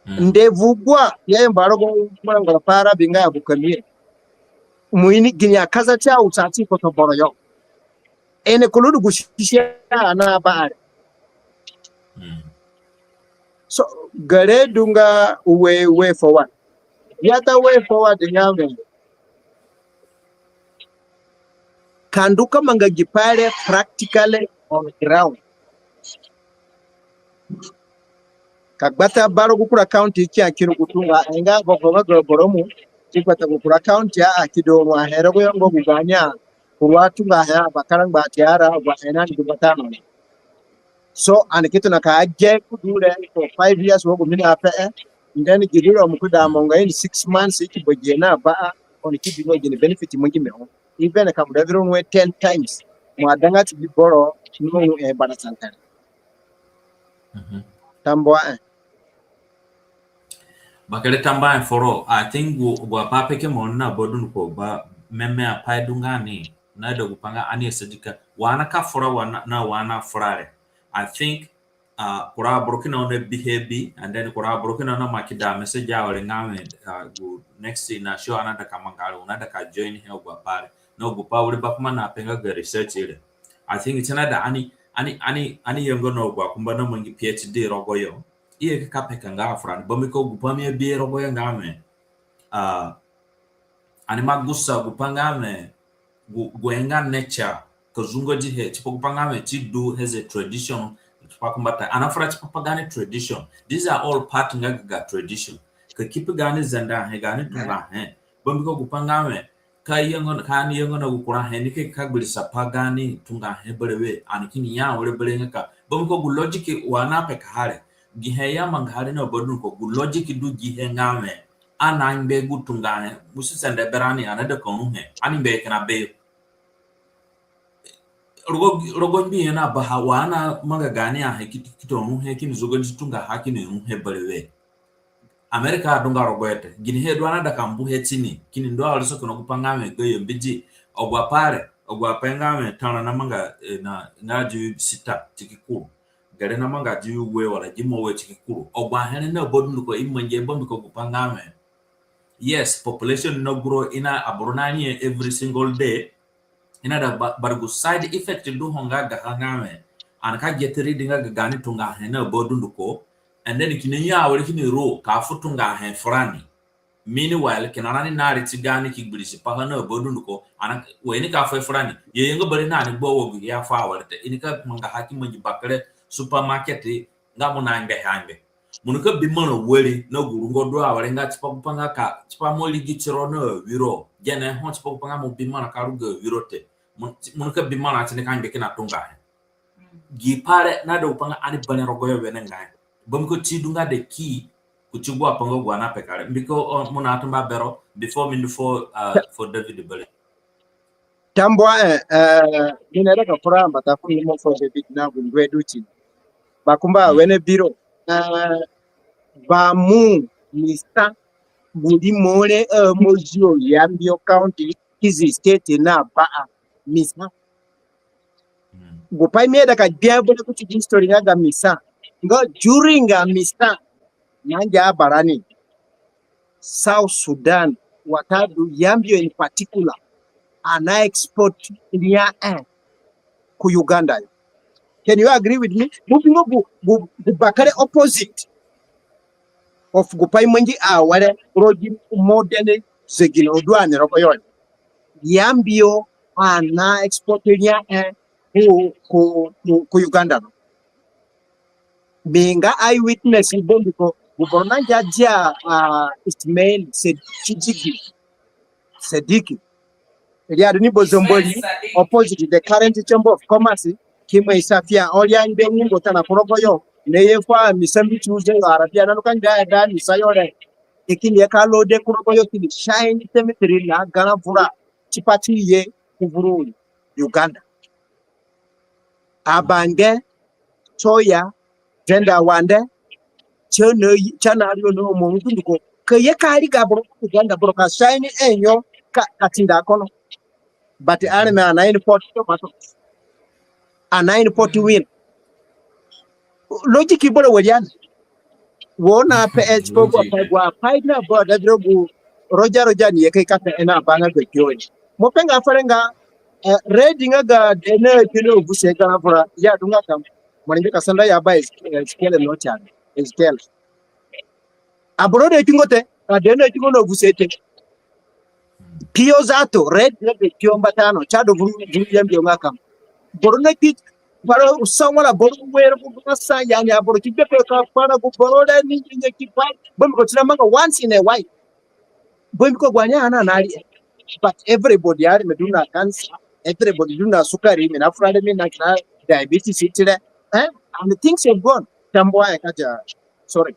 Ndevu gua ya yamba rogo mura ngora para binga bu kamie. Mo ini ginya kaza ti a usa ti koto boro yo. Include gu sisi ana ba are. So gere du nga way, way forward. Yata way forward nga me. Ka ndu ka manga gi pai re practically on ground. Ka gbata baro gu kura county ki a kini gu tunga, enga go go go boro mu, ki gbata gu kura county a, a ki du ru ahe rogo yo nga gu gaani a, kuru atunga ahe a bakara ngba ti ara, gu ahe na ni du mbata no. So, ani ki tona ka age ku du re for five years wa gu mi na pe e, and then gi du re mo ku da mo nga in six months, i ki bo gi na ba a, oni ki bi mo gini benefit mo gi me ho. Even ka mo da viro nwe ten times, mo adanga ti bi boro, no, e, bara santare. Tambuahe. Bakere tambuahe foro. I think gu, gu apai pe ke mo na badunduko ba meme apai du nga ni na da gu pai nga ani asadi ka wa na ka fura wa na, na wa na fura re. I think, uh, kura aboro kina oni bihe bi, and then kura aboro kina oni maki da message awere nga we, uh, gu next na show ani ada ka manga re, oni ada ka join he gu apai re. Na gu pai wiri bakumba na pe nga ga research re. I think ti na da ani, ani, ani, ani ye nga na gu akumba na mangi PhD rogo yo. I ye ka peka nga afura ni. Bambiko gu pai mi abi rogo yo nga we, ah, ani ima gusa gu pai nga we, gu, gu he nga nature, ka zungodi he, tipa gu pai nga we, ti du he as a tradition, tipa kumbata. Ani afura tipa pa gaani tradition. These are all part nga ga tradition. Ka keep gaani zende he, gaani tunga he. Bambiko gu pai nga we, ka ye nga, ka ani ye nga na gu kura he ni ke ka gbirisa pa gaani tunga he berewe, ani kini ya awere berewe nga ka. Bambiko gu logic wa na peka ha re. Gi he i amanga ha re na badunduko, gu logic du gi he nga we, ani angbe gu tunga he, musi sende berani, ani ada ka ru he, ani ngbe kina be yo. Rogo, rogo ngbi he na baha wa ani amanga gaani ahe ki, ki to ru he, kini zungodi tunga ha kini ru he berewe. America adunga rogo he te. Gini he du ani ada ka mbu he tini, kini ndu awere so kina gu pai nga we ga yo mbidi. Agu apai re, agu apai nga we tara na manga, eh, na, nga di sita ti ki kuru. Gere na manga di ue wala di mo ue ti ki kuru. Agu ahe re na badunduko i mangi he bambiko gu pai nga we, yes, population na grow, i na aboro na ni every single day. I na da ba, but gu side effect du ho nga gaha nga we, ani ka get rid nga ga gaani tunga he na badunduko, and then kini ya awere kini ru ka fu tunga he furani. Meanwhile, kina rani na ri ti gaani ki gbirisi paha na badunduko, ani, we ni ka fu furani. Ye ye nga bari na ani gba wa gu ya fu awere te. I ni ka manga ha ki mangi bakere supermarket nga mo na ngbe ha ngbe. Mo ni ka bi marã wari na gu rungo du awere nga tipa gu pai nga ka, tipa mo rigi tiro na awiro. Gene ho tipa gu pai nga mo bi marã ka ruga awiro te. Mo, mo ni ka bi marã ti ni ka ngbe kina tunga he. Gi pai re na da gu pai nga ani bane rogo yo wenengai. Bambiko ti du nga the key kuti gu apai nga gu ani apeka re. Mbiko, uh, mo na tumba bero before mi ndu for, uh, for David Bere. Tambuahe, eh, eh, mi naida ka fura mbata fu ni mo for David na gu ngbe du ti. Bakumba wene biro, eh, ba mu misa, gu rimo re, eh, mo zio Yambio County, Kisii State na ba a misa. Gu pai mi aida ka gbia bere kuti gi history nga ga misa. Nga during a misa, nangia abarani South Sudan, watadu Yambio in particular, ani na export riahe ku Uganda yo. Can you agree with me? Mo bi nga gu, gu, gu bakere opposite of gu pai mangi awere rogo gi modern zegino du ani rogo yo. Yambio ani na export riahe ku, ku, ku, ku Uganda no. Mi nga eyewitness, bambiko gu boro nangia dia, ah, Ismail Sed-, Sidiki. Sidiki. Riyadh ni Bozombori, opposite the current Chamber of Commerce, ki mai safia, o ria ngbe ni ngota na ku rogo yo, na ye fu mi sambi ti uze yo Arabia, na nuka ngbe a da ni sa yo re. Ki ni ye ka lode ku rogo yo ki ni shine cemetery na garã vura, tipa ti ye ku vuru Uganda. Abange, Toya, Venda Wande, Chana, Chana Rio no mo ngunduko. Ka ye ka riga boro ku Uganda boro ka shine enyo ka, ka tinda kono. But areme ana import tomato. Ana import win. Logic boro weriana. Wo na pe expo gwa pa gwa pa na bo da dro gu roja roja ni ye ka ka pe na banga ga kio. Mo pe nga fere nga, eh, red nga ga de na kino gu se ga fura ya du nga kam. Mo ni ka sanda ya ba is, eh, scale no chan. Scale. Aboro de tingo te, a de na tingo no gu se te. Pio zato, red na be pio mbatano, chado vuru, vuru yambio nga kam. Boro na ki, para usawala boro were ku na sa yani aboro ki be ka para ku boro re ni ni ki pa, bambiko tina manga once in a while. Bambiko gwani ana na ri. But everybody are me du na cancer, everybody du na sukari, me na fura re, me na kina diabetes itire. Eh? And things have gone. Tambo ya kaja. Sorry.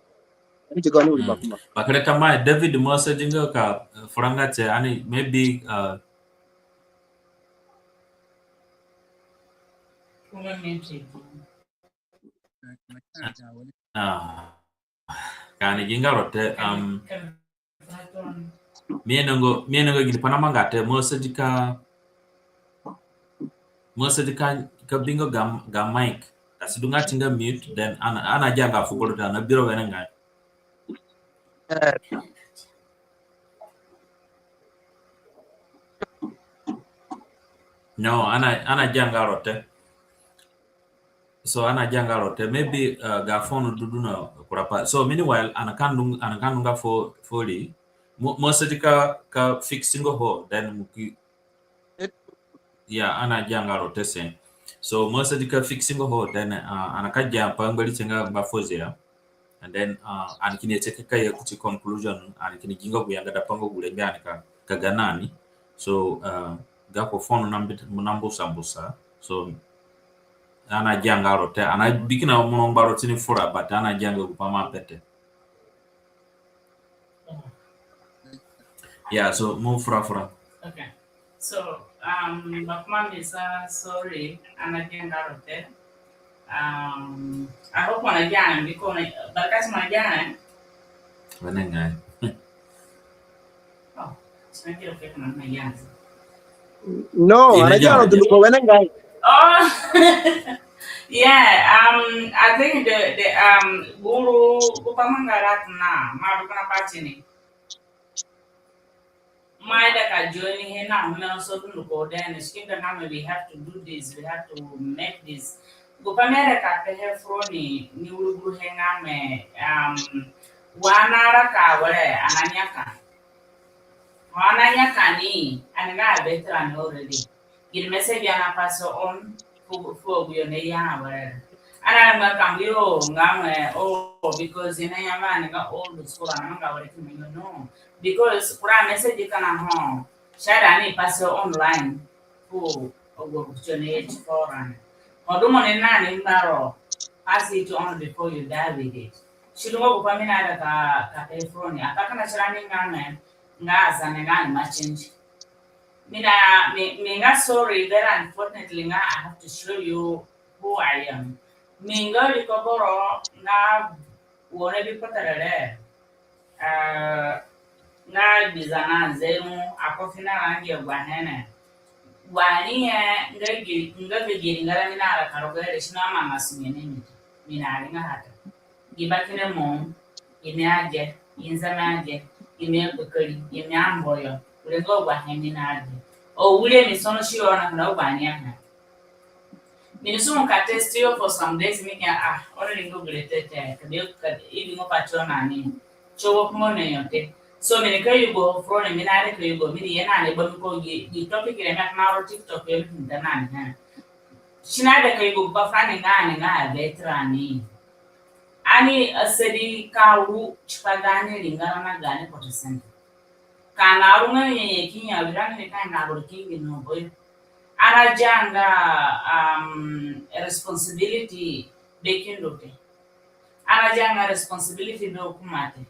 Ani ti gani uri bakuma. Bakere ka mai David mo sa dinga ka, eh, fura nga te ani maybe, uh, ah, ka ani gi nga ro te, um, mi inongo, mi inongo gini pai namanga te, mo sa di ka, mo sa di ka, ka bingo ga, ga mic. Ka si du nga ti nga mute, then ana, ana gia nga fu boro te, ana biro wenengai. Eh. No, ana, ana gia nga ro te. So ana gia nga ro te. Maybe, uh, ga phone du du na kura pai. So meanwhile, ana ka ndu, ana ka ndu nga fo, fo ri. Mo, mo sa di ka, ka fixing ho, then mo ki, yeah, ana gia nga ro te se. So mo sa di ka fixing ho, then, uh, ana ka gia pa ngbari te nga ngba fo zia. And then, uh, ani kini ye te ka ye kuti conclusion, ani kini gi nga gu yangada pai nga gu rengbe ani ka, ka ga na ni. So, uh, gako phone na mbi-, na mbusa mbusa. So, ana gia nga ro te, ana bi kina mo no ngba ro tini fura, but ana gia nga gu pai mo ape te. Yeah, so mo fura fura. Okay. So, um, bakuma mi sa sorry, ana gia nga ro te. Um, I hope mo na gia ni, because mo na, but kasi mo na gia ni. Wenengai. Oh, so I get a na gia ni. No, ana gia ro dunduko wenengai. Oh. Yeah, um, I think the, the, um, guru, gu pai manga ro te na, ma du kina pai tini. Mi aida ka join he na, mi na so dunduko, then si ki nga mi, we have to do this, we have to make this. Gu pai mi aida ka pehe furoni, ni uru guru he nga mi, um, wa na raka were, ana nyaka. Wa na nyaka ni, ani nga a veteran already. Gini message ana pass on fu, fu agu yo na ye awere. Ana ngba ka mbu yo nga mi, oh, because i na ya mi nga old school, ana nga were ki mi yo, no. Because kura message kina ho, si aida ani pass online fu agu yo na ye ti furani. Ho du mo ni na ni ngba ro, pass it on before you die with it. Si du nga gu pai mi naida ka, ka pe furoni. Aka kina tirani nga mi, nga Azande nga ani ima change. Mi na, mi, mi nga sorry, very unfortunately nga I have to show you who I am. Mi nga riko boro nga wone bi kpotoro re. Ah, nga gbiza na nzemu, ako fina rangi agu ahe re. Wa ni he, nga gi, nga gi ringara mi naraka rogo re, si na mama sunge ni mi. Mi na ringa hata. Gi bakere mo, gi mi age, gi nzeme age, gi mi akpakari, gi mi amboyo, rengo agu ahe mi na age. O wire mi sono si yo na kina agu ani ahe. Mi ni sumu ka test yo for some days, mi ki ya, ah, ono ringo gure tete, ka bi ka ibi ngo pati yo na ni. Chowo kumo ne yo te. So mi ni ka yugo furoni, mi na de ka yugo, mi ni ye na ni ba mi ko gi, gi topic re mi na ro TikTok yo mi da na ni ha. Si na de ka yugo ba furani nga ni nga a veteran ni. Ani asadi ka ru tipa gaani ringara na gaani kpotosende. Ka na runga ni ki nya wira ni ka na boro ki ngi no boy. Ana zanga, um, responsibility be kindo te. Ana zanga responsibility be hukuma te.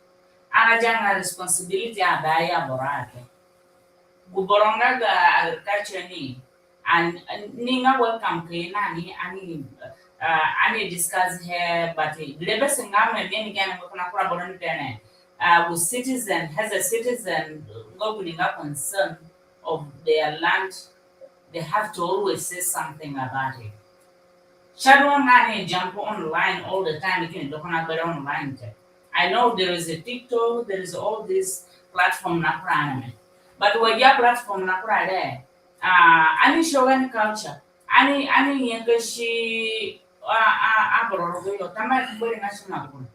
Ana zanga responsibility ada ya boro te. Gu boro nga ga agriculture ni, and, and ni nga welcome ke na ni ani, uh, ani discuss he, but, uh, lebe singa me, me ni gani mo kuna kura boro ni tene. Uh, gu citizen, as a citizen, nga gu ni nga concern of their land, they have to always say something about it. Si adu nga ni jump online all the time, kini du ko na gbere online te. I know there is a TikTok, there is all this platform na kura ni. But wa ya platform na kura re, uh, ani show gani culture. Ani, ani nyakasi, uh, uh, aboro rogoyo, tama gbere nga si na kura.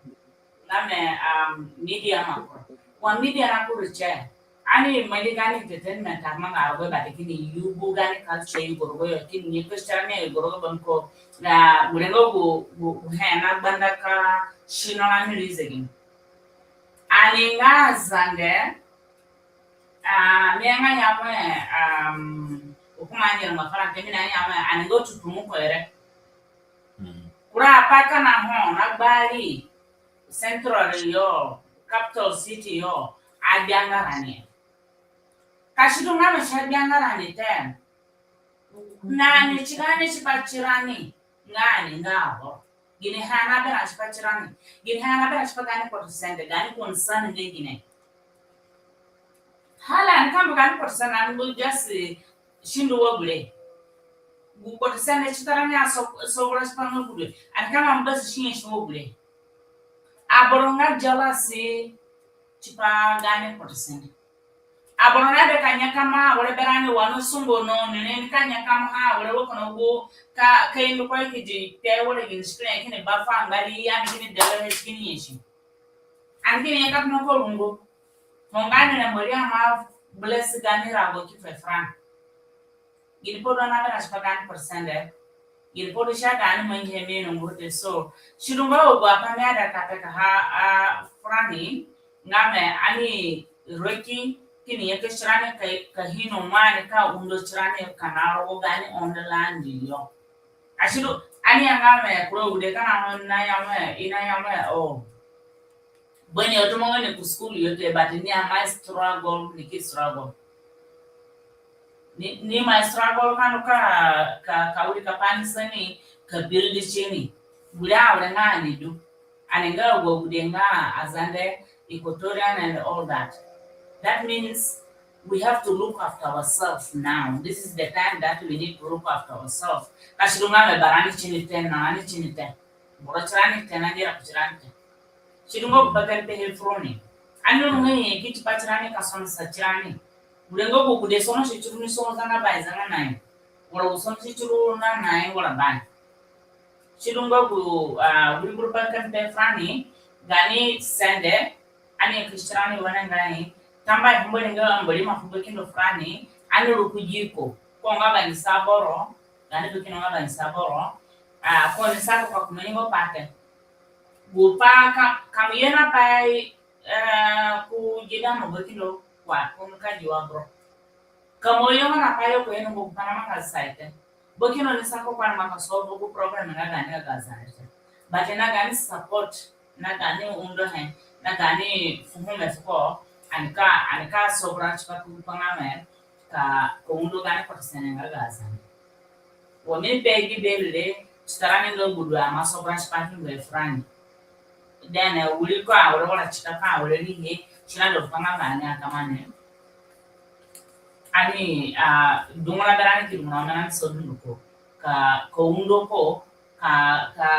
Nga me, um, media makoro. Wa media na kuru che. Ani mali gani entertainment ama nga rogo, but kini yugu gani culture yugo rogoyo, kini nyakasi tirani yugo rogoyo, bambiko na gure nga gu, gu, gu he na gbanda ka sino na mi ri zegino. Ani nga Azande, ah, mi nga nyame, um, hukuma ni nga fara te, mi na nyame, ani nga tutu mu ko ere. Mm. Kura apai ka na ho na gbari, Central yo, capital city yo, agbia nga rani. Ka si du nga me si agbia nga rani te. Na ni si gani tipa tirani, nga ni nga aboro. Gini he na berã tipa tirani. Gini he na berã tipa gani kpotosende, gani concern nga gine. Hala ani ka mbu gani kpotosende, ani mbu just, eh, si ndu wa gure. Gu kpotosende si tirani aso, so gure tipa nga gure. Ani ka mbu si nyasi wa gure. Aboro nga jealousy tipa gani kpotosende. Aboro na de ka nyakama, were berani wa no sungo no, ni ni ka nyakama ha, were wo kono gu ka, ka indu ko ki di pe, were gini si kini, kini ba fu ngari ya, kini debe he, kini nyasi. Ani kini nyaka no ko rungo. Ho nga ni na Maria ma bless gani rago ki fe fran. Gini pai du na berã tipa gani kpotosende. Gini pai du si aida ani mangihe mi no ngurute so. Si du nga agu apai mi aida ka pekaha, a, furani, nga me ani roki kini nyakasi tirani ka, ka ino mani ka undo tirani ka na rogo gani on the land yo. A si du, ani ya nga me kura agude ka na ho na ya me, i na ya me, oh. Bani yo tumo nga ni ku school yo te, but ni a my struggle, ni ki struggle. Ni, ni my struggle ka no ka, ka, ka wiri ka pani sani, ka build tini. Gure awere nga ani du. Ani nga agu agude nga Azande, Equatorian and all that. That means we have to look after ourselves now. This is the time that we need to look after ourselves. Ka si du nga me barani tini te, na ani tini te. Boro tirani te, na ngera ku tirani te. Si du nga gu pai ka ani pehe furoni. Ani nunga nyanyaki tipa tirani ka sonosa tirani. Gure nga gu gude sonosi tiru ni sonosa na bai zanga nai. Wala gu sonosi tiru na nai wala bai. Si du nga gu, ah, wiri guru pai ka ani pehe furani, gani sende, ani nyakasi tirani wenengai, tambuahe fu Mbori nga Mbori ima fu bakindo furani, ani ruku giko, ko nga bangisa boro, gani bakindo nga bangisa boro, ah, ko ni sa ko ka ku mangi ngo pai te. Gu pai ka, ka mo ye na pai, eh, ku gida mo bakindo wa, ko ni ka gi wa boro. Ka mo ye na pai yo ko ye no gu pai na manga sa te. Bakindo ni sa ko ko ani manga solve gu problem nga gani ga Azande te. But na gani support, na gani undo he, na gani fuhu me fuko, ani ka, ani ka sobra tipa ku gu pai nga me, ka, ka undo gani kpotosende nga ga Azande. Wa mi pe gi bere re, si tirani nga gu du ama sobra tipa ki ngbe furani. Then, eh, wiri ko awere wala tika ko awere rihe, si na du gu pai nga gani akamane. Ani, ah, dungura berani ki dungura berani so dunduko. Ka, ka undo ko, ka, ka,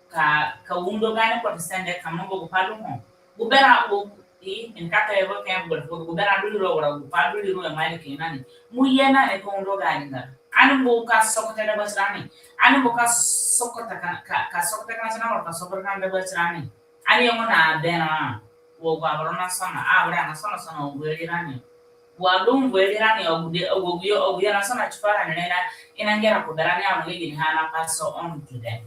ka, ka undo gani kpotosende ka mangi gu pai du ho. Gu berã, gu, i, mi nika pe ro ke, gu, gu berã du ri ro, wala gu pai du ri ro, e mai ki nani. Mo ye nani ka undo gani nga. Ani mbu ka sogote dagba tirani. Ani mbu ka sogote ka, ka, ka sogote ka na tirani, wala ka sogote ka na dagba tirani. Ani yongo na berã. Wa gu aboro na sona, a, awere na sona sona, wa gu eri rani. Wa du mbu eri rani, agude, agu yo, agu yo na sona tipa rani, na, i na ngera ku berani, a, wa nge gini he na pass on to them.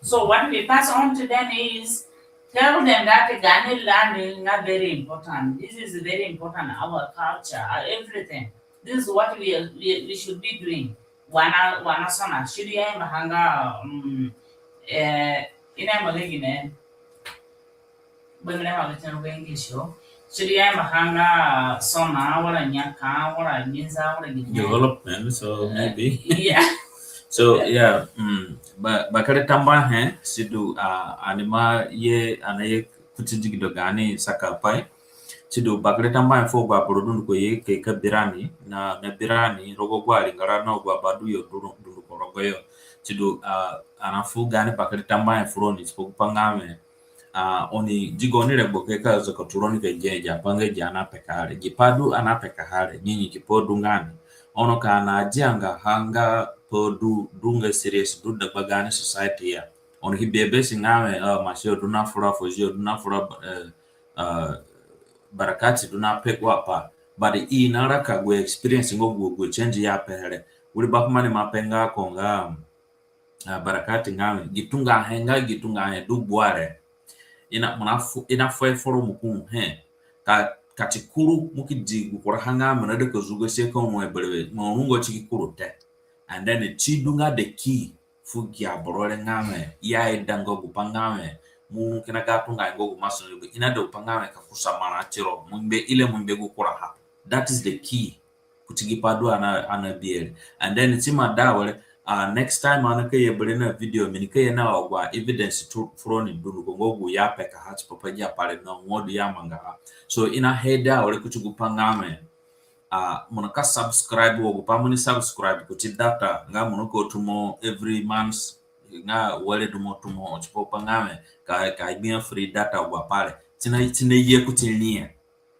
So what we pass on to them is, Tell them that gaani land nga very important. This is very important, our culture, our everything. This is what we, are, we, we should be doing. Wa na, wa na sona, should ya imba hanga, um, eh, ina magagine. Bemre ha wetin ko English yo. Should ya imba hanga sona, wala nyaka, wala nyinza, wala gine. Development, so maybe. Yeah. So, yeah, mm, ba, bakere tambuahe, sidu, ah, ani ima ye, ani aye kuti digido gaani sakapai. Sidu, bakere tambuahe fu agu aboro dunduko ye ke ka bi rani, na, na bi rani, rogo agu aringara na agu aba du yo duru, dunduko rogoyo. Sidu, ah, ani afu gaani bakere tambuahe fu roni, tipa gu pa nga wẽ, ah, oni, gi gaoni regbo ke ka zaka tu roni ka gia, gia pa nga gi ani apeka re. Gi pa du ani apekaha re, nyanyaki pa du nga ni. Ono ka ani adianga ha nga pa du, du nga serious, du dagba gaani society ya. Oni ki bi e be si nga wẽ, ah, Masiyo du na fura, Fozio du na fura, eh, ah, Barakati du na pe gu apa. But i naraka gu experience nga gu, gu change i apehe re. Wiri bakumba ni ima pe nga ko nga, ah, Barakati nga wẽ, gi tunga ahe nga gi tunga ahe du gbua re. I na, mo na fu, i na fu e foro mo ki ru he. Ka, ka ti kuru mo ki di gu kuraha nga mo naida ka zugasi e ka ru he berewe, mo arungo ti ki kuru te. And then ti du nga the key fu gi aboro re nga wẽ, i aidanga gu pa nga wẽ, mo ru kina ga tunga ahe nga gu maso ni, i naida gu pa nga wẽ ka kusa marã tiro, mo ngbe, ile mo ngbe gu kuraha. That is the key. Kuti gi pa du ani, ani abi re. And then ti ima da awere, ah, next time ani ka ye berewe na video, mi nika ye na agu a evidence tu, fu roni dunduko nga gu i apekaha tipa pa gi apa re na wo du i amangaha. So i na he da awere kuti gu pa nga wẽ, ah, mo nika subscribe wa gu pa mo ni subscribe kuti data, nga mo nika tumo every month, nga were du mo tumo, tipa gu pa nga wẽ, ka, ka gbia free data agu apa re. Ti na, ti na ye kuti ria.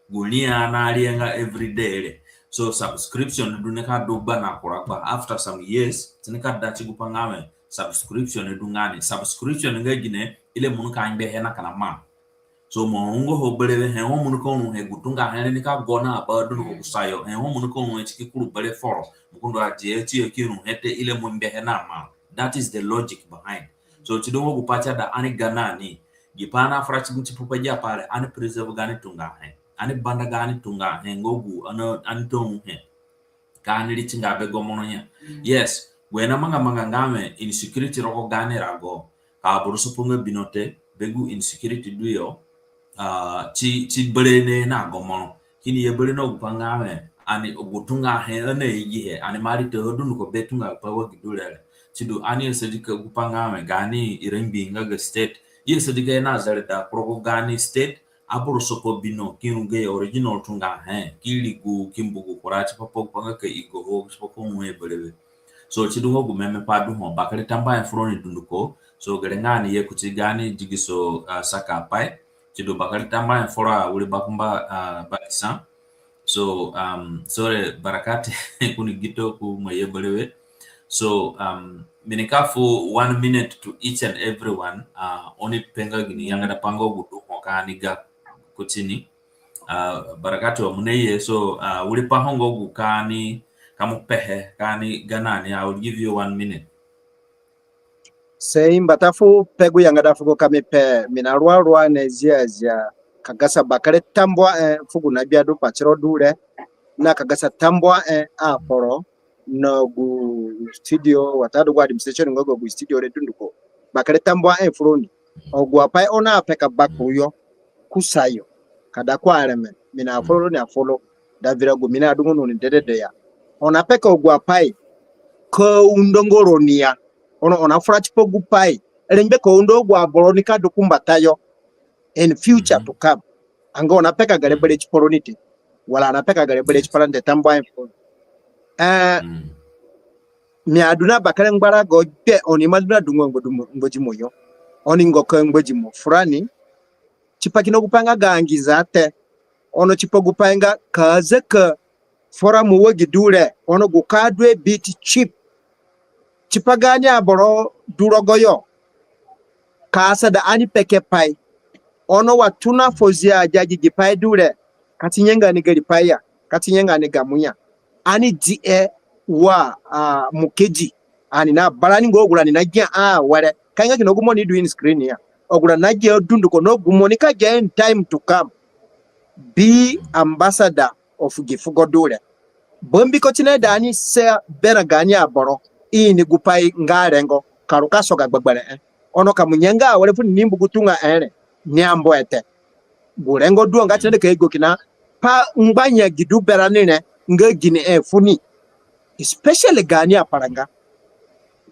Gu ria ani aria nga every day re. So subscription du nika du gba na kura gba. After some years, ti nika da ti gu pa nga wẽ, subscription du nga ni. Subscription nga gine, ile mo nika ngbe he na kina ma. So mo arungo ho berewe, he ho mo nika ru he, gu tunga ahe re nika go na aba dunduko kusayo, he ho mo nika ru he ti ki kuru berewe foro, mo ki ndu adi he ti yo ki ru he te, ile mo ngbe he na ma. That is the logic behind. So ti du nga gu pa ti ada ani ga na ni, gi pa ani afura ti gu tipa pa gi apa re, ani preserve gaani tunga ahe. Ani banda gaani tunga ahe nga gu ani, ani ta ru he. Ka ani ri tinga be gomoro ya. Mm. Yes, gu he na manga manga nga wẽ insecurity rogo gaani rago. Ka aboro sopo nga bino te, be gu insecurity du yo, ah, ti, ti berewe na gomoro. Kini ye berewe na gu pa nga wẽ, ani gu tunga ahe ani aigi he, ani ima ri te ho dunduko be tunga pa wa gi du re re. Ti du ani asadi ka gu pa nga wẽ, gaani irangbii nga ga state, i asadi ka ye na zereda ku rogo gaani state, aboro sopo bino ki ru gayo original tunga ahe, ki ri gu, ki mbu gu kura tipa pa gu pa nga ka igo ho, tipa ka ru he berewe. So ti du nga gu meme pa du ho, bakere tambuahe fu roni dunduko. So gere nga ani ye kuti gaani digiso, ah, sakapai. Ti du bakere tambuahe foro, ah, wiri bakumba, ah, Bakisa. So, um, sorry, Barakati, ko ni gito ko ima ye berewe. So, um, mi nika fu one minute to each and everyone. Ah, oni pe nga gini yangada pa nga gu du ho ka ani ga kuti ni. Ah, Barakati, wa mo ni ye, so, ah, wiri pa ho nga gu ka ani, ka mo pehe, ka ani ga na ni, I will give you one minute. Sei mbata fu pe gu yangada fugo ka mi pe, mi na rua rua ni ziazia ka gasa bakere tambuahe fu gu nagbia du pati ro du re, na ka gasa tambuahe akporo na gu studio, watadu gu administration nga ga gu studio re dunduko. Bakere tambuahe fu roni. Agu apai oni apeka bakuru yo kusayo, ka da ku areme, mi na follow roni afollow, da vura gu mi na adunga na oni dedede ya. Oni apeka agu apai ka undo nga roni ya. Ono oni afura tipa gu pai rengbe ka undo agu aboro nika du ku mbatayo in future to come. Anga oni apeka gere berewe tipa roni te, wala oni apeka gere berewe tipa rani te? Tambuahe fu roni. Eh, mi adu na bakere ngbarago gbe, oni ima du na dungu ngbadimo, ngbadimo yo. Oni ngo ka ngbadimo furani tipa kina gu pai nga ga angiza te. Ono tipa gu pai nga ka zaka forum wa gi du re, ono gu ka du a bit cheap tipa gaani aboro du rogoyo ka asada ani peke pai. Ono wa tona Fozia agi gi pai du re, ka ti nyanga ni gari pai ya, ka ti nyanga ni gamo ya. Ani di e wa, ah, Mukedi. Ani na barani nga agu rani na gia awere. Ka nga kina gu mo ni du in screen ya. agu rani nagia dunduko na gu mo nika gia in time to come. Be ambassador of gi fugo du re. Bambiko ti ni da ani sa berã gaani aboro ini gu pai nga rengo ka ru ka soga gbegberẽ. Ono ka mo nye nga awere fu ni ni mbu gu tunga ere ni ambu ete. Gu rengo du nga ti ni da ka yugo kina pa ngbanya gi du berani re nga ginihe fu ni. Especially gaani aparanga.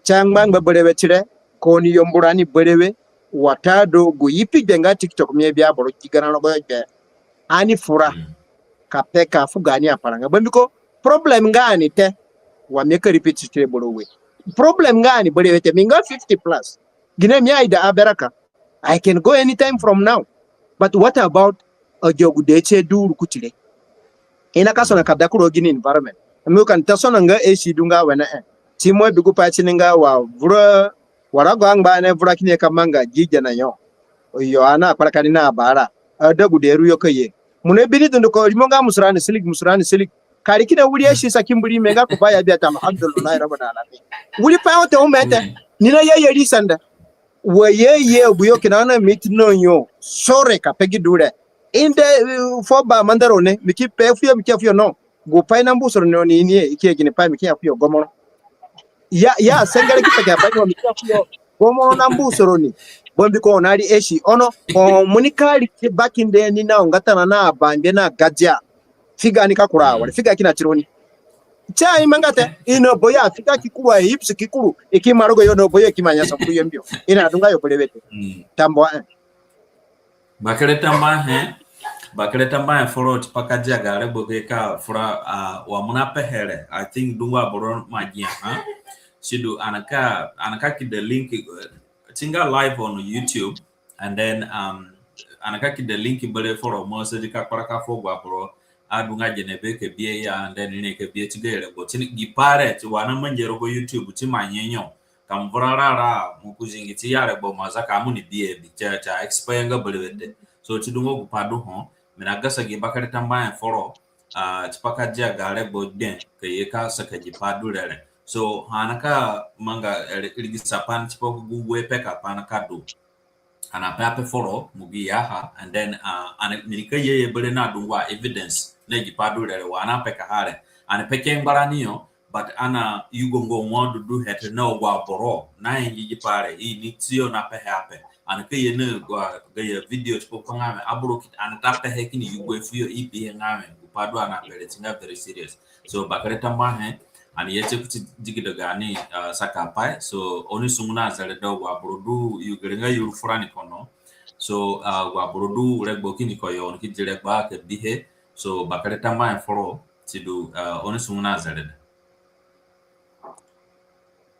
Ti angbangba berewe ti re, ka oni yambu rani berewe, watadu gu yipi gbe nga TikTok mi abi aboro gi garã rogoyo gbe. Ani fura ka peka fu gaani aparanga. Bambiko problem nga ani te. Wa mi ka repeat ti re boro ue. Problem nga ani berewe te. Mi nga fifty plus. Gine mi aida aberã ka. I can go anytime from now. But what about agi agude tie du ru kuti re? I nika sona ka da ku rogo gini environment? Mi ka ni ta sona nga e si du nga wene e. Ti mo bi gu pai ti ni nga wa vura, wa rago angbane vura kini ka manga gi gene yo. Yo ani akparaka ni na bara. Ada gude ru yo ka ye. Mo nabi ni dunduko rimo nga musurani silik, musurani silik. Kari kina wiri e si sa ki mburi me nga ku ba ya biata, alhamdulillahi rabbil alamin. Wiri pai ho te ho mi ete. Ni na ye ye ri sanda. Wa ye ye agu yo kina na mi ti no yo. Sorry ka pe gi du re. Inde, uh, fo ba mandaro ne, mi ki pe fuyo, mi ki ya fuyo no. Gu pai na mbu soro ni oni ini e, i ki ya gini pai, mi ki ya fuyo gomoro. Ya, ya, sengere ki pe ki ya pai no, mi ki ya fuyo gomoro na mbu soro ni. Bambiko oni ari e si, ono, o, mo nika ri ki bakinde ni na ongatana na abangbe na gadia. Figa ni ka kura awere, figa kina tironi. Ti a i manga te, i na boyo afiga ki kuru, a hips ki kuru, i ki ma rogoyo na boyo i ki ma nyasa kuru yo mbio. I na du nga yo berewe te. Tambuahe. Bakere tambuahe, bakere tambuahe foro tipa ka dia ga regbo ke ka fura, ah, wa mo na pehe re. I think dungu aboro ma gia ha. Sidu ani ka, ani ka kida link, eh, ti nga live on YouTube, and then, um, ani ka kida link berewe foro mo asadi ka kparaka fu agu aboro adu nga gene be ka bihe ya, and then i ni ka bihe ti gayo regbo. Ti ni gi pai re, ti wa ani mangi rogo YouTube, ti ma nye nyo. Ka mo vura rara, mo ku zingi ti ya regbo mo aza ka mo ni bihe, bi ti a, ti a expire nga berewe te. So ti du nga gu pai du ho, mi na gasa gi bakere tambuahe foro, ah, tipa ka dia ga regbo gbe, ka ye ka saka gi pai du re re. So, ani ka manga, eh, rigisa pai ni tipa gu gu e peka pai ani ka du. Ani ape ape foro, mo gi ya ha, and then, ah, ani, mi nika ye ye berewe na dungu a evidence na gi pai du re re, wa ani apekaha re. Ani peke ngbarani yo, but ani yugonga wa du du he te na agu aboro na ingi gi pai re, i ni tiyo na pehe ape. Ani ka ye na agu gayo video tipa pa nga wẽ, aboro ki, ani ta pehe kini yugo he fuyo, i bihe nga wẽ, gu pai du ani ape re ti nga very serious. So, bakere tambuahe, ani ye ti kuti digido gaani, ah, saka pai. So, oni sungu na zereda agu aboro du yugere nga yuru furani kono. So, ah, agu aboro du regbo kini ko yo, oni ki di regbo a ka bihe. So, bakere tambuahe foro, sidu, ah, oni sungu na zereda.